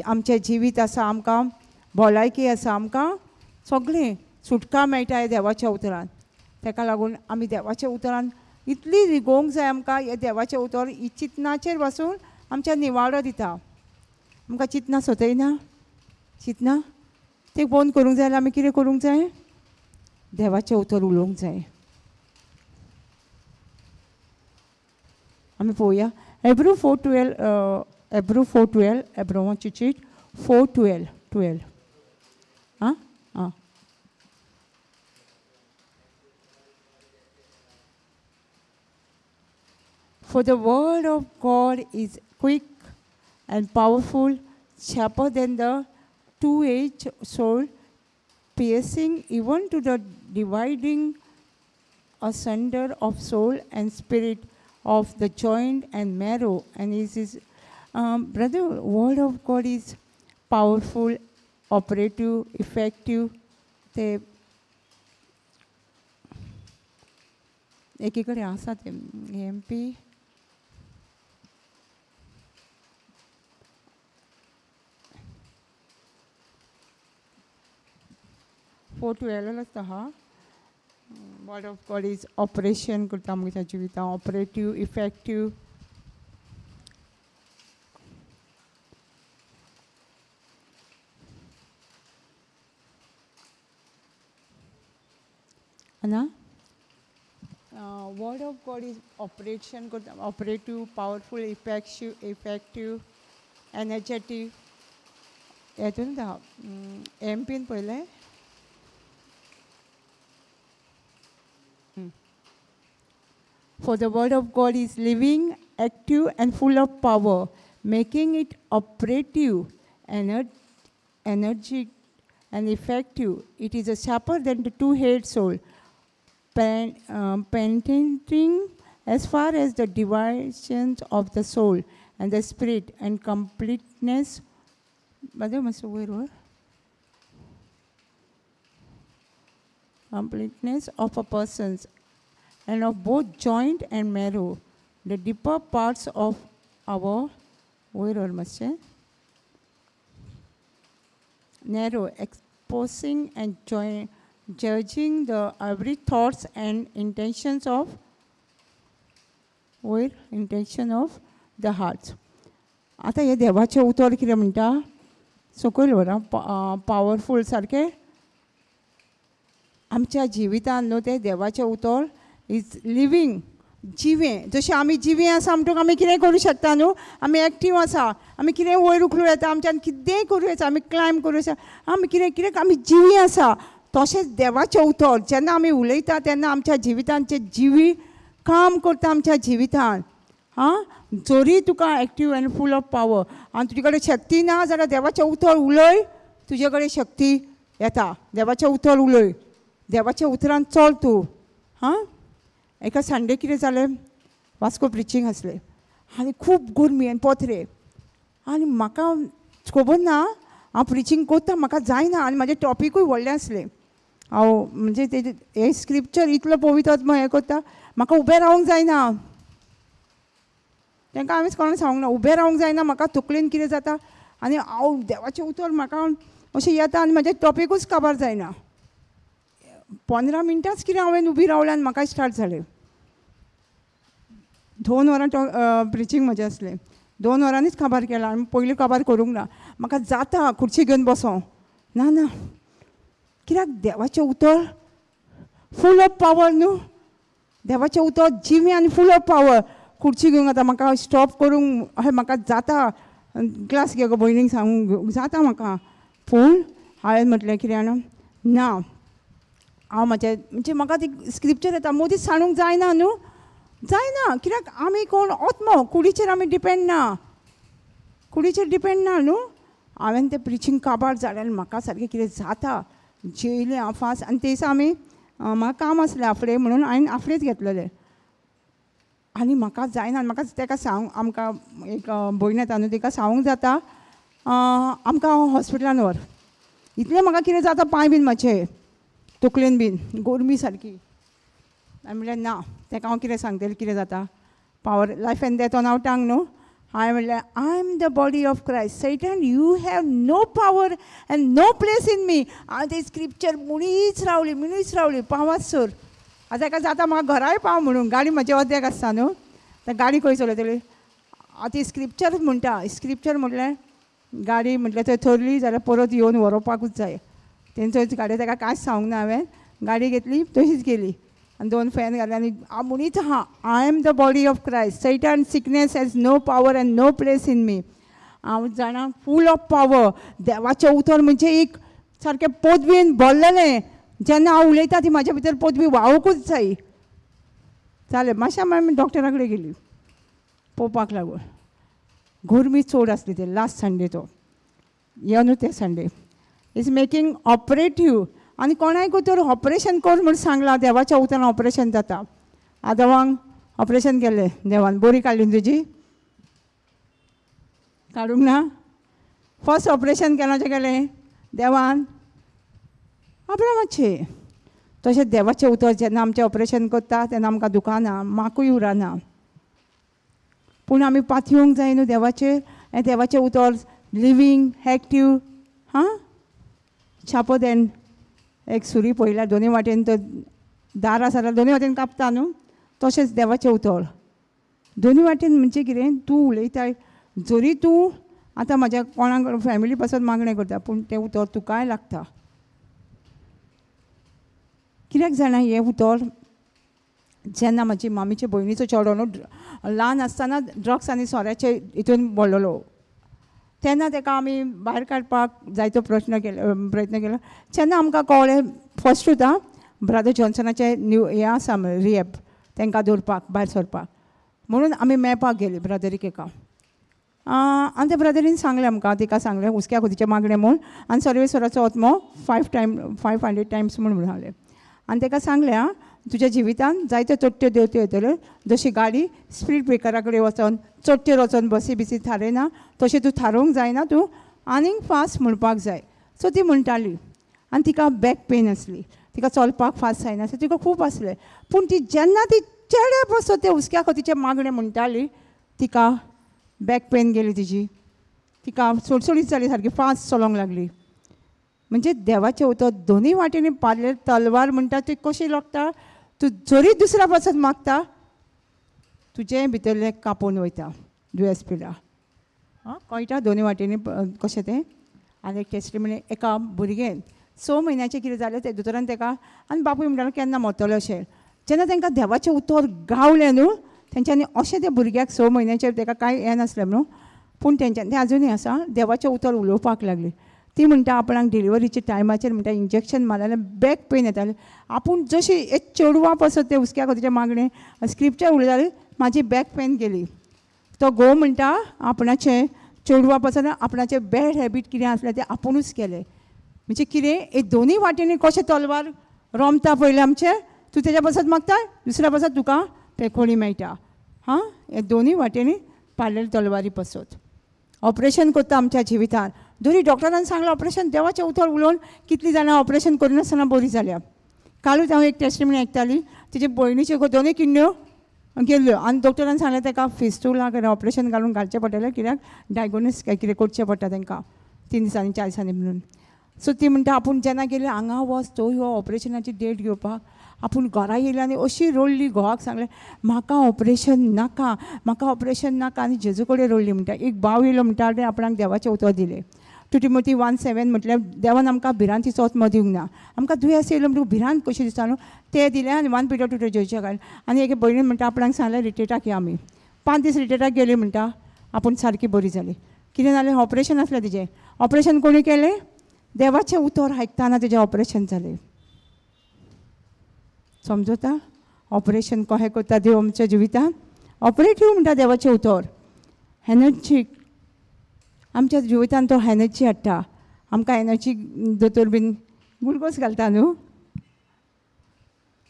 आमचें जिवीत आसा, आमकां भलायकी आसा, आमकां सगळें सुटका मेळटा ह्या देवाच्या उतरान. ताका लागून आमी देवाच्या उतरान इतली रिगोवंक जाय आमकां. हें देवाचें उतर चिंतनाचेर बसून आमच्या निवाडो दिता. आमकां चिंतना सोदयना, चिंतना तें बंद करूंक जाय जाल्यार आमी कितें करूंक जाय? देवाचें उतर उलोवंक जाय. आमी पळोवया एब्रू 4:12, एब्रू 4:12, एब्रोवाची चीट 4:12 12. आं आं, For the word of God is quick and powerful, sharper than the two-edged sword, piercing even to the dividing asunder of soul and spirit, of the joint and marrow. And is brother, word of God is powerful, operative, effective. ते एकीकडे आसा ते एम पी 4:12 आसता. हा, word of God is operation करता आमच्या जिवितांत, ऑपरेटीव, इफेक्टीव. ना, word of God is operation करता, ऑपरेटीव, पावरफूल, इफेक्टीव, एनर्जेटीक. हेतून एम पीन पयलें. For the word of God is living, active and full of power, making it operative, energetic and effective. It is a sharper than the two-headed sword, penetrating as far as the divisions of the soul and the spirit and completeness. Completeness of a person's and of both joint and marrow, the deeper parts of our narrow, exposing and judging the every thoughts and intentions of the hearts. आतां हें देवाचें उतर कितें म्हणटा सकयल व्हर पावरफूल सारकें आमच्या जिवितान न्हू तें देवाचें उतर is living, जिवें. जशें आमी जिवीं आसा म्हणटकच आमी कितें करूं शकता न्हू, आमी एक्टीव आसा, आमी कितें वयर उखलूं येता, आमच्यान कितेंय करूं येता, आमी क्लायम करूं येता, आमी कितें कितें आमी जिवीं आसा. तशेंच देवाचें उतर जेन्ना आमी उलयता तेन्ना आमच्या जिवितान तें जिवी काम करता आमच्या जिवितान. आं, जरी तुका active and full of power आनी तुजे कडेन शक्ती ना जाल्यार देवाचें उतर उलय, तुजे कडेन शक्ती येता. देवाचें उतर उलय, देवाच्या उतरान चल तूं. हां, एका संडे कितें जालें, वास्को प्रिचींग आसलें आनी खूब गरमी आनी पोत्रे आनी म्हाका खबर ना हांव प्रिचींग करता म्हाका जायना आनी म्हाजें टॉपिकूय व्हडलें आसलें. हांव म्हणजे तेजें हें स्क्रिप्चर इतलो पवित्र हें करता म्हाका उबें रावंक जायना. तांकां हांवें कोणाक सांगूंक ना, उबें रावंक जायना म्हाका तकलेन कितें जाता आनी हांव देवाचें उतर म्हाका अशें येता आनी म्हाजें टॉपिकूच काबार जायना. 15 मिनटांच कितें हांवें उबी रावलें आनी म्हाका स्टार्ट जालें. 2 वरां प्रिचींग म्हजें आसलें, 2 वरांनीच काबार केला आनी पयलीं काबार करूंक ना. म्हाका जाता खुर्ची घेवन बसों ना ना, कित्याक देवाचें उतर फूल ऑफ पावर न्हू, देवाचें उतर जिवें आनी फूल ऑफ पावर. खुर्ची घेवंक आतां म्हाका स्टॉप करूंक अशें म्हाका जाता, ग्लास घे गो भयणीक सांगूंक जाता म्हाका. पूण हांवें म्हटलें कितें जाणा ना हांव म्हाजें म्हणजे म्हाका ती स्क्रिप्चर येता मदींच सांडूंक जायना न्हू, जायना. कित्याक आमी कोण आत्मो कुडीचेर आमी डिपेंड ना, कुडीचेर डिपेंड ना न्हू. हांवें तें प्रिचींग काबार जालें आनी म्हाका सारकें कितें जाता जेयलें हांव फास्ट. आनी ते दिसा आमी म्हाका काम आसलें आफडे म्हणून हांवें आफडेच घेतलेलें आनी म्हाका जायना. म्हाका ताका सांग आमकां एक भयण येता न्हू तिका सांगूंक जाता आमकां हॉस्पिटलान व्हर, इतलें म्हाका कितें जाता पांय बीन म्हाजे तकलेन बीन गरमी सारकी. हांवें म्हणलें ना ताका हांव कितें सांगतलें कितें जाता, power life and death on our tongue न्हू. हांवें म्हणलें I am the body of Christ, Satan you have no power and no place in me. हांवें तें स्क्रिप्चर म्हणीच रावली म्हणीच रावली पावात सर. आतां ताका जाता म्हाका घराय पाव म्हणून, गाडी म्हजी अर्द्याक आसता न्हू, आतां गाडी खंय चलयतली. आतां ती स्क्रिप्चर म्हणटा, स्क्रिप्चर म्हटलें गाडी म्हटलें थंय थरली जाल्यार परत येवन व्हरोवपाकूच जाय. तेंचो गाडी ताका कांयच सांगूंक ना हांवें, गाडी घेतली तशीच गेली आनी 2 फॅन घाले आनी हांव म्हणीच आहा I am the body of Christ, Satan sickness has no power and no place in me. हांव जाणा फूल ऑफ पावर. देवाचें उतर म्हणजे एक सारकें पदवीन भरलेलें, जेन्ना हांव उलयता ती म्हाज्या भितर पदवी व्हांवकूच जाय. जालें मातशें मागीर डॉक्टरा कडेन गेली पळोवपाक लागून, गरमी चड आसली ते लास्ट संडे तो यो न्हू ते संडे is making operative. आनी कोणाकूय तर ऑपरेशन कर म्हूण सांगलां, देवाच्या उतरान ऑपरेशन जाता. आदवांक ऑपरेशन केलें देवान, बरी काडली तुजी काडूंक ना. फर्स्ट ऑपरेशन केन्नाचें केलें देवान, अब्रामाचें. तशें देवाचें उतर जेन्ना आमचें ऑपरेशन करता तेन्ना आमकां दुखाना, माकूय उरना, पूण आमी पातयेवंक जाय न्हू देवाचेर. हें देवाचें उतर लिवींग एक्टीव. हां, छापो देन एक सुरी पळयल्यार दोनूय वाटेन तर दार आसा जाल्यार दोनूय वाटेन कापता न्हू, तशेंच देवाचें उतर दोनूय वाटेन म्हणजे कितें तूं उलयताय जरी तूं आतां म्हाज्या कोणाक फॅमिली पासून मागणें करता पूण तें उतर तुकाय लागता. कित्याक जाणा हें उतर जेन्ना म्हाजी मामीचे भयणीचो चेडो न्हू ल्हान आसतना ड्रग्स आनी सोऱ्याचे हितून पडलेलो तेन्ना ताका आमी भायर काडपाक जायतो प्रश्न केलो प्रयत्न केलो. जेन्ना आमकां कळ्ळें फर्स्ट आं ब्रदर जॉन्सनाचें न्यू हें आसा रिएप तांकां दवरपाक भायर सरपाक म्हणून आमी मेळपाक गेली ब्रदरीक एका. आनी त्या ब्रदरीन सांगलें आमकां, तिका सांगलें हुस्क्या खोतीचें मागणें म्हूण आनी सर्वेश्वराचो आत्मो 500 टायम्स म्हूण सांगलें. आनी ताका सांगलें आं तुज्या जिवितान जायत्यो चडट्यो देंवत्यो येतल्यो, जशी गाडी स्पीड ब्रेकरा कडेन वचोन चडटेर वचोन बसी बिसी थारयना तशें तूं थारोवंक जायना, तूं आनीक फास्ट म्हणपाक जाय. सो ती म्हणटाली आनी तिका बॅक पेन आसली, तिका चलपाक फास्ट जायनासलें, तिका खूब आसलें. पूण ती जेन्ना ती चेड्या पासून ते हुस्क्या खोतीचें मागणें म्हणटाली तिका बॅक पेन गेली तिजी, तिका सोडसोडीत जाली, सारकी फास्ट चलोवंक लागली. म्हणजे देवाचें उतर दोनूय वाटेनी पारले तलवार म्हणटा ती कशी लागता, तूं जरी दुसऱ्या पासून मागता तुजें भितरलें कापून वयता दुयेंस पिडा. आं कळटा दोनूय वाटेनी कशें तें. आनी एक टेस्टिमनी एका भुरगें 6 म्हयन्याचें कितें जालें तें दोतोरान तेका आनी बापूय म्हणटालो केन्ना मरतलो अशें. जेन्ना तांकां देवाचें उतर गावलें न्हू तेंच्यांनी अशें त्या भुरग्याक 6 म्हयन्याचेर तेका कांय हें नासलें न्हू, पूण तेंच्यांनी तें आजुनूय आसा देवाचें उतर उलोवपाक लागलें. ती म्हणटा आपणाक डिलिवरीच्या टायमाचेर म्हणटा इंजेक्शन मारलें बॅक पेन येतालें, आपूण जशी एक चेडवा पासत तें हुसक्याक तेजें मागणें स्क्रिप्चर उलयतालें म्हाजी बॅक पेन गेली. तो घोव म्हणटा आपणाचें चेडवा पासत आपणाचें बॅड हॅबीट कितें आसलें तें आपुणूच केलें. म्हणजे कितें हे दोनूय वाटेनी कशें तलवार रोमता पयलें आमचें, तूं तेज्या पासत मागता दुसऱ्या पासत तुका पेकोळी मेळटा. हां हे दोनूय वाटेनी पाडलेले तलवारी पासत ऑपरेशन करता आमच्या जिवितान. दोनी डॉक्टरान सांगलें ऑपरेशन देवाचें उतर उलोवन कितलीं जाणां ऑपरेशन करिनासतना बरी जाल्या. कालूच हांव एक टेस्टिमनी आयकताली, तिचे भयणीच्यो दोनूय किडन्यो गेल्ल्यो आनी डॉक्टरान सांगलें ताका फिस्टुला ऑपरेशन घालून घालचें पडटलें कित्याक डायग्नोस काय कितें करचें पडटा तांकां 3 दिसांनी 4 दिसांनी म्हणून. सो ती म्हणटा आपूण जेन्ना गेली हांगा वच थंय हो ऑपरेशनाची डेट घेवपाक, आपूण घरा येयली आनी अशी रडली, घोवाक सांगलें म्हाका ऑपरेशन नाका म्हाका ऑपरेशन नाका, आनी जेजू कडेन रडली. म्हणटा एक भाव येयलो म्हणटा तें आपणाक देवाचें उतर दिलें. 2 Timothy 1:7 म्हटल्यार देवान आमकां भिरांतीचो आत्मो दिवंक ना, आमकां दुयेंस येयलो म्हणटकूच भिरांत कशी दिसता न्हू तें दिलें. आनी 1 Peter 2 जेजूच्या घाल. आनी एके भयणीन म्हणटा आपणाक सांगलें रिट्रीटाक या आमी, 5 दीस रिट्रीटाक गेली म्हणटा आपूण सारकी बरी जाली. कितें जालें ऑपरेशन आसलें तिजें, ऑपरेशन कोणी केलें देवाचें उतर आयकतना तेजें ऑपरेशन जालें. समजता ऑपरेशन कशें करता देव आमच्या जिवितान, ऑपरेटीव म्हणटा देवाचें उतर, एनर्जी आमच्या जिवितान तो एनर्जी हाडटा. आमकां एनर्जी दोतोर बीन ग्लुकोज घालता न्हू,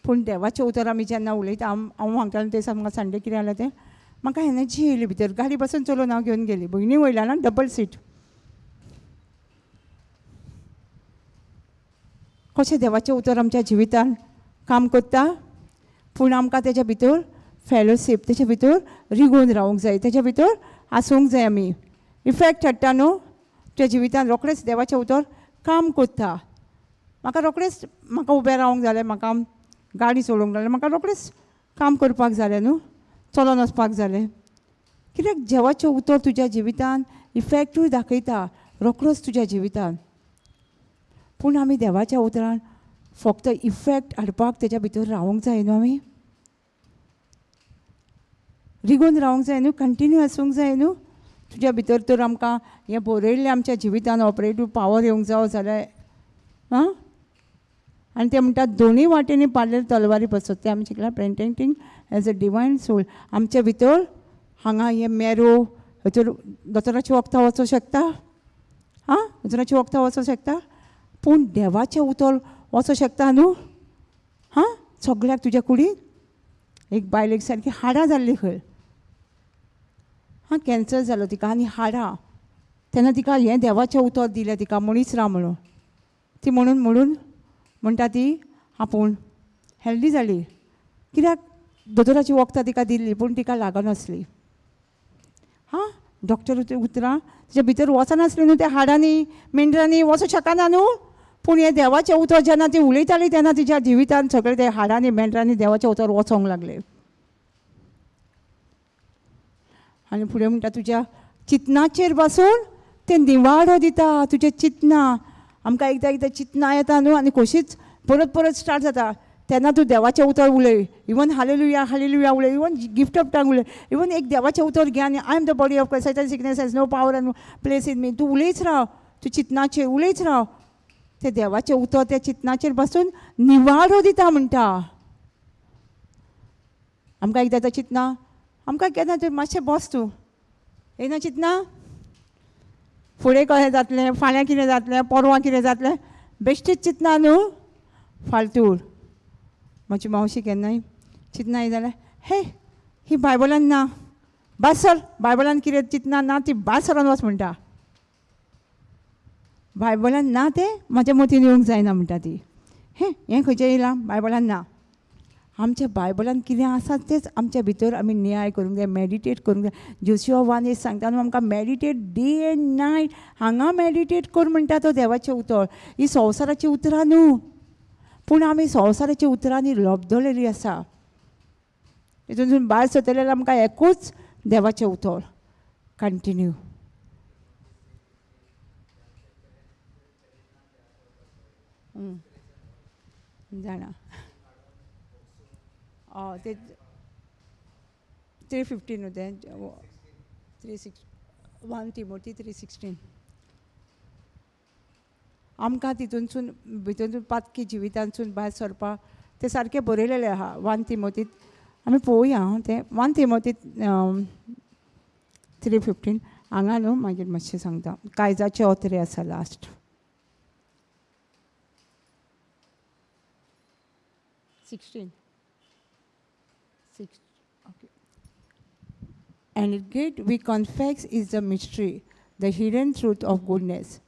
पूण देवाचें उतर आमी जेन्ना उलयता, हांव सांगतालें ते म्हाका संडे कितें जालें तें म्हाका एनर्जी येयली भितर. गाडी बसून चलोवन हांव घेवन गेली, भयणी वयल्यान ना डबल सीट. कशें देवाचें उतर आमच्या जिवितान काम करता, पूण आमकां तेज्या भितर फेलोशीप तेज्या भितर रिगोवन रावूंक जाय, तेज्या भितर आसूंक जाय. आमी इफेक्ट हाडटा न्हू तुज्या जिवितान रोखडेंच देवाचें उतर काम करता. म्हाका रोखडेंच म्हाका उबें रावंक जालें, म्हाका गाडी चलोवंक जालें, म्हाका रोखडेंच काम करपाक जालें न्हू, चलोन वचपाक जालें. कित्याक देवाचें उतर तुज्या जिवितान इफेक्टूय दाखयता रोखडोच तुज्या जिवितान. पूण आमी देवाच्या उतरान फक्त इफेक्ट हाडपाक तेज्या भितर रावंक जाय न्हू, आमी रिगोवन रावंक जाय न्हू, कंटिन्यू आसूंक जाय न्हू. तुज्या भितर तर आमकां हें बरयल्लें आमच्या जिवितान ऑपरेटीव पावर येवंक जावो जाल्यार आं. आनी ते म्हणटात दोनूय वाटेनी पाडलेले तलवारी पसत ते आमी शिकला penetrating as a divine soul. आमच्या भितर हांगा हे मेरो हितूर दोतोराची वखदां वचूंक शकता, आं दोतोराची वखदां वचूंक शकता, पूण देवाचें उतर वचूंक शकता न्हू. हां सगळ्याक तुज्या कुडीन एक बायलेक सारकी हाडां जाल्ली खंय, हां कॅन्सर जालो तिका आनी हाडां, तेन्ना तिका हें देवाचें उतर दिलें तिका मनीस राव म्हणून. ती म्हणून म्हणून म्हणटा ती आपूण हेल्दी जाली, कित्याक दोतोराची वखदां तिका दिल्ली पूण तिका लागनासली. हां डॉक्टर उतरां तिच्या भितर वचनासली न्हू, त्या हाडांनी मेंढरांनी वचूंक शकना न्हू, पूण हें देवाचें उतर जेन्ना ती उलयताली तेन्ना तिच्या जिवितान सगळें ते हाडांनी मेंढरांनी देवाचें उतर वचोंक लागलें. आनी फुडें म्हणटा तुज्या चिंतनाचेर बसून ते निवाडो दिता. तुजें चिंतना आमकां एकदां एकदां चिंतना येता न्हू आनी कशीच परत परत स्टार्ट जाता, तेन्ना तूं देवाचें उतर उलय, इवन हालेलुया हालेलुया उलय, इवन गिफ्ट ऑफ टंग उलय, इवन एक देवाचें उतर घे आनी I am the body of Christ and sickness has no power and place in me. तूं उलयच राव, तूं चिंतनाचेर उलयच राव, ते देवाचें उतर त्या चिंतनाचेर बसून निवाडो दिता म्हणटा. आमकां एकदां आतां चिंतना आमकां केन्ना तर मातशें बस तूं येना चिंतना फुडें कशें जातलें, फाल्यां कितें जातलें, परवां कितें जातलें, बेश्टीच चिंतना न्हू फालतूर. म्हजी मावशी केन्नाय चिंतना जाल्यार हे ही बायबलान ना, बास सर बायबलान कितें चिंतना ना ती बास सरान वच म्हणटा. बायबलान ना तें म्हाज्या मतीन येवंक जायना म्हणटा ती. हें हें खंयचें येयलां बायबलान ना. आमच्या बायबलान कितें आसा तेंच आमच्या भितर आमी न्याय करूंक जाय, मेडिटेट करूंक जाय. जोशुआ 1:8 सांगता न्हू आमकां मेडिटेट डे एंड नायट, हांगा मेडिटेट कर म्हणटा तो देवाचें उतर. ही संवसाराची उतरां न्हू, पूण आमी संवसाराच्या उतरांनी लब्धलेली आसा. तितून भायर सरतले जाल्यार आमकां एकूच देवाचें उतर कंटिन्यू. जाणा ते 3:15 न्हू तें 3:6 1 Timothy 3:16. आमकां तितूनसून भितून पातकी जिवितांतसून भायर सरपाक तें सारकें बरयलेलें आहा 1 Timothy. आमी पळोवया तें 1 Timothy 3:15 हांगा न्हू मागीर मातशें सांगता. कायजाचे ओतरे आसा last 16 6. Okay. And great we confess is the mystery, the hidden truth of goodness.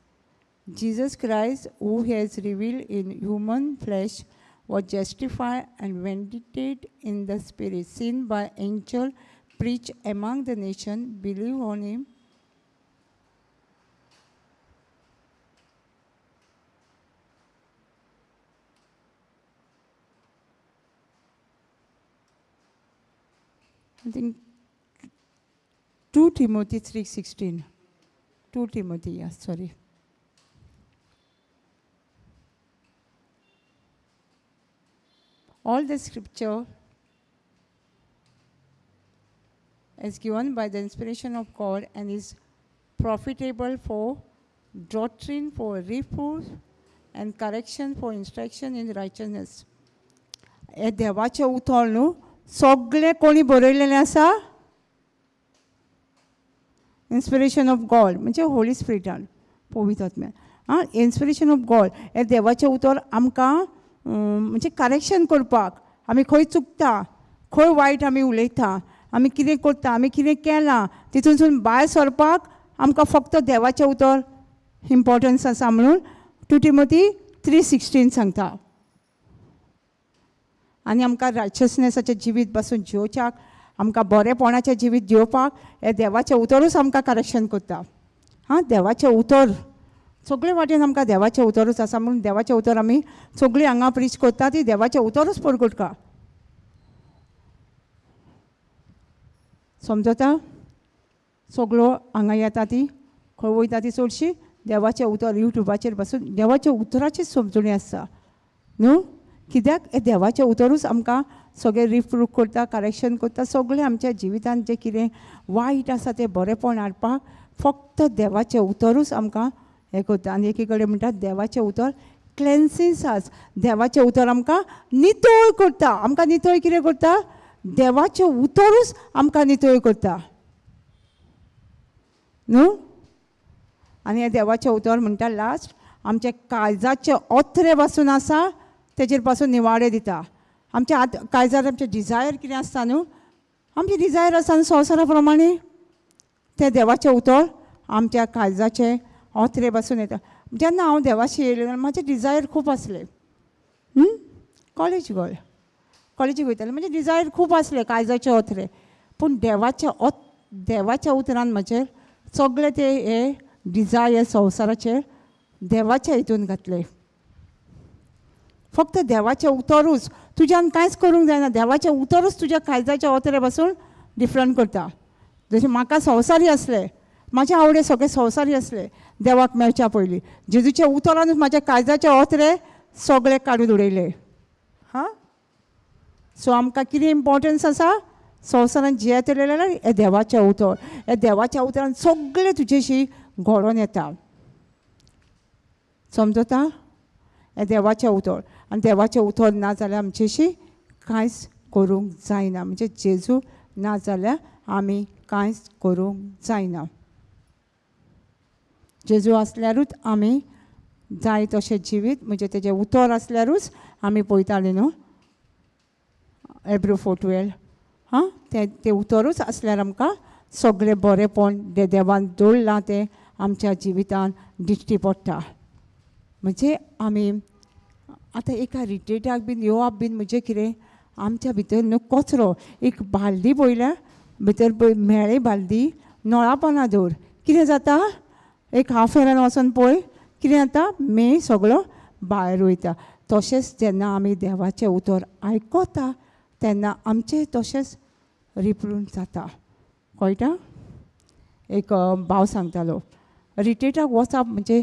Jesus Christ, who has revealed in human flesh, was justified and vindicated in the spirit, seen by angel, preached among the nation, believe on him. I think 2 Timothy 3:16. 2 Timothy, yeah, sorry. All the scripture is given by the inspiration of God and is profitable for doctrine, for reproof and correction, for instruction in righteousness. हे देवाचें उतर न्हू सगळें कोणी बरयलेलें आसा इन्स्पिरेशन ऑफ गॉड म्हणजे होली स्पिरिटान पवित्र आत्म्यान. आं, इन्स्पिरेशन ऑफ गॉड हें देवाचें उतर आमकां म्हणजे करेक्शन करपाक, आमी खंय चुकता, खंय वायट आमी उलयता, आमी कितें करता, आमी कितें केलां तितूनसून भायर सरपाक आमकां फक्त देवाचें उतर इम्पोर्टन्स आसा म्हणून 2 Timothy 3:16 सांगता. आनी आमकां रायचसनेसाचें जिवीत पासून जिवच्याक, आमकां बरेपणाचें जिवीत जिवपाक हें देवाचें उतरूच आमकां करेक्शन करता. हां, देवाचें उतर सगळे वाटेन आमकां देवाचें उतरूच आसा म्हणून देवाचें उतर आमी सगळीं हांगा प्रीच करता ती देवाचें उतरूच परगटता. समजता? सगळो हांगा येता ती खंय वयता ती चडशी देवाचें उतर यूट्यूबाचेर पासून देवाच्या उतराचीच समजणी आसा न्हू. कित्याक हें देवाचें उतरूच आमकां सगळें रिप्रूफ करता, करेक्शन करता, सगळें आमच्या जिवितांत जें कितें वायट आसा तें बरेंपण हाडपाक फक्त देवाचें उतरूच आमकां हें करता. आनी एकी कडेन म्हणटा देवाचें उतर क्लेन्सींग आस, देवाचें उतर आमकां नितळ करता. आमकां नितळ कितें करता? देवाचें उतरूच आमकां नितळ करता न्हू. आनी हें देवाचें उतर म्हणटा लास्ट आमच्या काळजाचे ओत्रे पासून आसा तेजेर पासून निवाडे दिता. आमच्या आत काळजार आमचें डिजायर कितें आसता न्हू, आमचें डिजायर आसता न्हू संवसारा प्रमाणे, तें देवाचें उतर आमच्या काळजाचे ओत्रे पासून येता. जेन्ना हांव देवाशी येयलें तेन्ना म्हाजें डिजायर खूब आसलें. कॉलेज गोय कॉलेजीक वयतालें, म्हजें डिजायर खूब आसलें काळजाचे ओत्रे, पूण देवाच्या उतरान म्हजेर सगळे ते हे डिजायर संवसाराचेर देवाच्या हितून घातले. फक्त देवाचें उतरूच तुज्यान कांयच करूंक जायना, देवाचें उतरूच तुज्या काळजाच्या ओतरे पासून डिफरंट करता. जशें म्हाका संवसारी आसलें, म्हाजे आवडे सगळे संवसारी आसले देवाक मेळच्या पयलीं, जेजूच्या उतरानूच म्हाज्या काळजाचे ओतरे सगळे काडून उडयले. हां, सो आमकां कितें इम्पोर्टन्स आसा संवसारान जियेतले जाल्यार हें देवाचें उतर, हें देवाच्या उतरान सगळें तुजेशी घडोवन येता. समजता? हें देवाचें उतर. आनी देवाचें उतर ना जाल्यार आमचेशी कांयच करूंक जायना, म्हणजे जेजू ना जाल्यार आमी कांयच करूंक जायना. जेजू आसल्यारूच आमी जाय तशें जिवीत, म्हणजे तेजें उतर आसल्यारूच आमी पळयताले न्हू एब्रू 4:12. हां, तें उतरूच आसल्यार आमकां सगळें बरेंपण जें देवान दवरलां तें आमच्या जिवितान दिश्टी पडटा. म्हणजे आमी आतां एका रिट्रीटाक बीन येवप बीन म्हणजे कितें आमच्या भितर न्हू कचरो, एक बालदी पळयल्या भितर पळय म्हेळे बालदी नळापना दवर, कितें जाता एक हाफ एरान वचोन पळय कितें जाता, मेळ सगळो भायर वयता. तशेंच जेन्ना आमी देवाचें उतर आयकता तेन्ना आमचें तशेंच रिप्रून जाता. कळटा? एक भाव सांगतालो रिट्रीटाक वचप म्हणजे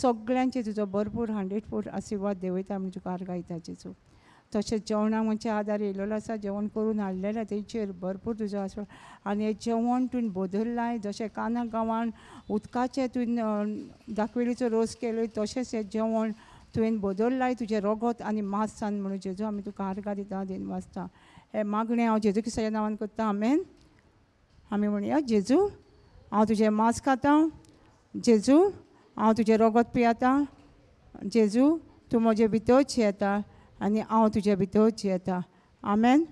सगळ्यांचे तुजो भरपूर 100 आशिर्वाद देवयता म्हण तुका आर्गां जेजू. तशेंच जेवणाक म्हणचे आदार येयलेलो आसा, जेवण करून हाडलेलें तेंचेर भरपूर तुजो आशिर्वाद. आनी हें जेवण तुवें बदल्लाय, जशें काना गांवान उदकाचें तुवें दाखवेलीचो रोस केलो तशेंच हें जेवण तुवें बदल्लाय तुजें रगत आनी मांसान म्हणून जेजू आमी तुका आर्गां दिता, दिनवासता. हें मागणें हांव जेजू क्रिस्ताच्या नांवान करता, आमेन. आमी म्हणया, जेजू हांव तुजें मांस खाता, जेजू हांव तुजें रगत पियेता, जेजू तूं म्हजे भितर जियेता आनी हांव तुजे भितर जियेता, आमेन.